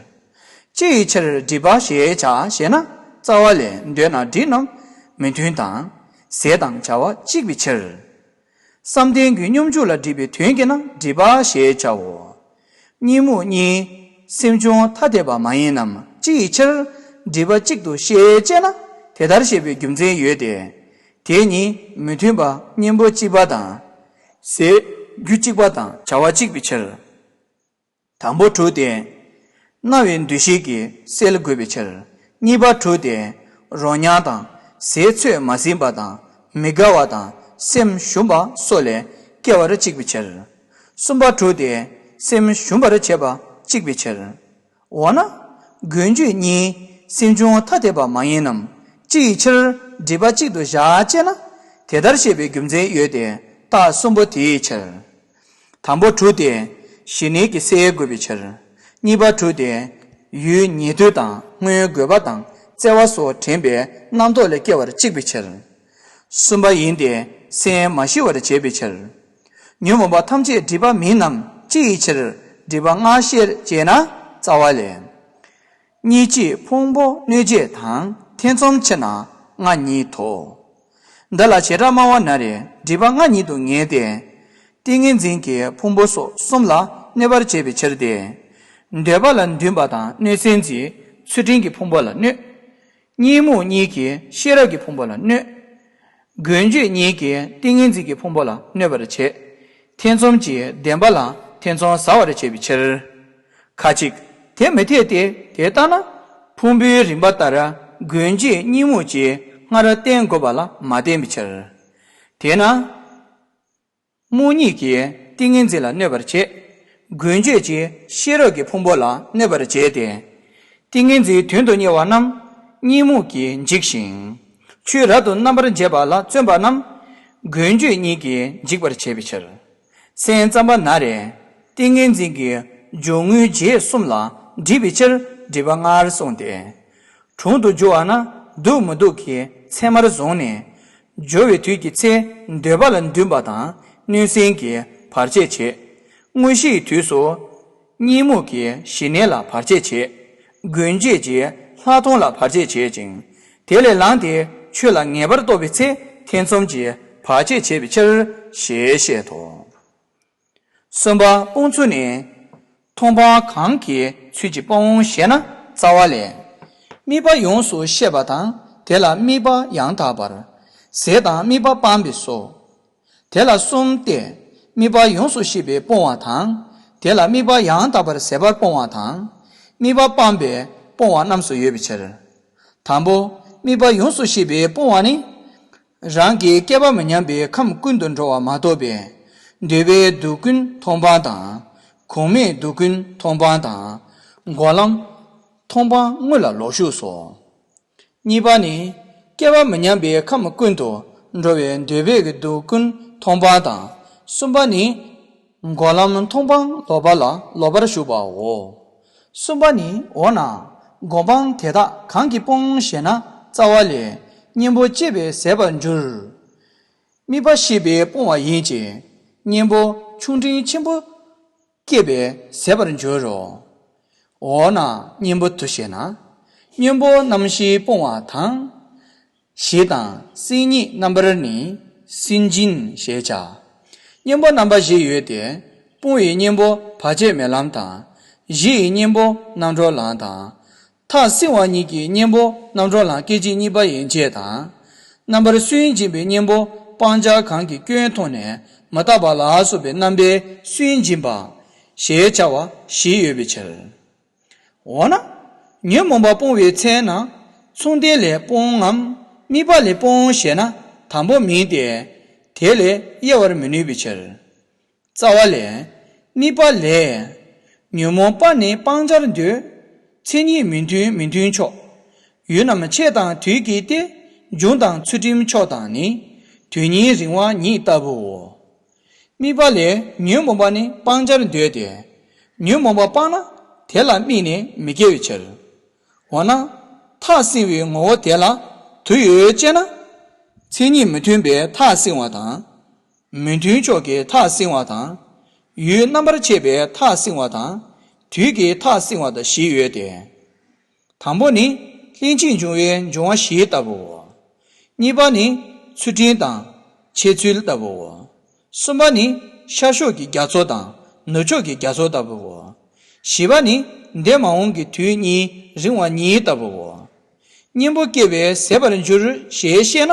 ཅི་ཡི་ཕྱིར་སྒྲིབ་པ་ཞེས་བྱ་ཞེ་ན། རྩ་བ་ལས་འདོད་ན་སྒྲིབ་རྣམས་མི་མཐུན་དང་། ཟས་དང་བྱ་བ་གཅིག་པའི་ཕྱིར། བསམ་གཏན་གྱི་སྙོམས་འཇུག་ལ་སྒྲིབ་པའི་དོན་གྱིས་ན་སྒྲིབ་པ་ཞེས་བྱའོ། གཉིད་རྨུགས་གཉིས། སེམས་བྱུང་ཐ་དད་པ་མ་ཡིན་ནམ། ཅི་ཡི་ཕྱིར་སྒྲིབ་པ་གཅིག་ཏུ་ཤེས་ཅེ་ན། དེ་ལྟར་བཤད་པའི་རྒྱུ་མཚན་ཡོད་དེ། དེ་གཉིས་མི་མཐུན་པ་གཉེན་པོ་གཅིག་པ་དང་། ཟས་རྒྱུ་གཅིག་པ་དང་བྱ་བ་གཅིག་པའི་ཕྱིར། དང་པོ་དྲུག་སྟེ། རྣ་བའི་འདུ་ཤེས་ཀྱིས་སེལ་དགོས་པའི་ཕྱིར། གཉིས་པ་དྲུག་སྟེ། རོ་མྱང་དང་ཟས་ཚོད་མ་ཟིན་པ་དང་མི་དགའ་བ་དང་སེམས་ཞུམ་པ་སོགས་ལས་སྐྱེ་བར་གཅིག་པའི་ཕྱིར། གསུམ་པ་དྲུག་སྟེ། སེམས་ཞུམ་པར་བྱེད་པ་གཅིག་པའི་ཕྱིར། འོ་ན། རྒོད་འགྱོད་གཉིས་སེམས་བྱུང་ཐ་དད་པ་མ་ཡིན་ནམ། ཅི་ཡི་ཕྱིར་སྒྲིབ་པ་གཅིག་ཏུ་བཞག་ཅེ་ན། དེ་ལྟར་བཤད་པའི་རྒྱུ་མཚན་ཡོད་དེ། རྟགས་གསུམ་པོ་དེའི་ཕྱིར། དང་པོ་དྲུག་སྟེ། ཞི་གནས་ཀྱིས་སེལ་དགོས་པའི་ཕྱིར། གཉིས་པ་དྲུག་སྟེ། ཡུལ་ཉེ་དུ་དང་སྔོན་རྒོད་པ་དང་བརྩེ་བ་སོགས་དྲན་པའི་རྣམ་རྟོག་ལས་སྐྱེ་བར་གཅིག་པའི་ཕྱིར། གསུམ་པ་ཡིན་ཏེ། སེམས་མ་ཞི་བར་བྱེད་པའི་ཕྱིར། ཉོན་མོངས་པ་ཐམས་ཅད་སྒྲིབ་པ་མིན་ནམ། ཅི་ཡི་ཕྱིར་སྒྲིབ་པ་ལྔ་ཤེས་ཅེ་ན། རྩ་བ་ལས། གཉིད་ཀྱིས་ཕུང་པོ་གནོད་བྱེད་དང་ཐེ་ཚོམ་ཆེ་ན་ལྔ་ཉིད་དོ། འདི་ལ་བྱེ་བྲག་སྨྲ་བ་ན་རེ་སྒྲིབ་པ་ལྔ་ཉིད་དུ་ངེས་ཏེ། ཏིང་ངེ་འཛིན་གྱི་ཕུང་པོ་སོགས་གསུམ་ལ་གནོད་པར་བྱེད་པའི་ཕྱིར་ཏེ། འདོད་པ་ལ་འདུན་པ་དང་གནོད་སེམས་ཀྱིས་ཚུལ་ཁྲིམས་ཀྱི་ཕུང་པོ་ལ་གནོད། གཉིད་རྨུགས་གཉིས་ཀྱིས་ཤེས་རབ་ཀྱི་ཕུང་པོ་ལ་གནོད། རྒོད་འགྱོད་གཉིས་ཀྱིས་ཏིང་ངེ་འཛིན་གྱི་ཕུང་པོ་ལ་གནོད་པར་བྱེད། ཐེ་ཚོམ་གྱིས་བདེན་པ་ལ་ཐེ་ཚོམ་ཟ་བར་བྱེད་པའི་ཕྱིར། ཁ་ཅིག་དེ་མི་འཐད་དེ། དེ་ལྟ་ན། ཕུང་པོའི་རིམ་པ་ལྟར་རྒོད་འགྱོད་གཉིད་རྨུགས་ཀྱི་ སྔར་བསྟན་དགོས་པ་ལ་མ་བརྟེན་པའི་ཕྱིར། དེས་ན། རྨོངས་གཉིད་ཀྱིས་ཏིང་ངེ་འཛིན་ལ་གནོད་པར་བྱེད། འགུལ་བསྐྱོད་ཀྱིས་ཤེས་རབ་ཀྱི་ཕུང་པོ་ལ་གནོད་པར་བྱེད་དེ། ཏིང་ངེ་འཛིན་དོན་དུ་གཉེར་བ་རྣམས་གཉིད་རྨུགས་ཀྱིས་འཇིགས་ཤིང་། ཆོས་རབ་ཏུ་རྣམ་པར་འབྱེད་པ་ལ་བརྩོན་པ་རྣམས་འགུལ་བསྐྱོད་གཉིད་ཀྱིས་འཇིག་པར་བྱེད་པའི་ཕྱིར། སེམས་ཙམ་པ་ན་རེ་ཏིང་ངེ་འཛིན་གྱི་སྦྱོར་དངོས་རྗེས་གསུམ་ལ་འདྲིས་པའི་ཕྱིར་འདྲིས་པ་ལྔར་གསུངས་ཏེ། གྲོང་དུ་རྒྱུ་བ་ན་འདུག་མི་འདུག་གི་མཚན་མར་བཟུང་ནས། སྦྱོར་བའི་དུས་ཀྱི་ཚེ་འདོད་པ་ལ་འདུན་པ་དང་གནོད་སེམས་ཀྱིས་བར་ཆད་བྱེད། དངོས་གཞིའི་དུས་སུ་གཉིད་རྨུགས་ཀྱིས་ཞི་གནས་ལ་བར་ཆད་བྱེད། འགུལ་བསྐྱོད་ཀྱིས་ལྷག་མཐོང་ལ་བར་ཆད་བྱེད་ཅིང་། དེ་ལས་ལངས་ཏེ་ཆོས་ལ་ངེས་པར་རྟོགས་པའི་ཚེ་ཐེ་ཚོམ་གྱིས་བར་ཆད་བྱེད་པའི་ཕྱིར་ཞེས་བཤད་དོ། གསུམ་པ་སྤོང་ཚུལ་ནི། མཐོང་སྤང་གང་གིས་ཚུལ་གྱིས་སྤོང་ཞེ་ན། རྩ་བ་ལས། དམིགས་པ་ཡོངས་སུ་ཤེས་པ་དང་དེ་ལ་དམིགས་པ་ཡང་དག་པར་ཟད་དང་དམིགས་པ་སྤངས་པས་སོ། དེ་ལ་གསུམ་སྟེ། དམིགས་པ་ཡོངས་སུ་ཤེས་པས་སྤོང་བ་དང་། དེ་ལ་དམིགས་པ་ཡང་དག་པར་ཟད་པར་སྤོང་བ་དང་། དམིགས་པ་སྤངས་པས་སྤོང་བ་རྣམས་སུ་ཡོད་པའི་ཕྱིར། དང་པོ། དམིགས་པ་ཡོངས་སུ་ཤེས་པས་སྤོང་བ་ནི། རང་གི་སྐལ་པ་མི་མཉམ་པའི་ཁམས་ཀུན་ཏུ་འགྲོ་བ་མ་གཏོགས་པའི་འདོད་པའི་དུག་ཀུན་མཐོང་སྤང་དང་། གོང་མའི་དུག་ཀུན་མཐོང་སྤང་དང་། འགོག་ལམ་མཐོང་སྤང་དངོས་ལ་ལོག་ཞུགས་སོ། གཉིས་པ་ནི། སྐལ་པ་མི་མཉམ་པའི་ཁམས་ཀུན་ཏུ་འགྲོ་བའི་འདོད་པའི་དུག་ཀུན་མཐོང་སྤང་དང་། གསུམ་པ་ནི། འགོག་ལམ་མཐོང་སྤང་ལོག་པ་ལ་ལོག་པར་ཞུགས་པའོ། གསུམ་པ་ནི། འོ་ན། སྒོམ་སྤང་དེ་དག་གང་གིས་སྤོང་ཞེ་ན། རྩ་བ་ལས། གཉེན་པོ་སྐྱེས་པས་ཟད་པར་འགྱུར། དམིགས་པ་ཤེས་པས་སྤོང་བ་ཡིན་གྱི། གཉེན་པོ་ཆུང་འབྲིང་ཆེན་པོ་སྐྱེས་པས་ཟད་པར་འགྱུར་རོ། འོ་ན་གཉེན་པོ་དུ་ཞེ་ན། གཉེན་པོ་རྣམ་ཤེས་སྤོང་བ་དང་། ཞི་དང་སིང་གཉིས་རྣམ་པར་ནི་སིང་སྦྱིན་ཞེས་བྱ། གཉེན་པོ་རྣམ་པ་བཞི་ཡོད་དེ། སྤོང་བའི་གཉེན་པོ་བར་ཆད་མེད་ལམ་དང་། ཞི་ཡི་གཉེན་པོ་རྣམ་གྲོལ་ལམ་དང་། ཐག་བསྲིང་བ་ཉིད་ཀྱི་གཉེན་པོ་རྣམ་གྲོལ་ལམ་སྐད་ཅིག་གཉིས་པ་ཡན་ཆད་དང་། རྣམ་པར་སུན་འབྱིན་པའི་གཉེན་པོ་སྤང་བྱ་གང་གིས་སྐྱོན་མཐོང་ནས་མི་རྟག་པ་ལ་སོགས་པའི་རྣམ་པས་སུན་འབྱིན་པ། ཞེས་བྱ་བ་བཞི་ཡོད་པའི་ཕྱིར། འོ་ན། ཉོན་མོངས་པ་སྤོང་བའི་ཚེ་ན་མཚུངས་ལྡན་ལས་སྤོང་ངམ་དམིགས་པ་ལས་སྤོང་ཞེ་ན་དང་པོ་མིན་ཏེ། དེ་ལས་དབྱེ་བར་མི་ནུས་པའི་ཕྱིར། རྩ་བ་ལས། དམིགས་པ་ལས། ཉོན་མོངས་པ་ནི་སྤང་བྱར་འདོད། མཚན་ཉིད་མི་མཐུན་མི་མཐུན་ཕྱོགས། ཡུལ་རྣམས་ཆད་དང་དུས་ཀྱིས་ཏེ། འབྱུང་དང་ཚུལ་ཁྲིམས་ཕྱོགས་དང་ནི། དུས་ཉིད་རིང་བ་ཉིད་ལྟ་བུའོ། དམིགས་པ་ལས་ཉོན་མོངས་པ་ནི་སྤང་བྱར་འདོད་དེ། ཉོན་མོངས་པ་སྤངས་ན་དེ་ལ་དམིགས་ནས་མི་སྐྱེ་བའི་ཕྱིར། འོ་ན། ཐག་བསྲིང་བའི་ངོ་བོ་དེ་ལ་དུས་ཡོད་ཅེ་ན། མཚན་ཉིད་མི་མཐུན་པའི་ཐག་བསྲིང་བ་དང་། མི་མཐུན་ཕྱོགས་ཀྱི་ཐག་བསྲིང་བ་དང་། ཡུལ་རྣམ་པར་ཆད་པའི་ཐག་བསྲིང་བ་དང་། དུས་ཀྱི་ཐག་བསྲིང་བ་དང་བཞི་ཡོད་དེ། དང་པོ་ནི་ལྷན་ཅིག་འབྱུང་བའི་འབྱུང་བ་བཞི་ལྟ་བུའོ། གཉིས་པ་ནི་ཚུལ་ཁྲིམས་དང་འཆལ་ཚུལ་ལྟ་བུའོ། གསུམ་པ་ནི་ཤར་ཕྱོགས་ཀྱི་རྒྱ་མཚོ་དང་ནུབ་ཕྱོགས་ཀྱི་རྒྱ་མཚོ་ལྟ་བུའོ། བཞི་པ་ནི་འདས་མ་འོངས་ཀྱི་དུས་གཉིས་རིང་བ་གཉིས་ལྟ་བུའོ། གཉེན་པོ་སྐྱེས་པས་ཟད་པར་འགྱུར་ཞེས་བཤད་ན།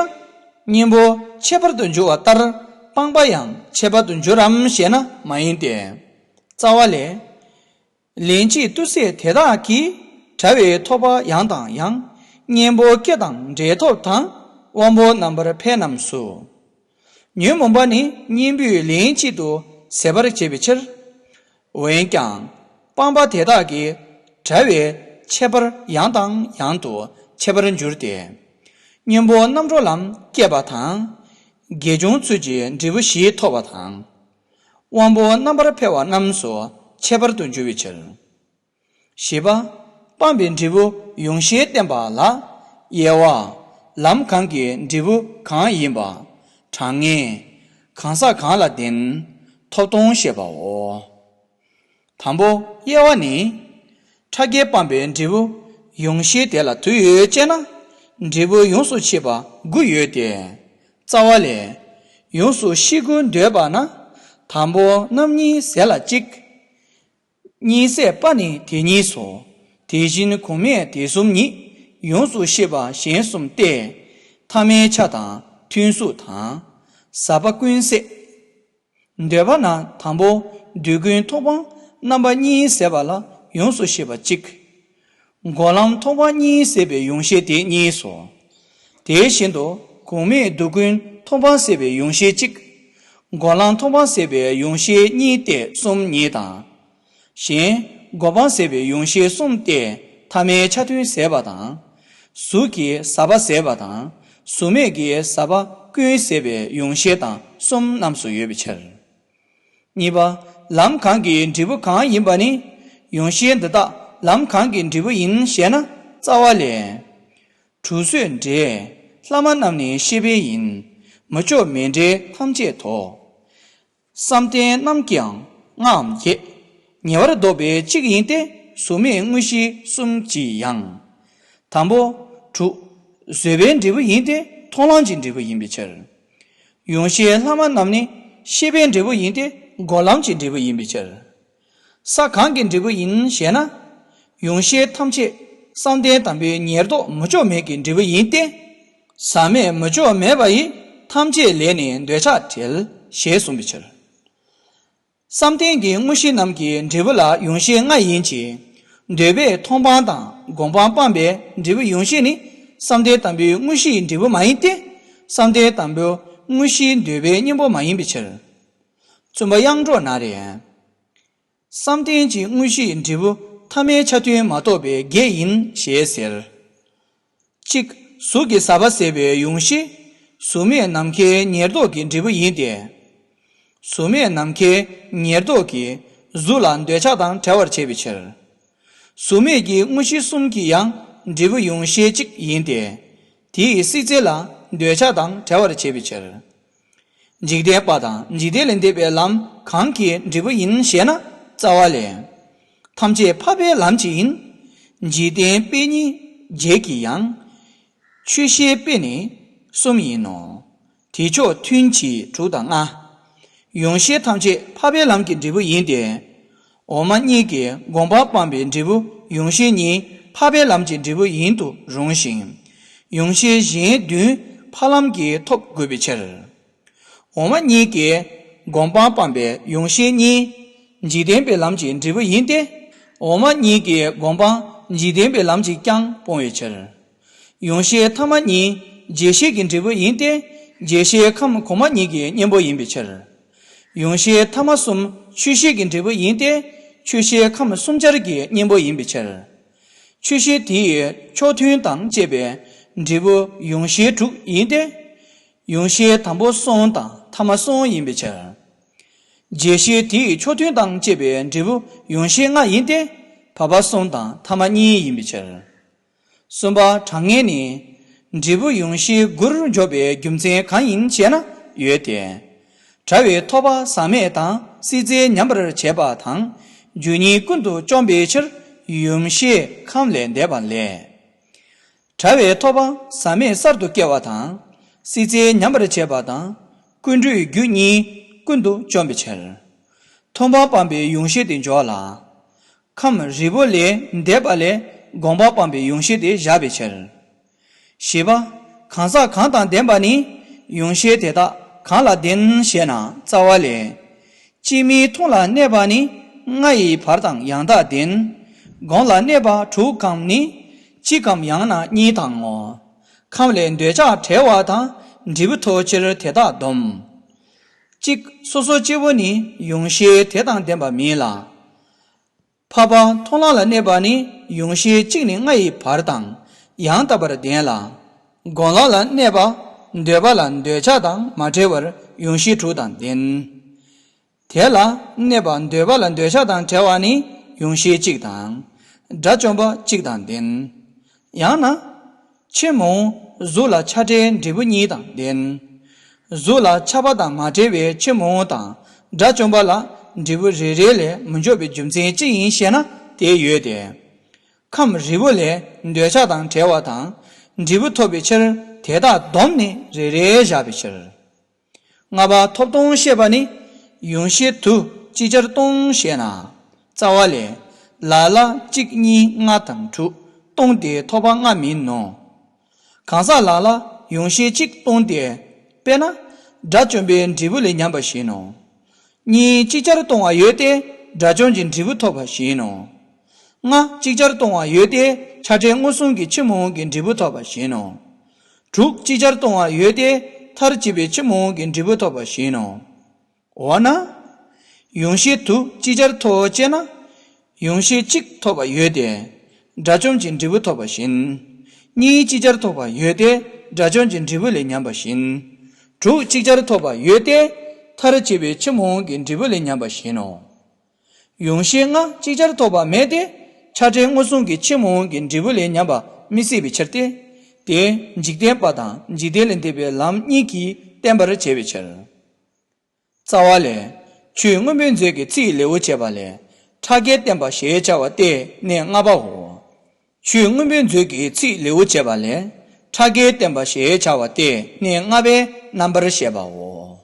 གཉེན་པོ་ཁྱད་པར་དུ་འགྱུར་བ་ལྟར་སྤངས་པ་ཡང་ཁྱད་པར་དུ་འགྱུར་རམ་ཞེ་ན་མ་ཡིན་ཏེ། རྩ་བ་ལས། ལན་གཅིག་ཏུ་ཟད་དེ་དག་གིས། བྲལ་བའི་ཐོབ་པ་ཡང་དང་ཡང་། གཉེན་པོ་སྐྱེ་དང་འབྲེལ་ཐོབ་དང་། དབང་པོ་རྣམ་པར་འཕེལ་རྣམས་སུ། ཉོན་མོངས་པ་ནི་གཉེན་པོས་ལན་གཅིག་ཏུ་ཟད་པར་བྱེད་པའི་ཕྱིར། འོན་ཀྱང་། སྤངས་པ་དེ་དག་གིས་བྲལ་བའི་ཁྱད་པར་ཡང་དང་ཡང་དུ་ཁྱད་པར་འགྱུར་ཏེ། གཉེན་པོ་རྣམ་གྲོལ་ལམ་སྐྱེས་པ་དང་། དགེ་སྦྱོང་ཚུལ་གྱི་འབྲས་བུ་བཞི་ཐོབ་པ་དང་། དབང་པོ་རྣམ་པར་འཕེལ་བ་རྣམས་སུ་ཁྱད་པར་དུ་འགྱུར་བའི་ཕྱིར། བཞི་པ། སྤངས་པའི་འབྲས་བུ་ཡོངས་ཤེས་བསྟན་པ་ལ། དབྱེ་བ། ལམ་གང་གི་འབྲས་བུ་གང་ཡིན་པ། གྲངས་ངེས། གང་ཟག་གང་ལ་ལྡན། ཐོབ་དོན་བཤད་པའོ། དང་པོ་དབྱེ་བ་ནི། ཕྲ་རྒྱས་སྤངས་པའི་འབྲས་བུ་ཡོངས་ཤེས་དེ་ལ་དུས་ཡོད་ཅེ་ན། འབྲས་བུ་ཡོངས་སུ་ཕྱེ་བ་དགུ་ཡོད་དེ། རྩ་བ་ལས། ཡོངས་སུ་ཤེས་དགུ་འདོད་པ་ན། དང་པོ་རྣམ་གཉིས་ཟད་ལ་གཅིག་གཉིས་ཟད་པ་ནི་དེ་གཉིས་སོ། དེ་བཞིན་གོང་མའི་དེ་གསུམ་ཉིད། ཡོངས་སུ་ཤེས་པ་གཞན་གསུམ་སྟེ། ཐ་མའི་ཆ་དང་མཐུན་གཟུགས་དང་། ཟད་པ་ཀུན་ཟད། འདོད་པ་ན་དང་པོ་དུག་ཀུན་མཐོང་སྤང་རྣམ་པ་གཉིས་ཟད་པ་ལ་ཡོངས་སུ་ཤེས་པ་གཅིག་འགོག་ལམ་མཐོང་སྤང་གཉིས་ཟད་པའི་ཡོངས་ཤེས་དེ་གཉིས་སོ། དེ་བཞིན་དུ་གོང་མའི་སྡུག་ཀུན་མཐོང་སྤང་ཟད་པའི་ཡོངས་ཤེས་གཅིག། སྒོམ་ལམ་མཐོང་སྤང་ཟད་པའི་ཡོངས་ཤེས་གཉིས་ཏེ་གསུམ་ཉིད་དང་། གཞན་སྒོམ་སྤང་ཟད་པའི་ཡོངས་ཤེས་གསུམ་སྟེ་ཐ་མའི་ཆ་མཐུན་ཟད་པ་དང་། གཟུགས་ཀྱི་ཟག་པ་ཟད་པ་དང་གཟུགས་མེད་ཀྱི་ཟག་པ་ཀུན་ཟད་པའི་ཡོངས་ཤེས་དང་གསུམ་རྣམས་སུ་ཡོད་པའི་ཕྱིར། གཉིས་པ། ལམ་གང་གི་འབྲས་བུ་གང་ཡིན་པ་ནི། ཡོངས་ཤེས་འདི་དག་ལམ་གང་གི་འབྲས་བུ་ཡིན་ཞེ་ན། རྩ་བ་ལས། དྲུག་བཟོད་འབྲས་ལྷག་མ་རྣམས་ནི་ཤེས་པའི་ཡིན། མུ་ཅོག་མེད་འབྲས་ཐམས་ཅད་དོ། བསམ་གཏན་རྣམས་ཀྱང་ལྔའམ་བརྒྱད། ཉེ་བར་བཟློག་པའི་གཅིག་ཡིན་ཏེ། གཟུགས་མེད་དངོས་གཞི་གསུམ་གྱི་ཡང་། དང་པོ། དྲུག་བཟོད་པའི་འབྲས་བུ་ཡིན་ཏེ། མཐོང་ལམ་གྱི་འབྲས་བུ་ཡིན་པའི་ཕྱིར། ཡོངས་ཤེས་ལྷག་མ་རྣམས་ནི་ཤེས་པའི་འབྲས་བུ་ཡིན་ཏེ། སྒོམ་ལམ་གྱི་འབྲས་བུ་ཡིན་པའི་ཕྱིར། ས་གང་གི་འབྲས་བུ་ཡིན་ཞེ་ན། ཡོངས་ཤེས་ཐམས་ཅད་བསམ་གཏན་དང་པོའི་ཉེར་བསྡོགས་མུ་ཅོག་མེད་ཀྱི་འབྲས་བུ་ཡིན་ཏེ། ཟག་མེད་མུ་ཅོག་མེད་པ་ཡི་ཐམས་ཅད་ལས་ནི་འདོད་ཆགས་བྲལ་ཞེས་གསུངས་པའི་ཕྱིར། བསམ་གཏན་གྱི་དངོས་གཞི་རྣམས་ཀྱི་འབྲས་བུ་ལ་ཡོངས་ཤེས་ལྔ་ཡིན་གྱི། འདོད་པས་མཐོང་སྤང་དང་སྒོམ་སྤང་སྤངས་པའི་འབྲས་བུ་ཡོངས་ཤེས་ནི་བསམ་གཏན་དང་པོའི་དངོས་གཞིའི་འབྲས་བུ་མ་ཡིན་ཏེ། བསམ་གཏན་དང་པོའི་དངོས་གཞིའི་འདོད་པའི་གཉེན་པོ་མ་ཡིན་པའི་ཕྱིར། བཙུན་པ་དབྱངས་སྒྲོགས་ན་རེ། བསམ་གཏན་གྱི་དངོས་གཞིའི་འབྲས་བུ་ཐ་མའི་ཆ་མཐུན་མ་རྟོགས་པའི་བརྒྱད་ཡིན་ཞེས་ཟེར། གཅིག་གཟུགས་ཀྱི་ཟག་པ་ཟད་པའི་ཡོངས་ཤེས། གཟུགས་མེད་ནམ་མཁའི་ཉེར་བསྡོགས་ཀྱི་འབྲས་བུ་ཡིན་ཏེ། གཟུགས་མེད་ནམ་མཁའི་ཉེར་བསྡོགས་ཀྱིས་གཟུགས་ལ་འདོད་ཆགས་དང་བྲལ་བར་བྱེད་པའི་ཕྱིར། གཟུགས་མེད་ཀྱི་དངོས་གཞི་གསུམ་གྱི་ཡང་འབྲས་བུ་ཡོངས་ཤེས་གཅིག་ཡིན་ཏེ། དེ་ཡི་སྲིད་རྩེ་ལ་འདོད་ཆགས་དང་བྲལ་བར་བྱེད་པའི་ཕྱིར། འཇིག་རྟེན་པ་དང་འཇིག་རྟེན་ལས་འདས་པའི་ལམ་གང་གི་འབྲས་བུ་ཡིན་ཞེ་ན། རྩ་བ་ལས། ཐམས་ཅད་འཕགས་པའི་ལམ་གྱི་ཡིན། འཇིག་རྟེན་པའི་གཉིས་བརྒྱད་ཀྱི་ཡང་། ཆོས་ཤེས་པས་ནི་གསུམ་ཡིན་ནོ། དེ་ཕྱོགས་མཐུན་གྱིས་དྲུག་དང་ལྔ། ཡོངས་ཤེས་ཐམས་ཅད་འཕགས་པའི་ལམ་གྱི་འབྲས་བུ་ཡིན་ཏེ། འོག་མ་གཉིས་ཀྱིས་སྒོམ་སྤང་སྤངས་པའི་འབྲས་བུ་ཡོངས་ཤེས་གཉིས་འཕགས་པའི་ལམ་གྱི་འབྲས་བུ་ཡིན་དུ་རུང་ཞིང་། ཡོངས་ཤེས་གཞན་བདུན་འཕགས་ལམ་གྱིས་ཐོབ་དགོས་པའི་ཕྱིར། འོག་མ་གཉིས་ཀྱིས་སྒོམ་སྤང་སྤངས་པའི་ཡོངས་ཤེས་གཉིས། འཇིག་རྟེན་པའི་ལམ་གྱི་འབྲས་བུ་ཡིན་ཏེ། འོག་མ་གཉིས་ཀྱིས་སྒོམ་སྤང་འཇིག་རྟེན་པའི་ལམ་གྱིས་ཀྱང་སྤོང་བའི་ཕྱིར། ཡོངས་ཤེས་ཐ་མ་གཉིས་རྗེས་ཤེས་ཀྱི་འབྲས་བུ་ཡིན་ཏེ། རྗེས་ཤེས་ཁམས་གོང་མ་གཉིས་ཀྱི་གཉེན་པོ་ཡིན་པའི་ཕྱིར། ཡོངས་ཤེས་ཐ་མ་གསུམ་ཆོས་ཤེས་ཀྱི་འབྲས་བུ་ཡིན་ཏེ། ཆོས་ཤེས་ཁམས་གསུམ་ཆར་གྱི་གཉེན་པོ་ཡིན་པའི་ཕྱིར། ཆོས་ཤེས་དེ་ཡི་ཕྱོགས་མཐུན་དང་བཅས་པའི་འབྲས་བུ་ཡོངས་ཤེས་དྲུག་ཡིན་ཏེ། ཡོངས་ཤེས་དང་པོ་གསུམ་དང་ཐ་མ་གསུམ་ཡིན་པའི་ཕྱིར། རྗེས་ཤེས་དེ་ཡི་ཕྱོགས་མཐུན་དང་བཅས་པའི་འབྲས་བུ་ཡོངས་ཤེས་ལྔ་ཡིན་ཏེ། བར་པ་གསུམ་དང་ཐ་མ་གཉིས་ཡིན་པའི་ཕྱིར། གསུམ་པ་གྲངས་ངེས་ནི། འབྲས་བུ་ཡོངས་ཤེས་དགུར་འཇོག་པའི་རྒྱུ་མཚན་གང་ཡིན་ཞེ་ན་ཡོད་དེ། བྲལ་བའི་ཐོབ་པ་ཟག་མེད་དང་སྲིད་རྩེ་ཉམས་པར་བྱེད་པ་དང་རྒྱུ་གཉིས་ཀུན་ཏུ་བཅོམ་པའི་ཕྱིར་ཡོངས་ཤེས་ཁམས་ལས་འདས་པ་ལས། བྲལ་བའི་ཐོབ་པ་ཟག་མེད་གསར་དུ་སྐྱེ་བ་དང་། སྲིད་རྩེ་ཉམས་པར་བྱེད་པ་དང་། ཀུན་འདུས་རྒྱུ་གཉིས་ཀུན་ཏུ་བཅོམ་པའི་ཕྱིར། མཐོང་སྤང་སྤངས་པའི་ཡོངས་ཤེས་དེ་འཇོག་ལ། ཁམས་རིལ་པོ་ལས་འདས་པ་ལས་སྒོམ་སྤང་སྤངས་པའི་ཡོངས་ཤེས་དེ་བཞག་པའི་ཕྱིར། བཞི་པ། གང་ཟག་གང་དང་ལྡན་པ་ནི། ཡོངས་ཤེས་དེ་དག་གང་ལ་ལྡན་ཞེ་ན་རྩ་བ་ལས། སྤྱི་མིང་མཐོང་ལ་གནས་པ་ནི་ལྔ་ཡི་བར་དང་ཡང་དག་ལྡན། སྒོམ་ལ་གནས་པ་དྲུག་གམ་ནི། གཅིག་གམ་ཡང་ན་གཉིས་དང་ངོ་། ཁམས་ལས་འདོད་ཆགས་བྲལ་བ་དང་འབྲས་བུ་ཐོབ་ཕྱིར་དེ་དག་སྡོམ། གཅིག་སོ་སོ་སྐྱེ་བོ་ནི་ཡོངས་ཤེས་དེ་དང་ལྡན་པ་མིན་ལ། འཕགས་པ་མཐོང་ལམ་ལ་གནས་པ་ནི་ཡོངས་ཤེས་གཅིག་ནས་ལྔ་ཡི་བར་དང་ཡང་དག་པར་ལྡན་ལ། སྒོམ་ལམ་ལ་གནས་པ་འདོད་པ་ལ་འདོད་ཆགས་དང་མ་བྲལ་བར་ཡོངས་ཤེས་དྲུག་དང་ལྡན། དེ་ལ་གནས་པ་འདོད་པ་ལ་འདོད་ཆགས་དང་བྲལ་བ་ནི་ཡོངས་ཤེས་གཅིག་དང་། དགྲ་བཅོམ་པ་གཅིག་དང་ལྡན། ཡང་ན། ཕྱི་མ་འོངས་གཟུགས་ལ་ཆགས་བྲལ་འབྲས་བུ་གཉིས་དང་ལྡན། གཟུགས་ལ་ཆགས་པ་དང་མ་བྲལ་བའི་ཕྱི་མ་འོངས་དང་དགྲ་བཅོམ་པ་ལ་འབྲས་བུ་རེ་རེ་ལས་མི་འཇོག་པའི་རྒྱུ་མཚན་ཅི་ཡིན་ཞེ་ན་དེ་ཡོད་དེ། ཁམས་རིལ་པོ་ལས་འདོད་ཆགས་དང་བྲལ་བ་དང་འབྲས་བུ་ཐོབ་པའི་ཕྱིར་དེ་དག་བསྡོམས་ནས་རེ་རེ་བཞག་པའི་ཕྱིར། ལྔ་པ་ཐོབ་སྟོང་བཤད་པ་ནི་ཡོངས་ཤེས་དུ་ཅིག་ཅར་སྟོང་ཞེ་ན། རྩ་བ་ལས། ལ་ལ་གཅིག་གཉིས་ལྔ་དང་དྲུག་སྟོང་སྟེ་ཐོབ་པ་ལྔ་མིན་ནོ། གང་ཟག་ལ་ལ་ཡོངས་ཤེས་གཅིག་སྟོང་སྟེ། དཔེར་ན། དགྲ་བཅོམ་པའི་འབྲས་བུ་ལས་ཉམས་པ་བཞིན་ནོ། གཉིས་ཅིག་ཅར་སྟོང་བ་ཡོད་དེ་དགྲ་བཅོམ་གྱི་འབྲས་བུ་ཐོབ་པ་བཞིན་ནོ། ལྔ་ཅིག་ཅར་སྟོང་བ་ཡོད་དེ་ཆགས་བྲལ་མངོན་སུམ་གྱི་ཕྱི་མ་འོངས་ཀྱི་འབྲས་བུ་ཐོབ་པ་བཞིན་ནོ། དྲུག་ཅིག་ཅར་མཐོང་བ་ཡོད་དེ། མཐར་གྱིས་པའི་ཕྱི་མ་འོངས་ཀྱི་འབྲས་བུ་ཐོབ་པ་བཞིན་ནོ། འོ་ན། ཡོངས་ཤེས་དུ་ཅིག་ཅར་མཐོང་བ་ཅེ་ན། ཡོངས་ཤེས་གཅིག་ཐོབ་པ་ཡོད་དེ། དགྲ་བཅོམ་གྱི་འབྲས་བུ་ཐོབ་པ་བཞིན། གཉིས་ཅིག་ཅར་ཐོབ་པ་ཡོད་དེ། དགྲ་བཅོམ་གྱི་འབྲས་བུ་ལས་ཉམས་པ་བཞིན། དྲུག་ཅིག་ཅར་ཐོབ་པ་ཡོད་དེ། མཐར་གྱིས་པའི་ཕྱི་མ་འོངས་ཀྱི་འབྲས་བུ་ལས་ཉམས་པ་བཞིན་ནོ། ཡོངས་ཤེས་ལྔ་ཅིག་ཅར་ཐོབ་པ་མེད་དེ། ཆགས་བྲལ་མངོན་སུམ་གྱི་ཕྱི་མ་འོངས་ཀྱི་འབྲས་བུ་ལས་ཉམས་པ་མི་སྲིད་པའི་ཕྱིར་ཏེ། དེ་འཇིག་རྟེན་པ་དང་འཇིག་རྟེན་ལས་འདས་པའི་ལམ་གཉིས་ཀྱིས་བསྟན་པར་བྱ་བའི་ཕྱིར། རྩ་བ་ལས། ཆོས་མངོན་པའི་མཛོད་ཀྱི་ཚིག་ལེའུར་བྱས་པ་ལས། ཕྲ་རྒྱས་བསྟན་པ་ཞེས་བྱ་བ་སྟེ་གནས་ལྔ་པའོ། ཆོས་མངོན་པའི་མཛོད་ཀྱི་ཚིག་ལེའུར་བྱས་པ་ལས། ཕྲ་རྒྱས་བསྟན་པ་ཞེས་བྱ་བ་སྟེ་གནས་ལྔ་པའི་རྣམ་པར་བཤད་པའོ།